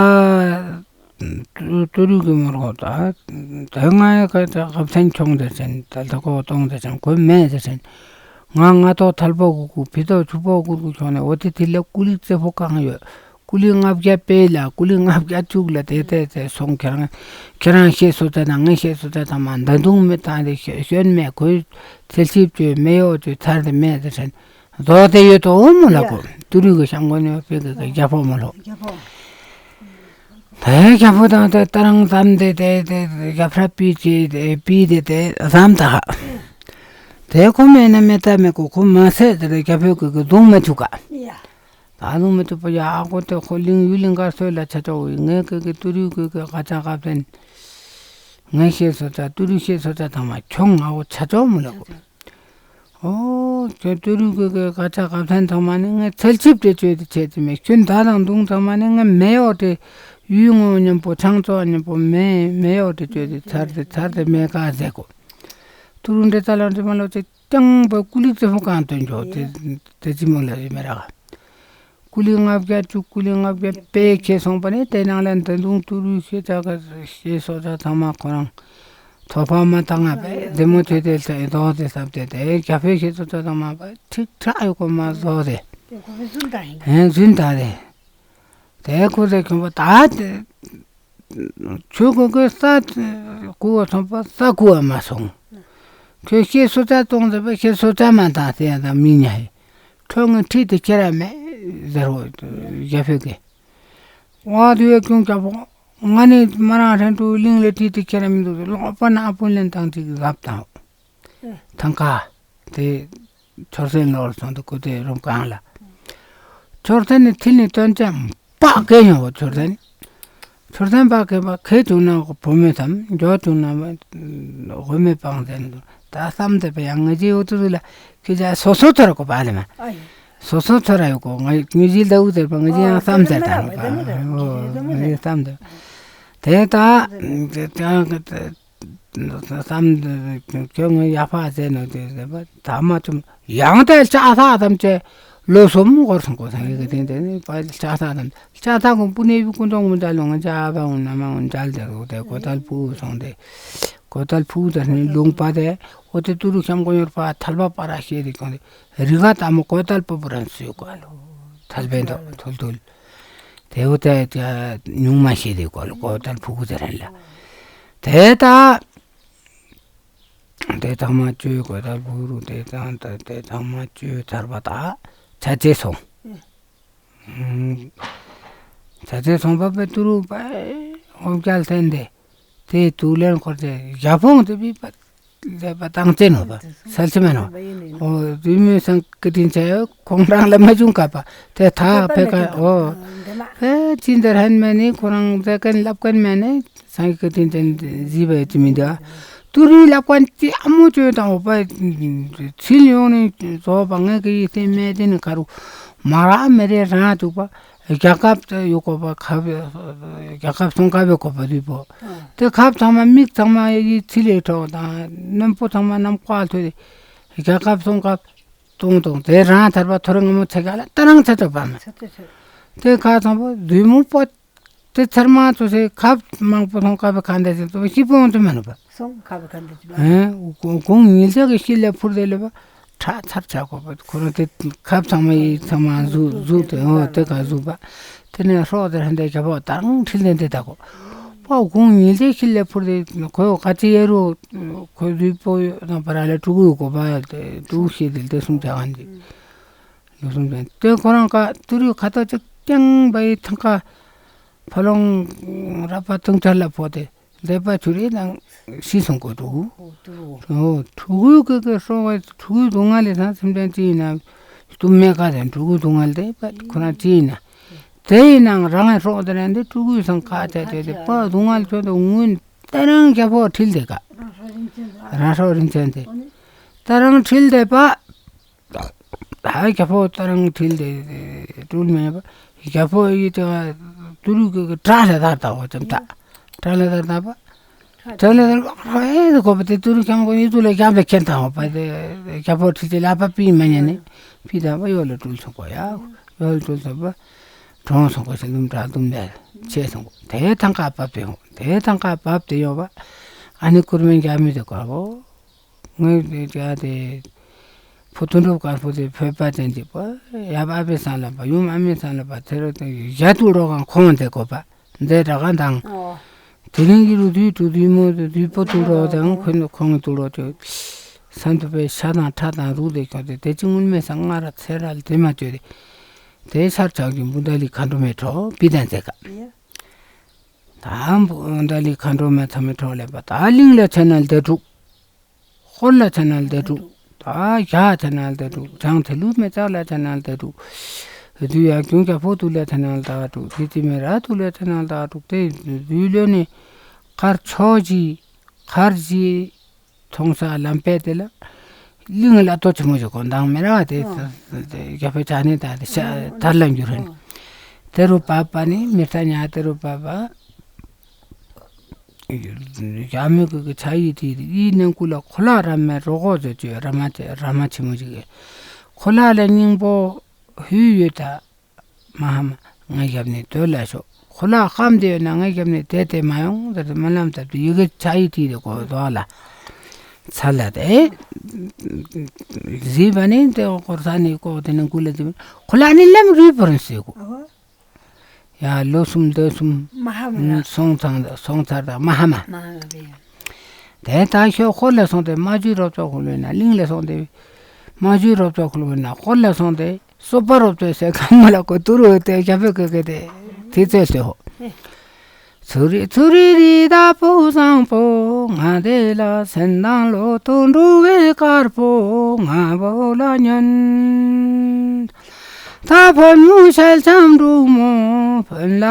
ཏུ་རུ་གི་མོ་རོ་ད་དེ་ང་ག་ད་ཧབ་ཐན་ཆོང་དེ་ཅན་ད་ད་ཁོ་གཏོང་དེ་ཅན་ཁོ་མེད་དེ་ཅན། ང་ང་ཏོ་ཐལ་པོ་གུ་གུ་ཕི་ཏོ་ཆུ་པོ་གུ་གུ་ཆོང་ནས་འོ་དེ་དེ་ལ་ཀུ་ལི་རྩེ་ཕོ་གང་ཡོད། ཀུ་ལི་ལྔ་བརྒྱ་པེ་ལ་ཀུ་ལི་ལྔ་བརྒྱ་བཅུག་ལ་དེ་དེ་དེ་སོང་ཁྱེད་རང་ཁྱེད་རང་ཤེས་སོ་ད་དང་ངས་ཤེས་སོ་ད་དང་མ་ད་དུང་མེད་དང་དེ་ཤོན་མེད་ཁོས་ཚེ་ལྕིབ་ཅོས་མེ་ཡོ་ཅོས་ཚར་དེ་མེད་དེ་ཅན། རྫོགས་ཏེ་ཡོད་དོ་མོ་ལ་གོ། ཡ། ཏུ་རུ་གི་ཤམ་གོ་ནི་པེ་གི་གི་རྒྱ་ཕོ་མོ་ལོ། རྒྱ་ཕོ། དེ་རྒྱ་ཕོ་དང་དེ་ད་རང་ཙམ་དེ་དེ་དེ་རྒྱ་ཕྲ་པི་ཅི་དེ་པི་དེ་དེ་ཙམ་ད་ཧ། དེ་ཁོ་མེད་ན་མེད་ད་མེད་གོ་ཁོ་མ་ཟད་དེ་རྒྱ་ཕོ་གི་གི་རྡུང་མི་ཐུབ་ག། ཡ། ད་རྡུང་མི་ཐུབ་པ་ཡ་ཨ་གོ་དེ་ཁོ་གླིང་ཡུལ་གླིང་དཀར་སོད་ལ་ཆ་ཆོག་ངས་གི་གི་ཏུ་རུ་གི་གི་ག་ཅག་ག་བསྟན། ངས་ཤེས་སོ་ད་ཏུ་རུ་ཤེས་སོ་ད་དང་མ་ཁྱོང་ང་བོ་ཆ་ཆོག་མོ་ལ་གོ། ཨོ། ཁྱོད་ཏུ་རུ་གི་གི་ག་ཅག་ག་ཐན་ཚང་མ་ནི་ངས་ཚལ་ཆིབས་ཏེ་བཅོས་ཏེ་ཆེད་དུ་མེད། ཁྱོད་ད་དང་དུང་ཚང་མ་ནི་ངས་མེ་འོག་ཏེ་ཡུལ་ངོ་མཉམ་པོ་ཆང་བཙོ་མཉམ་པོ་མེ་མེ་འོག་ཏེ་བཅོས་ཏེ་ཚར་ཏེ་ཚར་ཏེ་མེ་ཀ་ཟེ་གོ། ཏུ་རུ་འདྲེ་ཙ་ལ་འདྲེ་མ་ལོ་ཅེ་ཅང་པ་ཀུ་ལིག་ཙེ་ཕོ་གང་སྟོན་འཇོག་དེ་དེ་ཅི་མོ་ལ་ཡི་མེ་ར་ག། ཀུ་ལི་ལྔ་བརྒྱ་བཅུ་ཀུ་ལི་ལྔ་བརྒྱ་པེ་ཁྱེར་སོང་པ་ནི་དེ་ནང་ལ་འདི་དུང་ཏུ་རུ་ཤེས་ཚ་ག་ཤེས་སོ་ཚ་ཚང་མ་ཁོ་རང་ཐོ་ཕ་མ་ཏང་ང་པེ་དེ་མོ་ཆེ་དེ་ལྟ་ཡི་དོ་དེ་སབ་དེ་དེ་རྒྱ་ཕེ་ཤེས་སོ་ཚ་ཚང་མ་པ་ཁྲིག་ཁྲག་ཡོད་གོ་མ་བཟོ་དེ་ཧན་ཟུན་ད་དེ་དེ་ཁོ་དེ་ཁྱོད་པ་ད་དེ་ཆུ་གོ་གོ་ས་ཀུ་བ་ཚོང་པ་ས་ཀུ་བ་མ་སོང་། ཁྱོད་ཤེས་སོ་ཚ་གཏོང་ཟེར་པ་ཤེས་སོ་ཚ་མ་དང་དེ་ཡང་དང་མི་ཉ་ཧེ། ཁྱོད་ངའི་ཁྲིད་དེ་ཁྱེར་ར་མེད་ཟེར་བ་རྒྱ་ཕེ་གི། ཝ་དུ་ཡ་ཁྱུང་རྒྱ་ཕོ། ང་ནི་མ་རང་ཧྲན་ཏུ་གླིང་ལ་ཁྲིད་དེ་ཁྱེར་ར་མི་འདུག་ལོག་པ་ན་ཨ་ཕུན་ལེན་དང་ཅིག་རབ་དང་། ཐང་ཀ། དེ། ཆོར་སེན་ལོར་སོང་དུ་ཀུ་དེ་རུང་གང་ལ། ཆོར་སེན་ནི་ཐིལ་ནི་སྟོན་ཅམ་པག་གེ་ཡོང་བ་ཆོར་སེན། ཆོར་སེན་པག་གེ་པ་ཁེ་བྱུང་ན་བུ་མོ་དམ་འཇོ་བྱུང་ན་བུ་མོ་པང་ཟེར་འདུག་ད་བསམ་དེ་པ་ཡང་ངེ་ཅི་འུ་ཚུ་ལ་ཁི་ཅག་སོ་སོ་ཐོར་གོ་པ་ལེ་མ། ཨ་ཡེ། སོ་སོ་ཚོར་ཡོད་གོ། ང་ངི་ཟིལ་ད་འུ་ཟེར་པ་ང་ཟིལ་ཡང་བསམ་ཟེར་དང་། ཨོ་ང་ཟིལ་བསམ་ཟེར། དེ་ད་བསམ་ཁྱོད་ངའི་ཡག་པ་ཟེར་ནོ་དེ་ཟེར་པ་ད་མ་བྱུང་། ཡང་དེ་ལྕགས་ཐག་ཐམས་ཅད་ལོ་གསུམ་འགོར་སོང་གོ། སང་ཡི་གི་དེ་དེ་ནི་པ་ལྕགས་ཐག་ཐམས་ལྕགས་ཐག་གོང་པུ་ནས་བུ་ཀུན་ཏོང་མི་འདྲ་ལོ་ང་ཅག་ཨ་ཕ་འུ་ན་མ་འུ་འདྲ་ལ་དེ་རོ་དེ་གོ་ཏལ་ཕུ་སོང་དེ། གོ་ཏལ་ཕུ་དེ་ནི་ལུང་པ་དེ་འོ་དེ་ཏུ་རུ་ཤམ་གོ་ཡོར་པ་ཐལ་པ་པ་ར་ཤེས་དེ་ཀྱང་དེ། རི་ག་ཏ་མོ་གོ་ཏལ་པོ་པོ་རན་སུ་གོ་ལོ། ཐལ་པེན་དོ་ཐུལ་ཐུལ། དེ་བོ་ཏེ་ཉུང་མ་ཤེས་དེ་གོ་ལོ། གོ་ཏལ་ཕུ་གུ་ཟེར་རན་ལ། དེ་ད་དེ་ཚང་མ་བཅོས། གོ་ཏལ་ཕུ་རུ་དེ་ཚང་ད་དེ་ཚང་མ་བཅོས་ཚར་བ་ད་ཆ་ཆེ་སོང་། ཆ་ཆེ་སོང་བ་པེ་ཏུ་རུ་པ་ཧོབ་རྒྱལ་ཐན་དེ། དེ་དུག་ལེན་འཁོར་ཏེ་རྒྱ་ཕོང་དེ་བི་པ་ལེ་པ་དང་ཅེ་ནོ་པ་སལ་ཆེ་མེ་ནོ། ཨོ་དུས་མི་སང་ཀི་ཏིན་ཆ་ཡོ་ཁོང་རང་ལ་མ་བྱུང་ཀ་པ་དེ་ཐ་ཕེ་ཀ་ཨོ་ཕེ་ཅིན་དེ་རན་མེ་ནི་ཁོ་རང་ཛེ་ཀན་ལབ་ཀན་མེ་ནི་སང་ཀི་ཏིན་ཅན་ཟི་བེ་ཅི་མི་འདུག། ཏུ་རུའི་ལབ་ཀན་ཅི་ཨ་མོ་ཅོ་དང་ཨོ་པ་ཚིལ་ཡོང་ནི་ཟོ་པ་ངེ་གི་ཡི་ཏེ་མེ་དེ་ནི་ཁ་རུ་མ་ར་མེ་རེ་རང་དུག་པ། རྒྱལ་ཁབ་དེ་ཡོད་དགོས་པ་ཁབ། རྒྱལ་ཁབ་སྲུང་ཁབ་ཡོད་དགོས་པ་རེད་པོ། དེ་ཁབ་ཚང་མ་མིག་ཚང་མ་ཡི་ཚིལ་ལས་གྲོགས་དང་རྣོན་པོ་ཚང་མ་རྣམ་བཀག་ཐོས་ཏེ་རྒྱལ་ཁབ་སྲུང་ཁབ་གཏོང་གཏོང་དེ་རང་ཐར་པ་ཐོ་རེ་སྔ་མོ་ཚེ་ག་ལ་ད་རང་ཚེ་ཐོབ་པ་མ། དེ་ཁ་ཚང་པོ་བདུད་མོ་པོ་དེ་ཚར་མ་ཚོ་སེ་ཁབ་མང་པོ་ཐོང་ཁབ་ཁ་འདེ་ཚེ་ཚོ་ཤི་པོང་དུ་མ་ནུ་པ། སོང་ཁ་བ་ག་འདི་ཅི་བ། ཨེ། གོང་གོང་ཉིད་ཅག་གི་ཤི་ལས་ཕུར་དེ་ལས་པ་ཁྲག་ཚར་ཆག་གོ་པ། ཁོ་རང་དེ་ཁབ་ཚང་མ་ཡི་ཚང་མ་ཟུག་ཟུག་དེ་ཨོ་དེ་ག་ཟུག་པ། དེ་ནས་སྲོག་དེ་ཧན་དེ་རྒྱ་པོ་དང་ཁྲིལ་ལྡན་དེ་ད་གོ། པ་གོང་ཉིད་ཅག་ཤི་ལས་ཕུར་དེ་ཁོ་ག་ཅི་ཡེ་རུ་ཁོ་རུས་པོ་ཡོད་ན་པ་ར་ལ་ཕྲུ་གུ་ཡོད་གོ་པ། དེ་ཕྲུ་གུ་ཤི་དེ་དེ་སུམ་ཆ་ག་འདི་ལོ་སུམ་ཆ་དེ་ཁོ་རང་ཀ་ཏུ་རུ་ཁ་ཏོ་ཅིག་ཀྱང་པ་ཡི་ཐང་ཀ་ཕ་ལོང་ར་པ་ཐུང་ཆ་ལ་ཕོ་དེ། ལེ་པ་ཆུ་རེ་ནང་ཤི་སོང་གོ་འདུག། ཨོ་ཕྲུ་གུ་གི་གི་སྲོག་གི་ཕྲུ་གུའི་སྡུག་བསྔལ་ལས་སང་སེམས་ཅན་ཅི་ཡིན་ན་སྟུམ་མེད་ཀ་དང་ཕྲུ་གུའི་སྡུག་བསྔལ་དེ་པ་ཁོ་རང་ཅི་ཡིན་ན་དེ་ཡིན་ནང་རང་གི་སྲོག་དེ་རང་དེ་ཕྲུ་གུའི་སང་ཁ་ཆ་ཆ་དེ་པ་སྡུག་བསྔལ་ཆོ་དེ་སྔོན་ད་རང་རྒྱ་ཕོ་ཁྲིལ་དེ་ཀ་རང་སྲོག་རིན་ཆེན་དེ་ད་རང་ཁྲིལ་དེ་པ། ད་རྒྱ་ཕོ་ད་རང་ཁྲིལ་དེ་སྤྲུལ་མེད་པ། རྒྱ་ཕོ་ཡི་དེ་ཏུ་རུ་གི་གྲ་ལ་དར་ད་འོ་ཙམ་ད། གྲ་ལ་དར་ད་པ། གྲ་ལ་དར་པ་ཨེ་དེ་གོ་པ་དེ་ཏུ་རུ་ཁྱང་གོ་ཡི་དུ་ལ་རྒྱ་པེ་ཁྱེན་ད་འོ་པ་དེ་རྒྱ་ཕོ་ཁྲིལ་དེ་ལ་པ་པི་མ་ཉན་ནི་པི་ད་པ་ཡོ་ལ་སྤྲུལ་སོང་གོ་ཡ། ཡོ་ལ་སྤྲུལ་སོང་པ། གྲོངས་སོང་གོ་ཤི་ལུམ་གྲ་ལུམ་ལ་ཆེ་སོང་གོ་དེ་ཐང་ཀ་བབ་དེ་ཡོང་དེ་ཐང་ཀ་བབ་དེ་ཡོང་པ། ཨ་ནི་ཀུར་མེན་རྒྱ་མི་དེ་གོ་བོ། ངོས་དེ་དེ་ཕུ་དུན་གྲུབ་དཀར་པོ་དེ་བོད་པ་དེ་འདི་པ་ཡབ་ཨ་བེ་སང་ལ་པ་ཡུམ་ཨ་མེ་སང་ལ་པ་ཚེ་རོ་དེ་ཡ་ཏུ་རོ་གང་ཁོང་དེ་གོ་པ་མཛད་དྲ་གང་དང་། དེ་རིང་གི་རུ་དུས་དུ་དུས་མོ་དུ་དུས་པོ་ཏུ་རོ་དང་ཁོན་ཁོང་ཏུ་རོ་དེ་སན་དུ་པའི་ཤ་དང་ཁྲག་དང་རུ་དེ་ཁྱོད་དེ་དེ་ཅི་སྔོན་མེ་སང་ང་ར་ཚེ་ར་ལ་དེ་མ་བཅོས་དེ་དེ་ཤར་ཆག་གི་འབུ་ད་ལི་ཁ་འགྲོ་མེ་གྲོ་པི་དན་ཚེ་ཀ་ད་འབུ་ད་ལི་ཁ་འགྲོ་མེ་ཚ་མེ་གྲོ་ལེ་པ་ད་གླིང་ལ་ཆ་ན་ལ་དེ་དྲུག། ཧོར་ལ་ཆ་ན་ལ་དེ་དྲུག། ད་ཞག་ཆ་ན་ལ་དེ་དྲུག། བྱང་ཐེ་ལུ་མེ་ཙག་ལ་ཆ་ན་ལ་དེ་དྲུག། དུ་ཡ་གྱོང་རྒྱ་ཕོ་དུ་ལ་ཆ་ན་ལ་དག་དྲུག། དེ་ཙི་མེ་ར་དུ་ལ་ཆ་ན་ལ་དག་དྲུག། དེ་དུས་ལོ་ནི་མཁར་ཆོ་ཅི་མཁར་ཅི་ཐོང་ས་ལམ་པེ་དེ་ལ་གླིང་ལ་ཏོ་ཆི་མོ་ཞིག་གོ་མདང་མེ་ར་དེ་རྒྱ་ཕོ་ཆ་ནི་ད་དེ་ཤ་དར་ལ་འགྱུར་ཧན། དེ་རུ་བབ་པ་ནི་མི་ཐ་ཉ་དེ་རུ་བབ་པ། ཡ་མི་གུ་གི་ཆ་ཡི་དེ་ཡི་ནང་ཀུ་ལ་ཁོ་ལ་ར་མེ་རོ་གོ་ཟེར་ཅུ་ར་མ་ཆེ་ར་མ་ཆེ་མོ་ཅིག་གི་ཁོ་ལ་ལ་སྙིང་པོ་ཧུ་ཡོད་ད་མ་ཧ་མ་ང་རྒྱབ་ནས་དོད་ལ་ཤོག། ཁོ་ལ་ཁམ་དེ་ཡོད་ན་ང་རྒྱབ་ནས་དེ་དེ་མ་ཡོང་ཟེར་ཏེ་མ་ལམ་ཐབས་དེ་ཡི་གི་ཆ་ཡི་དེ་དེ་གོ་དོ་ལ་ཚ་ལ་དེ་ཟི་བ་ནི་དེ་གོ་ས་ནི་ཀོ་དེ་ནང་ཀུ་ལ་དེ་ཁོ་ལ་ནི་ལམ་རུས་པོ་རིན་སེ་གོ། ཡ་ལོ་གསུམ་ཟླ་གསུམ་མ་ཧ་མ་ར། སོང་ཚང་སོང་ཚར་དང་མ་ཧ་མ། མ་ཧ་མ་རེད། དེ་ད་ཤོ་ཁོ་ལ་སོང་སྟེ་མ་ཇུ་རོབ་ཙོག་ཁུལ་བས་ན་གླིང་ལ་སོང་སྟེ་མ་ཇུ་རོབ་ཙོག་ཁུལ་བས་ན་ཁོ་ལ་སོང་སྟེ་སོ་པ་རོབ་ཙོག་སེ་ཁ་མ་ལ་ཀོ་ཏུ་རུ་དེ་ཞབས་པེ་ཀེ་ཀེ་དེ་དེ་ཚེ་སྟེ་ཧོ། ཚུ་རི་ཚུ་རི་རི་ད་པོ་བཟང་པོ་ང་དེ་ལ་སེམས་དང་ལོ་ཏོ་འགྲོ་བའི་དཀར་པོ་ང་བོ་ལ་ཉོན། ད་ཕོན་མོ་ཤལ་ཆམ་འབྲུག་མོ་ཕོན་ལ་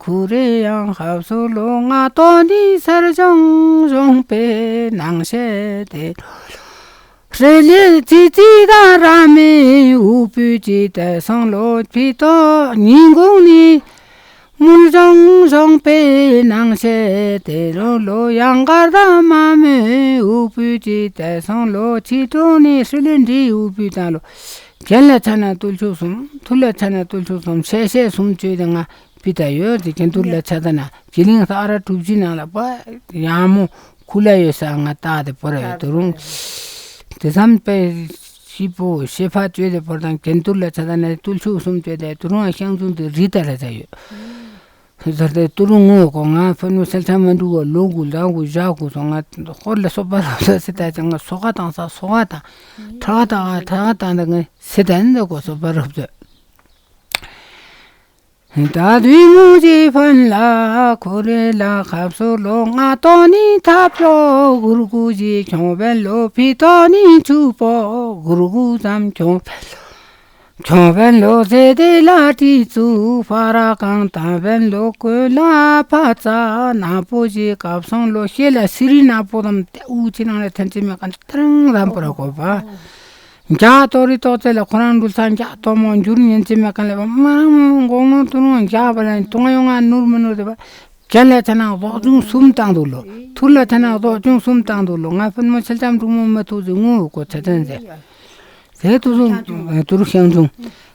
ཁུ་རེ་ཡང་ཧབ་སུ་ལོ་ང་ཏོ་འདི་སར་བྱུང་བྱུང་པའི་ནང་ཤེས་དེ། ཁྲེ་ལེ་ཙི་ཙི་དང་ར་མའི་འུ་བུ་ཅི་ཏེ་སང་ལོ་ཕི་ཏོ་ཉིན་གུང་ནི་མུལ་ཟོང་ཟོང་པའི་ནང་ཤེས་ཏེ་རོ་ལོ་ཡང་གར་དང་མ་མོའི་འུ་བུ་ཅི་ཏེ་སང་ལོ་ཆི་ཏོ་ནི་ཧྲི་ལེ་འདྲི་འུ་བུ་དང་ལོ། གྱེན་ལ་ཆ་ན་བརྟུལ་ཞུགས་གསུམ། ཐུར་ལ་ཆ་ན་བརྟུལ་ཞུགས་གསུམ། ཤེས་ཤེས་གསུམ་བཅོས་ཏེ་ང་ཕི་ཏ་ཡོད་དེ་གྱེན་ཐུར་ལ་ཆ་ད་ན་གྱི་ལིང་ས་ཨ་ར་གྲུབ་ཅི་ནང་ལ་པ་ཡང་མོ། ཁུ་ལ་ཡོད་ས་ང་ཏག་དེ་བོར་ཡོད་དུ་རུང་། དེ་མཚམས་པའི་ཤི་པོ་ཤེ་ཕ་བཅོས་དེ་བོར་དང་གྱེན་ཐུར་ལ་ཆ་ད་ན་བརྟུལ་ཞུགས་གསུམ་བཅོས་དེ་དུ་རུང་ཤང་ཆུང་དེ་རི་ཏ་ལ་ཆ་ཡོད། ཟར་དེ་དུ་རུང་ངོ་གོ་ང་ཕུ་ནུ་སེལ་ཆ་མ་འགྲུ་གོ་ལོ་གུ་ལ་གུ་ཞག་གུ་སོང་ང་ཧོར་ལ་སོ་པ་རབ་ས་སེ་ད་ཅང་ང་སོ་ག་དང་ས་སོ་ག་དང་ཁྲ་ག་དང་ཁྲ་ག་དང་ད་ང་སེ་ད་ནི་ད་གོ་སོ་པ་རབ་ས། ད་དུས་མོ་ཇི་ཕན་ལ་ཁོ་རེ་ལ་ཁབ་སོ་ལོ་ང་ཏོ་ནི་ཐབ་ལོ་གུར་གུ་ཇི་ཁྱོང་བན་ལོ་ཕི་ཏོ་ནི་ཆུ་པོ་གུར་གུ་ཙམ་ཁྱོང་བན་ལོ། ཁྱོང་བན་ལོ་ཟེ་དེ་ལ་ཏི་ཙུ་ཕ་ར་གང་ཏང་བན་ལོ་ཀོ་ལ་ཕ་ཙ་ན་པོ་ཇི་སྐབས་སོང་ལོ་ཤེ་ལ་སི་རི་ན་པོ་དམ་ཏེ་ཨུ་ཅི་ནང་ལ་ཐན་ཅི་མེ་གང་ཏི་རང་རམ་པོ་ར་གོ་པ། འཇའ་ཏོ་རི་ཏོག་ཙེ་ལ་ཁོ་རང་འགྲུལ་ས་འཇའ་ཏོ་མོ་འགྱུར་ཉན་ཅི་མེ་གང་ལ་བ་མ་རང་མོ་འགོག་ནོ་ཏུ་རུང་འཇའ་བ་ལ་ཏུང་ཡོང་ང་ནུར་མི་ནུར་དེ་བ། གྱེན་ལ་ཆ་ན་རྫོགས་ཆུང་གསུམ་བཏང་འདུག་ལོ། ཐུར་ལ་ཆ་ན་རྫོགས་ཆུང་གསུམ་བཏང་འདུག་ལོ། ང་ཕུན་མོ་ཆལ་ཆམ་འབྲུག་མོ་མ་ཐུག་ཟེ་ངུ་གོ་ཆ་ཚན་ཟེ། དེ་ཏུ་རུ་ཏུ་རུ་ཤང་ཆུང་།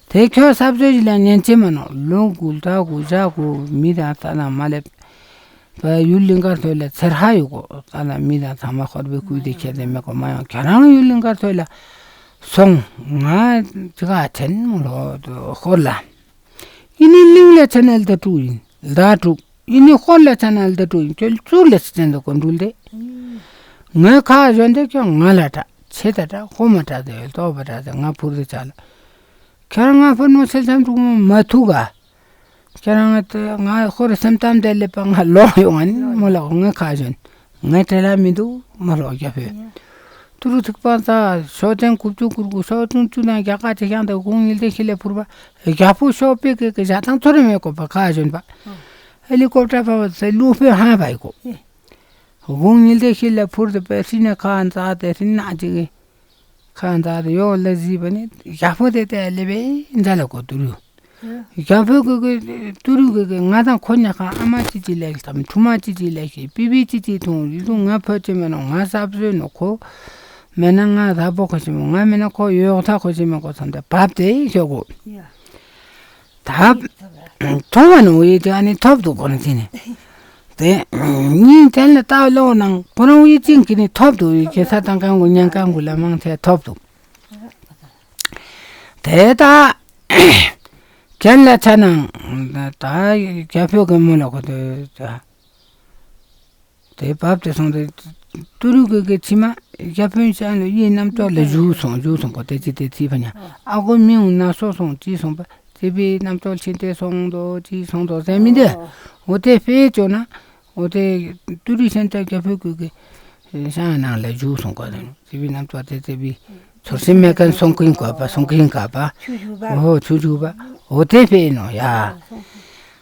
དེ་ཁྱོད་ས་བཟོས་ལ་ཉན་ཅི་མ་ནོ། ལོ་དགུ་ཟླ་དགུ་ཞག་དགུ་མི་དང་ས་ན་མ་ལེབ། ཡུལ་གླིང་དཀར་ཐོད་ལ་ཚེར་ཧ་ཡོད་གོ། ས་ན་མི་དང་ཚང་མ་ཧོར་བའི་ཁུལ་དེ་ཁྱེར་ཏེ་མེད་གོ་མ་ཡོང་། ཁྱེད་རང་ཡུལ་གླིང་དཀར་ཐོད་ལ་སོང་། ང་ཅི་ག་ཆེན་མོ་ལོ་ཧོར་ལ། ཡིན་ནི་གླིང་ལ་ཆ་ན་ལ་ད་དྲུག་ཡིན་ལ་དྲུག་ཡིན་ནི་ཧོར་ལ་ཆ་ན་ལ་ད་དྲུག་ཡིན། ཁྱོད་ཚུར་ལ་སི་ཅན་དུ་གོ་འགྲུལ་དེ། ངའི་ཁ་གཞོན་དེ་ཁྱོད་ང་ལ་དྲག་ཆེ་ད་དྲག་ཧོ་མ་དྲག་དེ་ལྟོགས་པ་དྲག་དེ་ང་ཕུར་དེ་ཆ་ལ། ཁྱེད་རང་ང་ཕུར་མོ་སེལ་ཆམ་དྲུག་མོ་མ་ཐུག་ག་ཁྱེད་རང་ང་ཧོར་སེམས་གཏམ་དེ་ལེབ་པ་ང་ལོག་ཡོང་ང་ནི་མོ་ལ་ངའི་ཁ་གཞོན། ངའི་བྲེལ་ལ་མི་འདུག་མ་ལོག་རྒྱ་ཕོད། ཏུ་རུ་ཐུག་པ་ས་ཤོག་ཅན་རྐུབ་ཅུ་ཀུར་ཀུ་ཤོག་ཅུང་ཅུ་དང་རྒྱ་ག་ཅེ་ཤང་དེ་དགུང་ཉིལ་དེ་ཤི་ལེ་ཕུར་པ། རྒྱ་ཕོ་ཤོག་པེ་གེ་གེ་ཞག་དང་ཚོ་རེ་མེ་གོ་པ་ཁ་གཞོན་པ། ཧེ་ལི་ཀོབ་ཏྲ་ཕ་བ་ས་ལུ་ཕེ་ཧ་བ་ཡི་གོ། དགུང་ཉིལ་དེ་ཤི་ལེ་ཕུར་དེ་པེ་ཧྲི་ནེ་ཁ་འཛག་དེ་ཧྲི་ན་ཅི་གེ། ཁ་འདར་ཡོག་ལ་གཟིགས་པ་ནི་རྒྱ་ཕོ་དེ་ལྟ་ལེ་བའི་འདྲ་ལ་གོ་ཏུ་རུ། རྒྱ་ཕོ་གི་གི་ཏུ་རུ་གི་གི་ང་དང་ཁོ་ཉ་ཁ་ཨ་མ་ཅི་ཅི་ལེགས་དམ་ཆུ་མ་ཅི་ཅི་ལེགས་ཤི་པི་པི་ཅི་ཅི་ཐུང་རི་ཐུང་ང་ཕོ་ཅི་མེ་ནོ་ང་སབ་བཟོས་ནོ་ཁོ། མེ་ན་ང་ད་པོ་ཁོ་ཅི་མོ་ང་མེ་ན་ཁོ་ཡོག་ཐ་ཁོ་ཅི་མེ་ཁོ་ཚམ་དེ་བབ་དེ་ཤོག་གོ། ཐབ། ཐོབ་བ་ནི་འུ་ཡི་དེ་ཨ་ནི་ཐོབ་འདུག་གོ་ནི་དེ་ནི། དེ། གཉིས་དེ་ལ་ལྟ་བ་ལོག་ནང་ཁོ་རང་འུ་ཡི་ཅིང་གི་ནི་ཐོབ་འདུག་ཡི་ཁེ་ས་དང་ཀང་གུ་ཉང་ཀང་གུ་ལ་མང་ཐེ་ཐོབ་འདུག་དེ་ད། གྱེན་ལ་ཆ་ནང་། ད་རྒྱ་ཕོ་གི་མོ་ལ་གོ་དེ་ད། དེ་བབ་དེ་སོང་དེ། ཏུ་རུ་གི་གི་ཕྱི་མ་རྒྱ་ཕོན་ཤ་ལ་ཡི་རྣམ་ཅོག་ལ་བཞུགས་སོང་བཞུགས་སོང་གོ་དེ་ཅི་དེ་ཚི་ཕ་ཉ་ཨ་གོ་མི་འུ་ན་སོ་སོང་ཅི་སོང་པ་ཚེ་བི་རྣམ་ཅོག་ཕྱིན་ཏེ་སོང་དོ་ཅི་སོང་དོ་ཟེར་མི་འདི། འོ་དེ་ཕེ་ཅོ་ན་འོ་དེ་ཏུ་རུ་ཤན་ཏ་རྒྱ་ཕོ་གི་གི་ཤ་ནང་ལ་བཞུགས་སོང་གོ་དེ་ཚེ་བི་རྣམ་ཅོག་དེ་ཚེ་བི། ཚོར་སེམས་མེད་མཁན་སོང་གིན་གོ་པ་སོང་གིན་ག་པ། ཆུ་ཆུ་པ། འོ་ཆུ་ཆུ་པ། འོ་དེ་ཕེ་ནོ་ཡ།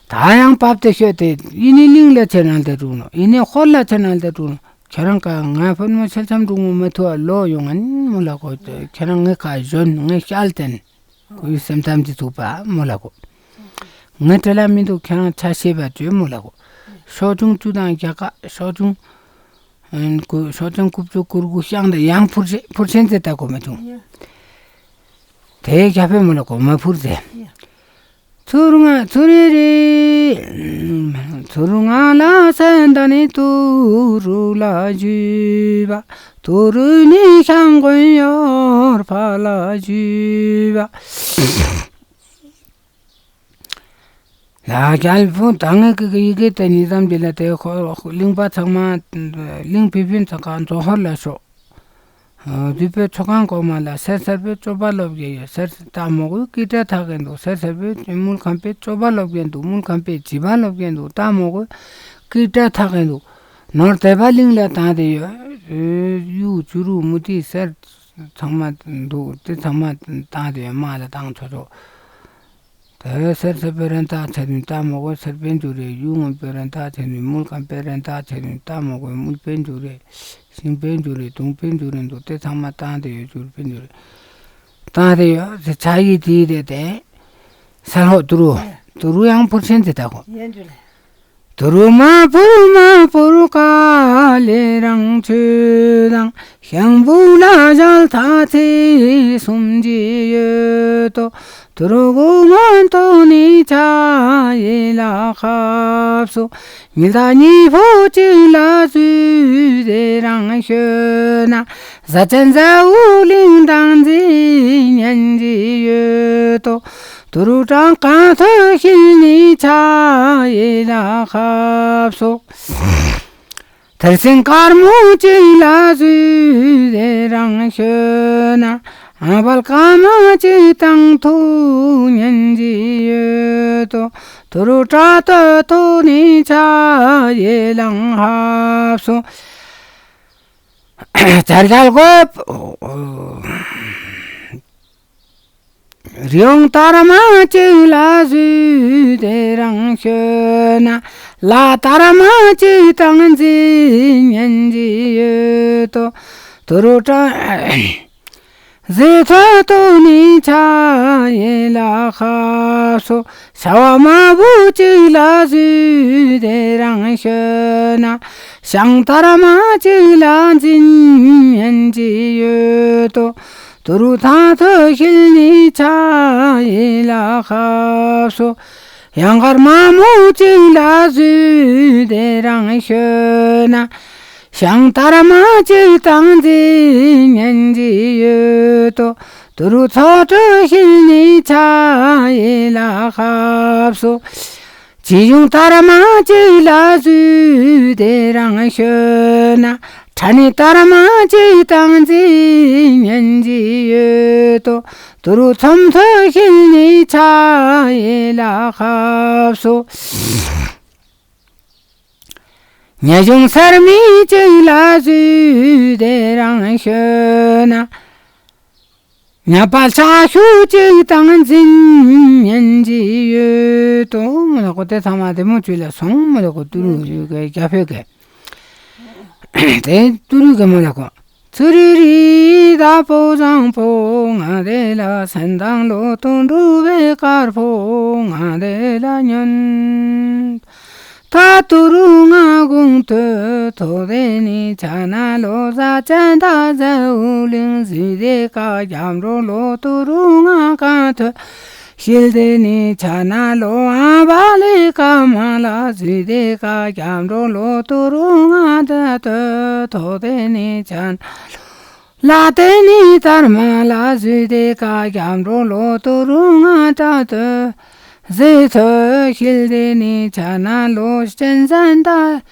ད་ཡང་བབ་དེ་ཤོད་དེ་ཡིན་ནི་གླིང་ལ་ཆེ་ནང་དེ་དྲུག་ནོ་ཡིན་ནི་ཧོར་ལ་ཆེ་ནང་དེ་དྲུག་ནོ་ཁྱེད་རང་ཀ་ང་ཕོན་མོ་ཆེ་ཆམ་དྲུག་མོ་མ་ཐུ་བ་ལོ་ཡོང་ང་ནི་མོ་ལ་གོ་ཁྱེད་རང་ངའི་ཁ་གཞོན་ངའི་ཤལ་ཏེན་ཁོའི་སེམས་གཏམ་དེ་ཐུག་པ་མོ་ལ་གོ། ངའི་བྲེལ་ལ་མི་འདུག་ཁྱེད་རང་ཆ་ཤེས་པ་བཅོས་མོ་ལ་གོ། ཤོག་ཆུང་བཅུ་དང་རྒྱ་ག་ཤོག་ཆུང་། ཨན་ཀུ་ཤོག་ཆུང་རྐུབ་ཅུ་ཀུར་གུ་ཤང་དེ་ཡང་ཕུར་ཆེན་ཕུར་ཆེན་ཟེར་ད་གོ་མ་བྱུང་། དེ་རྒྱ་ཕོ་མོ་ལ་གོ་མ་ཕུར་ཟེར། ཚུར་ང་ཚུར་རེ་རེ། ཚུར་ང་ལ་སན་ད་ནི་ཏུ་རུ་ལ་ཇུ་བ། ཏུ་རུ་ནི་ཤང་གོན་ཡོར་ཕ་ལ་ཇུ་བ། ལ་རྒྱལ་པོ་ད་ངེད་ཀྱི་ཡི་གེ་དེ་ཉིད་ཙམ་འདི་ལ་དེ་ཁོ་གླིང་པ་ཚང་མ་གླིང་བི་ཕིན་ཚང་ཁ་མཛོ་ཧོར་ལ་ཤོག་རུས་པའི་ཚོ་ཁང་གོང་མ་ལ་སེར་སེར་པོའི་ཅོ་པ་ལོབ་གེ་ཡོད། སེར་ད་མོ་གོས་ཀི་ཏྲ་ཐག་གེ་འདུག་སེར་སེར་པོའི་དམུལ་ཁམས་པའི་ཅོ་པ་ལོབ་གེ་འདུག་དམུལ་ཁམས་པའི་བྱིས་པ་ལོབ་གེ་འདུག་ད་མོ་གོས་ཀི་ཏྲ་ཐག་གེ་འདུག་ནོར་དད་པ་གླིང་ལ་བཏང་དེ་ཡོད། གཡུ་བྱུ་རུ་མུ་ཏིག་སེར་ཚང་མ་འདུག་དེ་ཚང་མ་བཏང་དེ་ཡོད། མ་ལ་བཏང་ཆོག་ཆོག་ད་ ཨེ་སེར་སེར་པེ་རན་ཏག་ཆ་དུས་ཏག་མོ་གོ་སེར་པེན་ཇུ་རེ། ཡུ་ངོ་པེ་རན་ཏག་ཆ་དུས་མུལ་གང་པེ་རན་ཏག་ཆ་དུས་ཏག་མོ་གོ་མུལ་པེན་ཇུ་རེ། ཤིང་པེན་ཇུ་རེ། དུང་པེན་ཇུ་རེ་འདུག་དེ་ཚང་མ་བཏང་དེ་ཡོད་ཇུ་རེ་པེན་ཇུ་རེ། བཏང་དེ་ཡོད་ཆ་ཡི་དེ་རེད་དེ། ས་ཧོ་ཏུ་རུ། ཏུ་རུ་ཡང་ཕུར་ཆེན་དེ་ད་གོ། ཡན་ཇུ་ལེ། ཏུ་རུ་མ་པུར་མ་པུར་ཀ་ལེ་རང་ཆུ་དང་། ཤང་བུ་ལ་ཞལ་ཐ་ཚེ་གསུམ་གྱི་ཡོད་དོ། ཏུ་རུ་གུ་ངོན་ཏོ་ནི་ཆ་ཡེ་ལ་ཁབ་སོ། ཉི་ཟླ་གཉིས་པོ་གཅིག་ལ་བཟོས་ཏེ་རང་ཤོད་ན། ཟ་ཅན་ཟ་འུ་ལིང་དང་འཛིན་ཉན་གྱི་ཡོད་དོ། ཏུ་རུ་གྲངས་གང་ཐོས་ཤིན་ནི་ཆ་ཡེ་ལ་ཁབ་སོ། ཐར་སེང་དཀར་མོ་གཅིག་ལ་བཟོས་ཏེ་རང་ཤོད་ན། ཨ་བལ་ཀ་མ་གཅིག་དང་ཐུག་ཉན་གྱི་ཡོད་དོ། ཏུ་རུ་དྲ་ཏོ་ཐོ་ནི་ཆ་ཡེ་ལང་ཧབ་སོ། ཆར་ཆར་གོ། རིའོང་དར་མ་གཅིག་ལ་བཟོས་ཏེ་རང་ཤོད་ན། ལ་དར་མ་གཅིག་དང་འཛིན་ཉན་གྱི་ཡོད་དོ། ཏུ་རུ་དྲ། ཟེ་ཐོ་ཏོ་ནི་ཆ་ཡེ་ལ་ཁ་སོ། ཤ་བ་མ་བུ་གཅིག་ལ་བཟོས་ཏེ་རང་ཤོད་ན། ཤང་དར་མ་གཅིག་ལ་འཛིན་ཉན་གྱི་ཡོད་དོ། ཏུ་རུ་ཐང་ཐོ་ཤིལ་ནི་ཆ་ཡེ་ལ་ཁ་སོ། ཡང་དཀར་མ་མོ་གཅིག་ལ་བཟོས་ཏེ་རང་ཤོད་ན། ཤང་དར་མ་གཅིག་དང་འཛིན་ཉན་གྱི་ཡོད་དོ། ཏུ་རུ་ཚོ་དྲུག་ཤིན་ནི་ཆ་ཡེ་ལ་ཁབ་སོ། ཅི་ཡུང་དར་མ་གཅིག་ལ་བཟོས་ཏེ་རང་ཤོད་ན། ཁྲ་ནི་དར་མ་གཅིག་དང་འཛིན་ཉན་གྱི་ཡོད་དོ། ཏུ་རུ་ཚོམ་ཐོ་ཤིན་ནི་ཆ་ཡེ་ལ་ཁབ་སོ། ཉ་གཞུང་སར་མི་གཅིག་ལ་བཟོས་ཏེ་རང་ཤོད་ན། ཉ་པ་ལྕགས་ཤུ་གཅིག་དང་འཛིན་ཉན་གྱི་ཡོད་དོ། མོ་ལ་གོ་དེ་ཚང་མ་དེ་མོ་ཅུ་ལ་སོང་མོ་ལ་གོ་ཏུ་རུ་ཡོད་གི་རྒྱ་ཕོད་གི། དེ་ཏུ་རུ་གི་མོ་ལ་གོ། ཚུ་རི་རི་ད་པོ་བཟང་པོ་ང་དེ་ལ་སན་དང་ལོ་ཏུ་འགྲུ་བའི་དཀར་པོ་ང་དེ་ལ་ཉོན། ད་ཏུ་རུ་ང་གུང་ཐོད་ཐོ་དེ་ནི་ཆ་ན་ལོ་ཟ་ཅན་ད་ཟ་འུ་ལིང་ཟི་དེ་ཀ་རྒྱབ་འགྲོ་ལོ་ཏུ་རུ་ང་གང་ཐོད། ཤིལ་དེ་ནི་ཆ་ན་ལོ་ཨ་བ་ལི་ཀ་མ་ལ་ཟུས་དེ་ཀ་རྒྱབ་འགྲོ་ལོ་ཏུ་རུ་ང་ད་ཏོ་ཐོ་དེ་ནི་ཆ་ན་ལོ་ལ་དེ་ནི་དར་མ་ལ་ཟུས་དེ་ཀ་རྒྱབ་འགྲོ་ལོ་ཏུ་རུ་ང་ད་ཏོ་ཟེ་ཐོ་ཤིལ་དེ་ནི་ཆ་ན་ལོ་ཅན་ཟན་ད་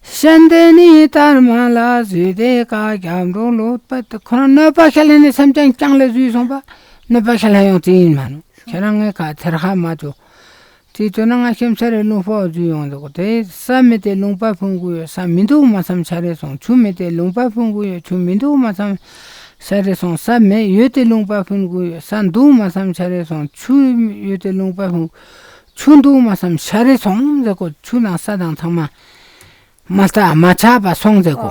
ཤན་དེ་ནི་དར་མ་ལ་ཟུས་དེ་ཀ་རྒྱབ་འགྲོ་ལོ་པ་ཏི་ཁོ་རང་གནོད་པ་ཤ་ལེ་ནི་སེམས་ཅན་རྐྱང་ལ་ཟུས་སོང་པ་གནོད་པ་ཤ་ལེ་ཡོང་ཙི་ཡིན་མ་ནོ། ཁྱེད་རང་ངའི་ཁ་ཐེར་ཁ་མ་བཅུག་ཅི་བཅོ་ན་ང་ཤེམ་ཤ་རེ་ལུང་པ་འོ་འཛུལ་ཡོང་འདུག་དེ་ས་མེད་དེ་ལུང་པ་ཕུང་གུ་ཡོད་ས་མི་འདུག་མ་བསམ་ཤ་རེ་སོང་། ཆུ་མེད་དེ་ལུང་པ་ཕུང་གུ་ཡོད་ཆུ་མི་འདུག་མ་བསམ་ཤ་རེ་སོང་། ས་མེད་ཡོད་དེ་ལུང་པ་ཕུང་གུ་ཡོད་ས་འདུག་མ་བསམ་ཤ་རེ་སོང་། ཆུ་ཡོད་དེ་ལུང་པ་ཕུང་ཆུ་འདུག་མ་བསམ་ཤ་རེ་སོང་ཟེར་གོ། ཆུ་དང་ས་དང་ཚང་མ་མ་ལྟ་མ་ཆགས་པ་སོང་ཟེར་གོ།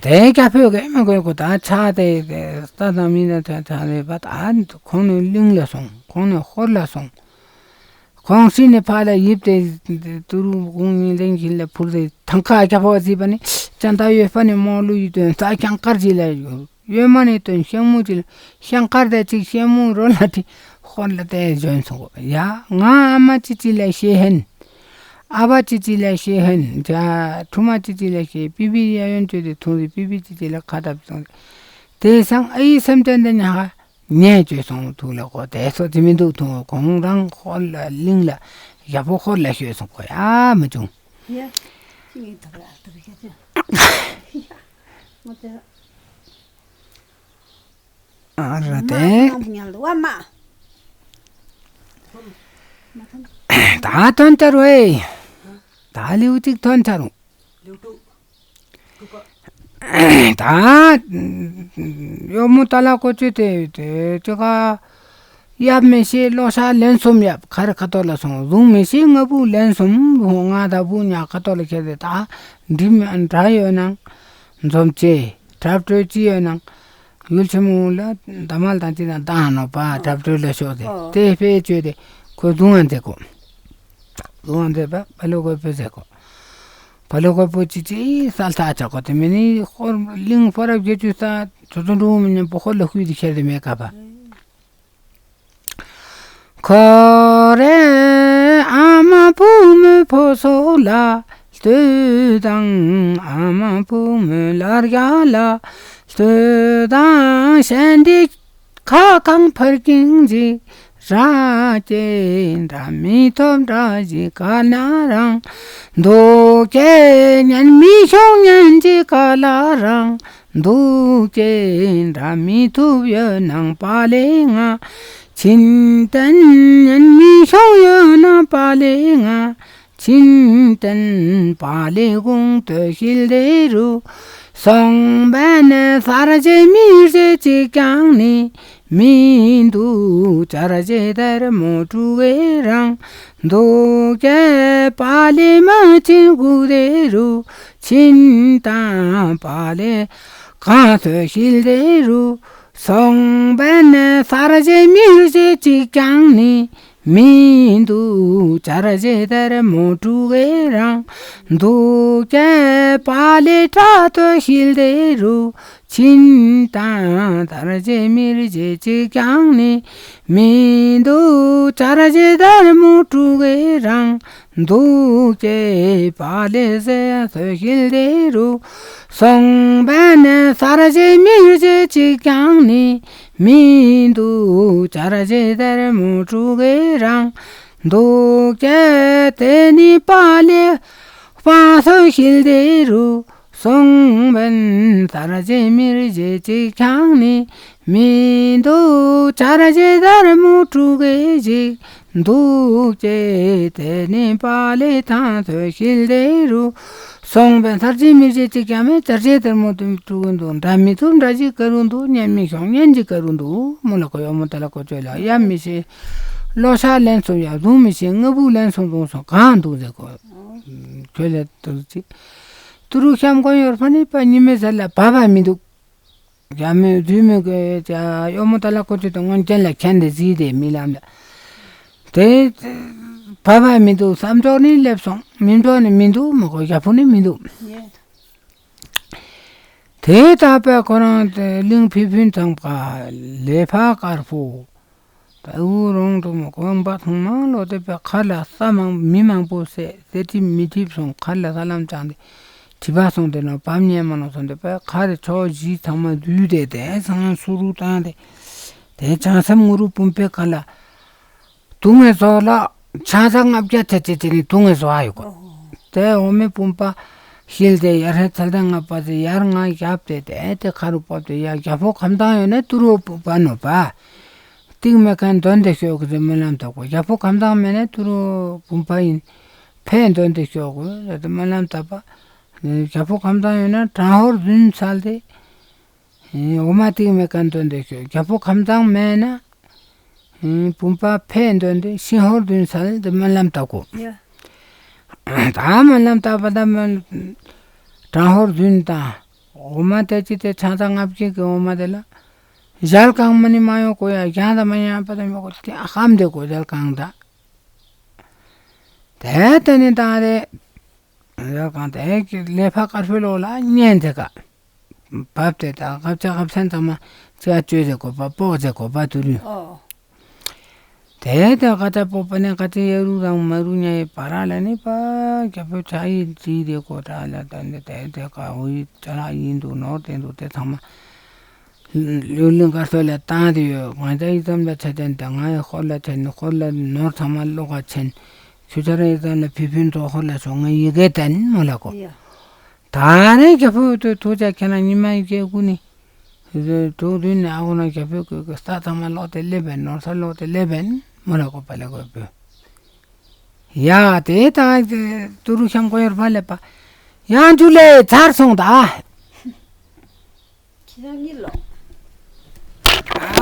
དེ་རྒྱ་ཕོད་གེ་མི་དགོས་གོ། ད་ཆ་དེ་ས་དང་མི་ན་ཐོན་ཐ་རེ་བ་ད་ཁོང་ནི་གླིང་ལ་སོང་། ཁོང་ནི་ཧོར་ལ་སོང་། ཁོང་སྲིད་ནི་ཕ་ལ་ཡིབ་དེ་ཏུ་རུ་གུང་ཉིན་ལེན་གྱིན་ལ་ཕུར་དེ་ཐང་ཁ་རྒྱ་ཕོ་བ་ཟིས་པ་ནི་ཅན་ད་ཡོད་པ་ནི་མོ་ལུ་ཡི་དོན་ད་ཀྱང་དཀར་གྱི་ལ་ཡོད། ཡོད་མ་ནི་དོན་ཤང་མུ་ཅི་ལ་ཤང་དཀར་དེ་ཅིག་ཤང་མུ་རོ་ལ་ཏི་ཧོར་ལ་དེ་འཇོན་སོང་གོ། ཡ་ང་ཨ་མ་ཅི་ཅི་ལ་ཤེས་ཧན། ཨ་བ་ཅི་ཅི་ལ་ཤེས་ཧན། ཇ་ཁྲུ་མ་ཅི་ཅི་ལ་ཤེས། པི་པི་ཡ་ཡོན་ཅོ་དེ་ཐུང་རི་པི་པི་ཅི་ཅི་ལ་ཁ་ཐབ་སོང་། དེ་སང་ཨ་ཡི་སེམས་ཅན་དེ་ཉ་ཧ་ཉེ་ཅོས་སོང་ཐུག་ལ་གོ། དེ་སོ་ཅི་མི་འདུག་ཐུང་གོ། ཁོང་རང་ཧོར་ལ་གླིང་ལ་ཡ་ཕོ་ཧོར་ལ་ཤོད་སོང་གོ། ཡ་མི་བྱུང་། ཡ་ཅི་ངའི་ཐབ་ར་ཐབ་ར་ཤ་ཅན། ང་ཚོ། ཨ་ར་དེ། ད་ཐོན་ཆ་རུ་ཨེ། ད་ལིའུ་གཅིག་ཐོན་ཆ་རུ། ད་གཡོག་མོ་ཏ་ལ་ཀོ་ཅོ་དེ་དེ་ཅོ་ག་ཡབ་མི་ཤེས་ལོ་ཤ་ལན་གསུམ་ཡབ་ཁ་རི་ཁ་ཐོག་ལ་སོང་། གཟུགས་མི་ཤེས་ང་བུ་ལན་གསུམ་ལོ་ང་ད་བུ་ཉག་ཁ་ཐོག་ལ་ཁྱེར་ཏེ་ད་འདི་མི་འདྲ་ཡོད་ནང་འཛོམས་ཅེས་གྲབས་སྤྲོད་ཅི་ཡོད་ནང་ཡུལ་ཆེན་མོ་ལ་ད་མལ་དང་ཅི་དང་བཏང་ནོ་པ་གྲབས་སྤྲོད་ལ་ཤོག་དེ་ཨོ། དེ་ཕེ་ཅོས་དེ་ཁོ་གཟུགས་ང་མཛད་གོ། གཟུགས་ང་མཛད་པ་བ་ལོ་གོས་པོ་མཛད་གོ། བ་ལོ་གོས་པོ་ཅི་ཅི་སལ་ཐག་ཆག་གོ་དེ་མི་ནི་ཧོར་གླིང་ཧོར་རབ་བརྒྱད་ཅུ་ས་ཚོ་ཚོ་འགྲོ་མི་ཉན་པོ་ཧོར་ལ་ཤུལ་དེ་ཁྱེར་དེ་མེད་ཀ་པ། ཁོ་རེ་ཨ་མ་བུ་མོའི་ཕོ་སོ་ལ་ལྟོས་དང་། ཨ་མ་བུ་མོའི་ལར་རྒྱ་ལ་ལྟོས་དང་། ཤན་འདི་ཁ་གང་ཕར་ཀིང་ཅིག་ར་ཀྱེ་འདྲ་མི་ཐོབ་འདྲ་ཞིག་ག་ན་རང་། འདུག་ཀྱེ་ཉན་མི་ཤོང་ཉན་ཅིག་ག་ལ་རང་། འདུག་ཅེས་འདྲ་མི་ཐུབ་ཡོད་ནང་པ་ལེ་ང་། ཕྱིན་བཏན་ཉན་མི་ཤོང་ཡོད་ནང་པ་ལེ་ང་། ཕྱིན་བཏན་པ་ལེ་དགོངས་དོད་ཤིལ་དེ་རུ། སོང་བས་ནས་གསར་བརྗེ་མི་རྗེ་གཅིག་ཀྱང་ནི་མི་འདུག་བྱ་རྗེ་དར་མོ་དྲུག་གི་རང་། འདུག་ཀྱེ་པ་ལེ་མ་ཕྱིན་དགུ་དེ་རུ། ཕྱིན་དང་པ་ལེ་གང་ཐོས་ཤིལ་དེ་རུ། སོང་བས་ནས་གསར་བརྗེ་མི་རྗེ་གཅིག་ཀྱང་ནི་མི་འདུག་བྱ་རྗེ་དར་མོ་དྲུག་གི་རང་། འདུག་ཀྱེ་པ་ལེ་ཁྲ་ཐོས་ཤིལ་དེ་རུ། ཕྱིན་དང་གསར་བརྗེ་མི་རྗེ་གཅིག་ཀྱང་ནི་མི་འདུག་བྱ་རྗེ་དར་མོ་དྲུག་གི་རང་། འདུག་ཀྱེ་པ་ལེ་ཟེར་ཡང་ཐོས་ཤིལ་དེ་རུ། སོང་བས་ནས་གསར་བརྗེ་མི་རྗེ་གཅིག་ཀྱང་ནི་མི་འདུག་བྱ་རྗེ་དར་མོ་དྲུག་གི་རང་། འདུག་ཀྱེ་དེ་ནི་པ་ལེ་དཔང་ཐོས་ཤིལ་དེ་རུ། སོང་བས་གསར་བརྗེ་མི་རྗེ་གཅིག་ཀྱང་ནི་མི་འདུག་བྱ་རྗེ་དར་མོ་དྲུག་གི་གཅིག། འདུག་ཅེས་དེ་ནི་པ་ལེ་དང་ཐོས་ཤིལ་དེ་རུ། སོང་བས་གསར་བརྗེ་མི་རྗེ་གཅིག་ཀྱང་མེད། བྱ་རྗེ་དར་མོ་དྲུག་གི་འདུག་འདྲ་མི་ཐུབ་འདྲ་ཅིག་ག་རུ་འདུག་ཉན་མི་ཤོང་ཉན་ཅིག་ག་རུ་འདུག་མོ་ལ་ཁོ་ཡོག་མོ་ཏ་ལ་ཀོ་ཅོ་ལ་ཡབ་མི་ཤེས། ལོ་ཤ་ལན་གསུམ་ཡབ་གཟུགས་མི་ཤེས། ང་བུ་ལན་གསུམ་གསུངས་སོང་གང་འདུག་ཟེར་གོ། ཁྱོད་ལ་ཏུ་ཅི། ཏུ་རུ་ཤམ་གོ་ཡོར་ཕ་ནི་པ་ཉི་མའི་ཟེར་ལ་བབ་བ་མི་འདུག་ཡ་མོས་དུས་མོས་གི་ཡོག་མོ་ཏ་ལ་ཀོ་ཅོ་དང་སྔོན་ཅན་ལ་ཁྱེན་དེ་ཟིག་དེ་མི་ལམ་ལ། དེ་བབ་བ་མི་འདུག་བསམ་འཇོག་ནི་སླེབས་སོང་། མི་འཇོག་ནི་མི་འདུག་མ་གོ་ཞབས་ཕུ་ནི་མི་འདུག་དེ་ལྟ་བས་ཁོ་རང་དེ་གླིང་ཕི་ཕུན་ཚང་པ་ལེ་ཕ་དཀར་པོ། ད་འུ་རོང་དུ་མ་གོ་འབའ་ཚང་མ་ལོ་དེ་པའི་ཁ་ལ་ས་མང་མི་མང་པོ་བསད་དེ་ཁྲིམས་མི་ཁྲིམས་སོང་ཁ་ལ་ས་ལམ་བཅངས་ཏེ་ཁྲི་པ་སོང་དེ་ནོ་བམ་ཉན་མ་ནོ་སོང་དེ་པའི་ཁ་རེ་ཕྱོགས་བཞི་ཚང་མ་བསྡུས་ཏེ་དེ་ཚང་སུ་རུ་བཏང་སྟེ། དེ་བྱང་སེམས་ངུ་རུ་བུམ་པའི་ཁ་ལ། དུང་ངེ་བཟོ་ལ་ཆང་ས་ལྔ་བརྒྱ་ཐེ་ཐེ་ཐེ་ནི་དུང་ངེ་བཟོ་ཨ་ཡོད་གོ། དེ་འོ་མའི་བུམ་པ་ཤིལ་དེ་ཡར་ཧེ་ཚལ་དང་ལྔ་པ་ཟེར་ཡར་ང་བརྒྱབ་སྟེ་དེ་དེ་ཁ་རུ་བབས་ཏེ་ཡ་རྒྱལ་པོ་ཁམས་དྭངས་ཡོད་ན་ཏུ་རུ་བུམ་པ་ནོ་པ། ཏིག་མེ་ཁན་དོན་དེ་ཤོག་གི་ཟེར་སྨོན་ལམ་བཏབ་གོ། རྒྱལ་པོ་ཁམས་དྭངས་མེད་ན་ཏུ་རུ་བུམ་པ་ཡིན། ཕེ་དོན་དེ་ཤོག་གི་ཟེར་སྨོན་ལམ་བཏབ་པ། རྒྱལ་པོ་ཁམས་དྭངས་ཡོད་ན་དྲང་ཧོར་རྫུན་ཚལ་དེ། འོ་མ་ཏིག་མེ་ཁན་དོན་དེ་ཤོག་རྒྱལ་པོ་ཁམས་དྭངས་མེད་ན། བུམ་པ་ཕེ་འདོན་ཏེ་ཤིང་ཧོར་བདུན་སལ་ཏེ་སྨོན་ལམ་བཏབ་གོ། ཡ། ད་སྨོན་ལམ་བཏབ་པ་ད་སྨོན། དྲང་ཧོར་བདུན་དང་། འོ་མ་དེ་ཅི་དེ་ཆང་ས་ལྔ་བཅུ་གི་འོ་མ་དེ་ལ། ཞལ་གང་མ་ནི་མ་ཡོང་གོ་ཡ། རྒྱང་ད་མ་ཡང་པ་ད་མི་གོ་ཏེ་ཧམ་དེ་གོ་ཞལ་གང་ད། དེ་ལྟ་ནི་ད་རེ། ཡོད་གང་དེ་ལས་ཕ་དཀར་པོའི་ལོགས་ལ་གཉན་དེ་ག། བབས་ཏེ་ད་ཀབ་ཆ་ཀབ་ཆེན་ཚང་མ་ཅི་ཡ་བཅོས་ཟེར་གོ་པ་སྤོག་ཟེར་གོ་པ་དུ་རུ། ཨོ། དེ་དེ་ཀ་ཆ་སྤོག་པ་ནས་ཀ་ཆ་ཡ་རུ་རང་མ་རུ་ཉ་ཡི་པ་ར་ལ་ནི་པ་རྒྱ་པོ་ཆ་ཡི་ཅི་དེ་གོ་ད་ལ་ད་ནི་དེ་དེ་ཀ་འོ་ཡི་ཅ་ལག་ཡིན་འདུག་ནོར་དེ་འདུག་དེ་ཚང་མ། གླིང་དཀར་སྟོད་ལ་བཏང་དེ་ཡོད། ང་ད་ཡི་ཙམ་ལ་ཆ་ཅན་དེ་ང་ཡི་ཧོར་ལ་ཆ་ནི་ཧོར་ལ་ནོར་ཚང་མ་ལོག་ག་ཆེན། ཁྱོད་ཆ་ར་ཡི་ཙམ་ལ་ཕི་ཕིན་ཚོ་ཧོར་ལ་ཆོ་ང་ཡི་གེ་དན་མོ་ལ་གོ། ཡ། ད་ནི་རྒྱ་པོ་དུ་ཐུགས་རྒྱ་ཁྱེད་རང་ཉི་མ་ཡི་གེ་དགུ་ནི། གྲོགས་མདུན་ནས་ཨ་ཁོ་ན་རྒྱ་པོ་གི་ས་ཚང་མ་ལོག་སྟེ་སླེབས་པས། ནོར་ས་ལོག་སྟེ་སླེབས་པས་མོ་ལ་གོ་པ་ལ་གོ་པོ། ཡ་དེ་ད་ཏུ་རུ་ཤམ་གོ་ཡོར་པ་ལེ་པ། ཡང་ཇུ་ལེ་ཚར་སོང་ད། ཁྱེད་རང་གཉིས་ལོ།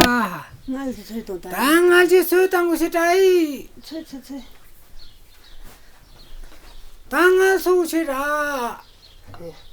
ཨ། ང་ལ་ཚོད་དང་ད། ད་ང་ལ་ཚོད་དང་གོ་ཤེས་ད་ཡི། ཚོད་ཚོད་ཚོད། ད་ང་སུ་ཆེ་ར།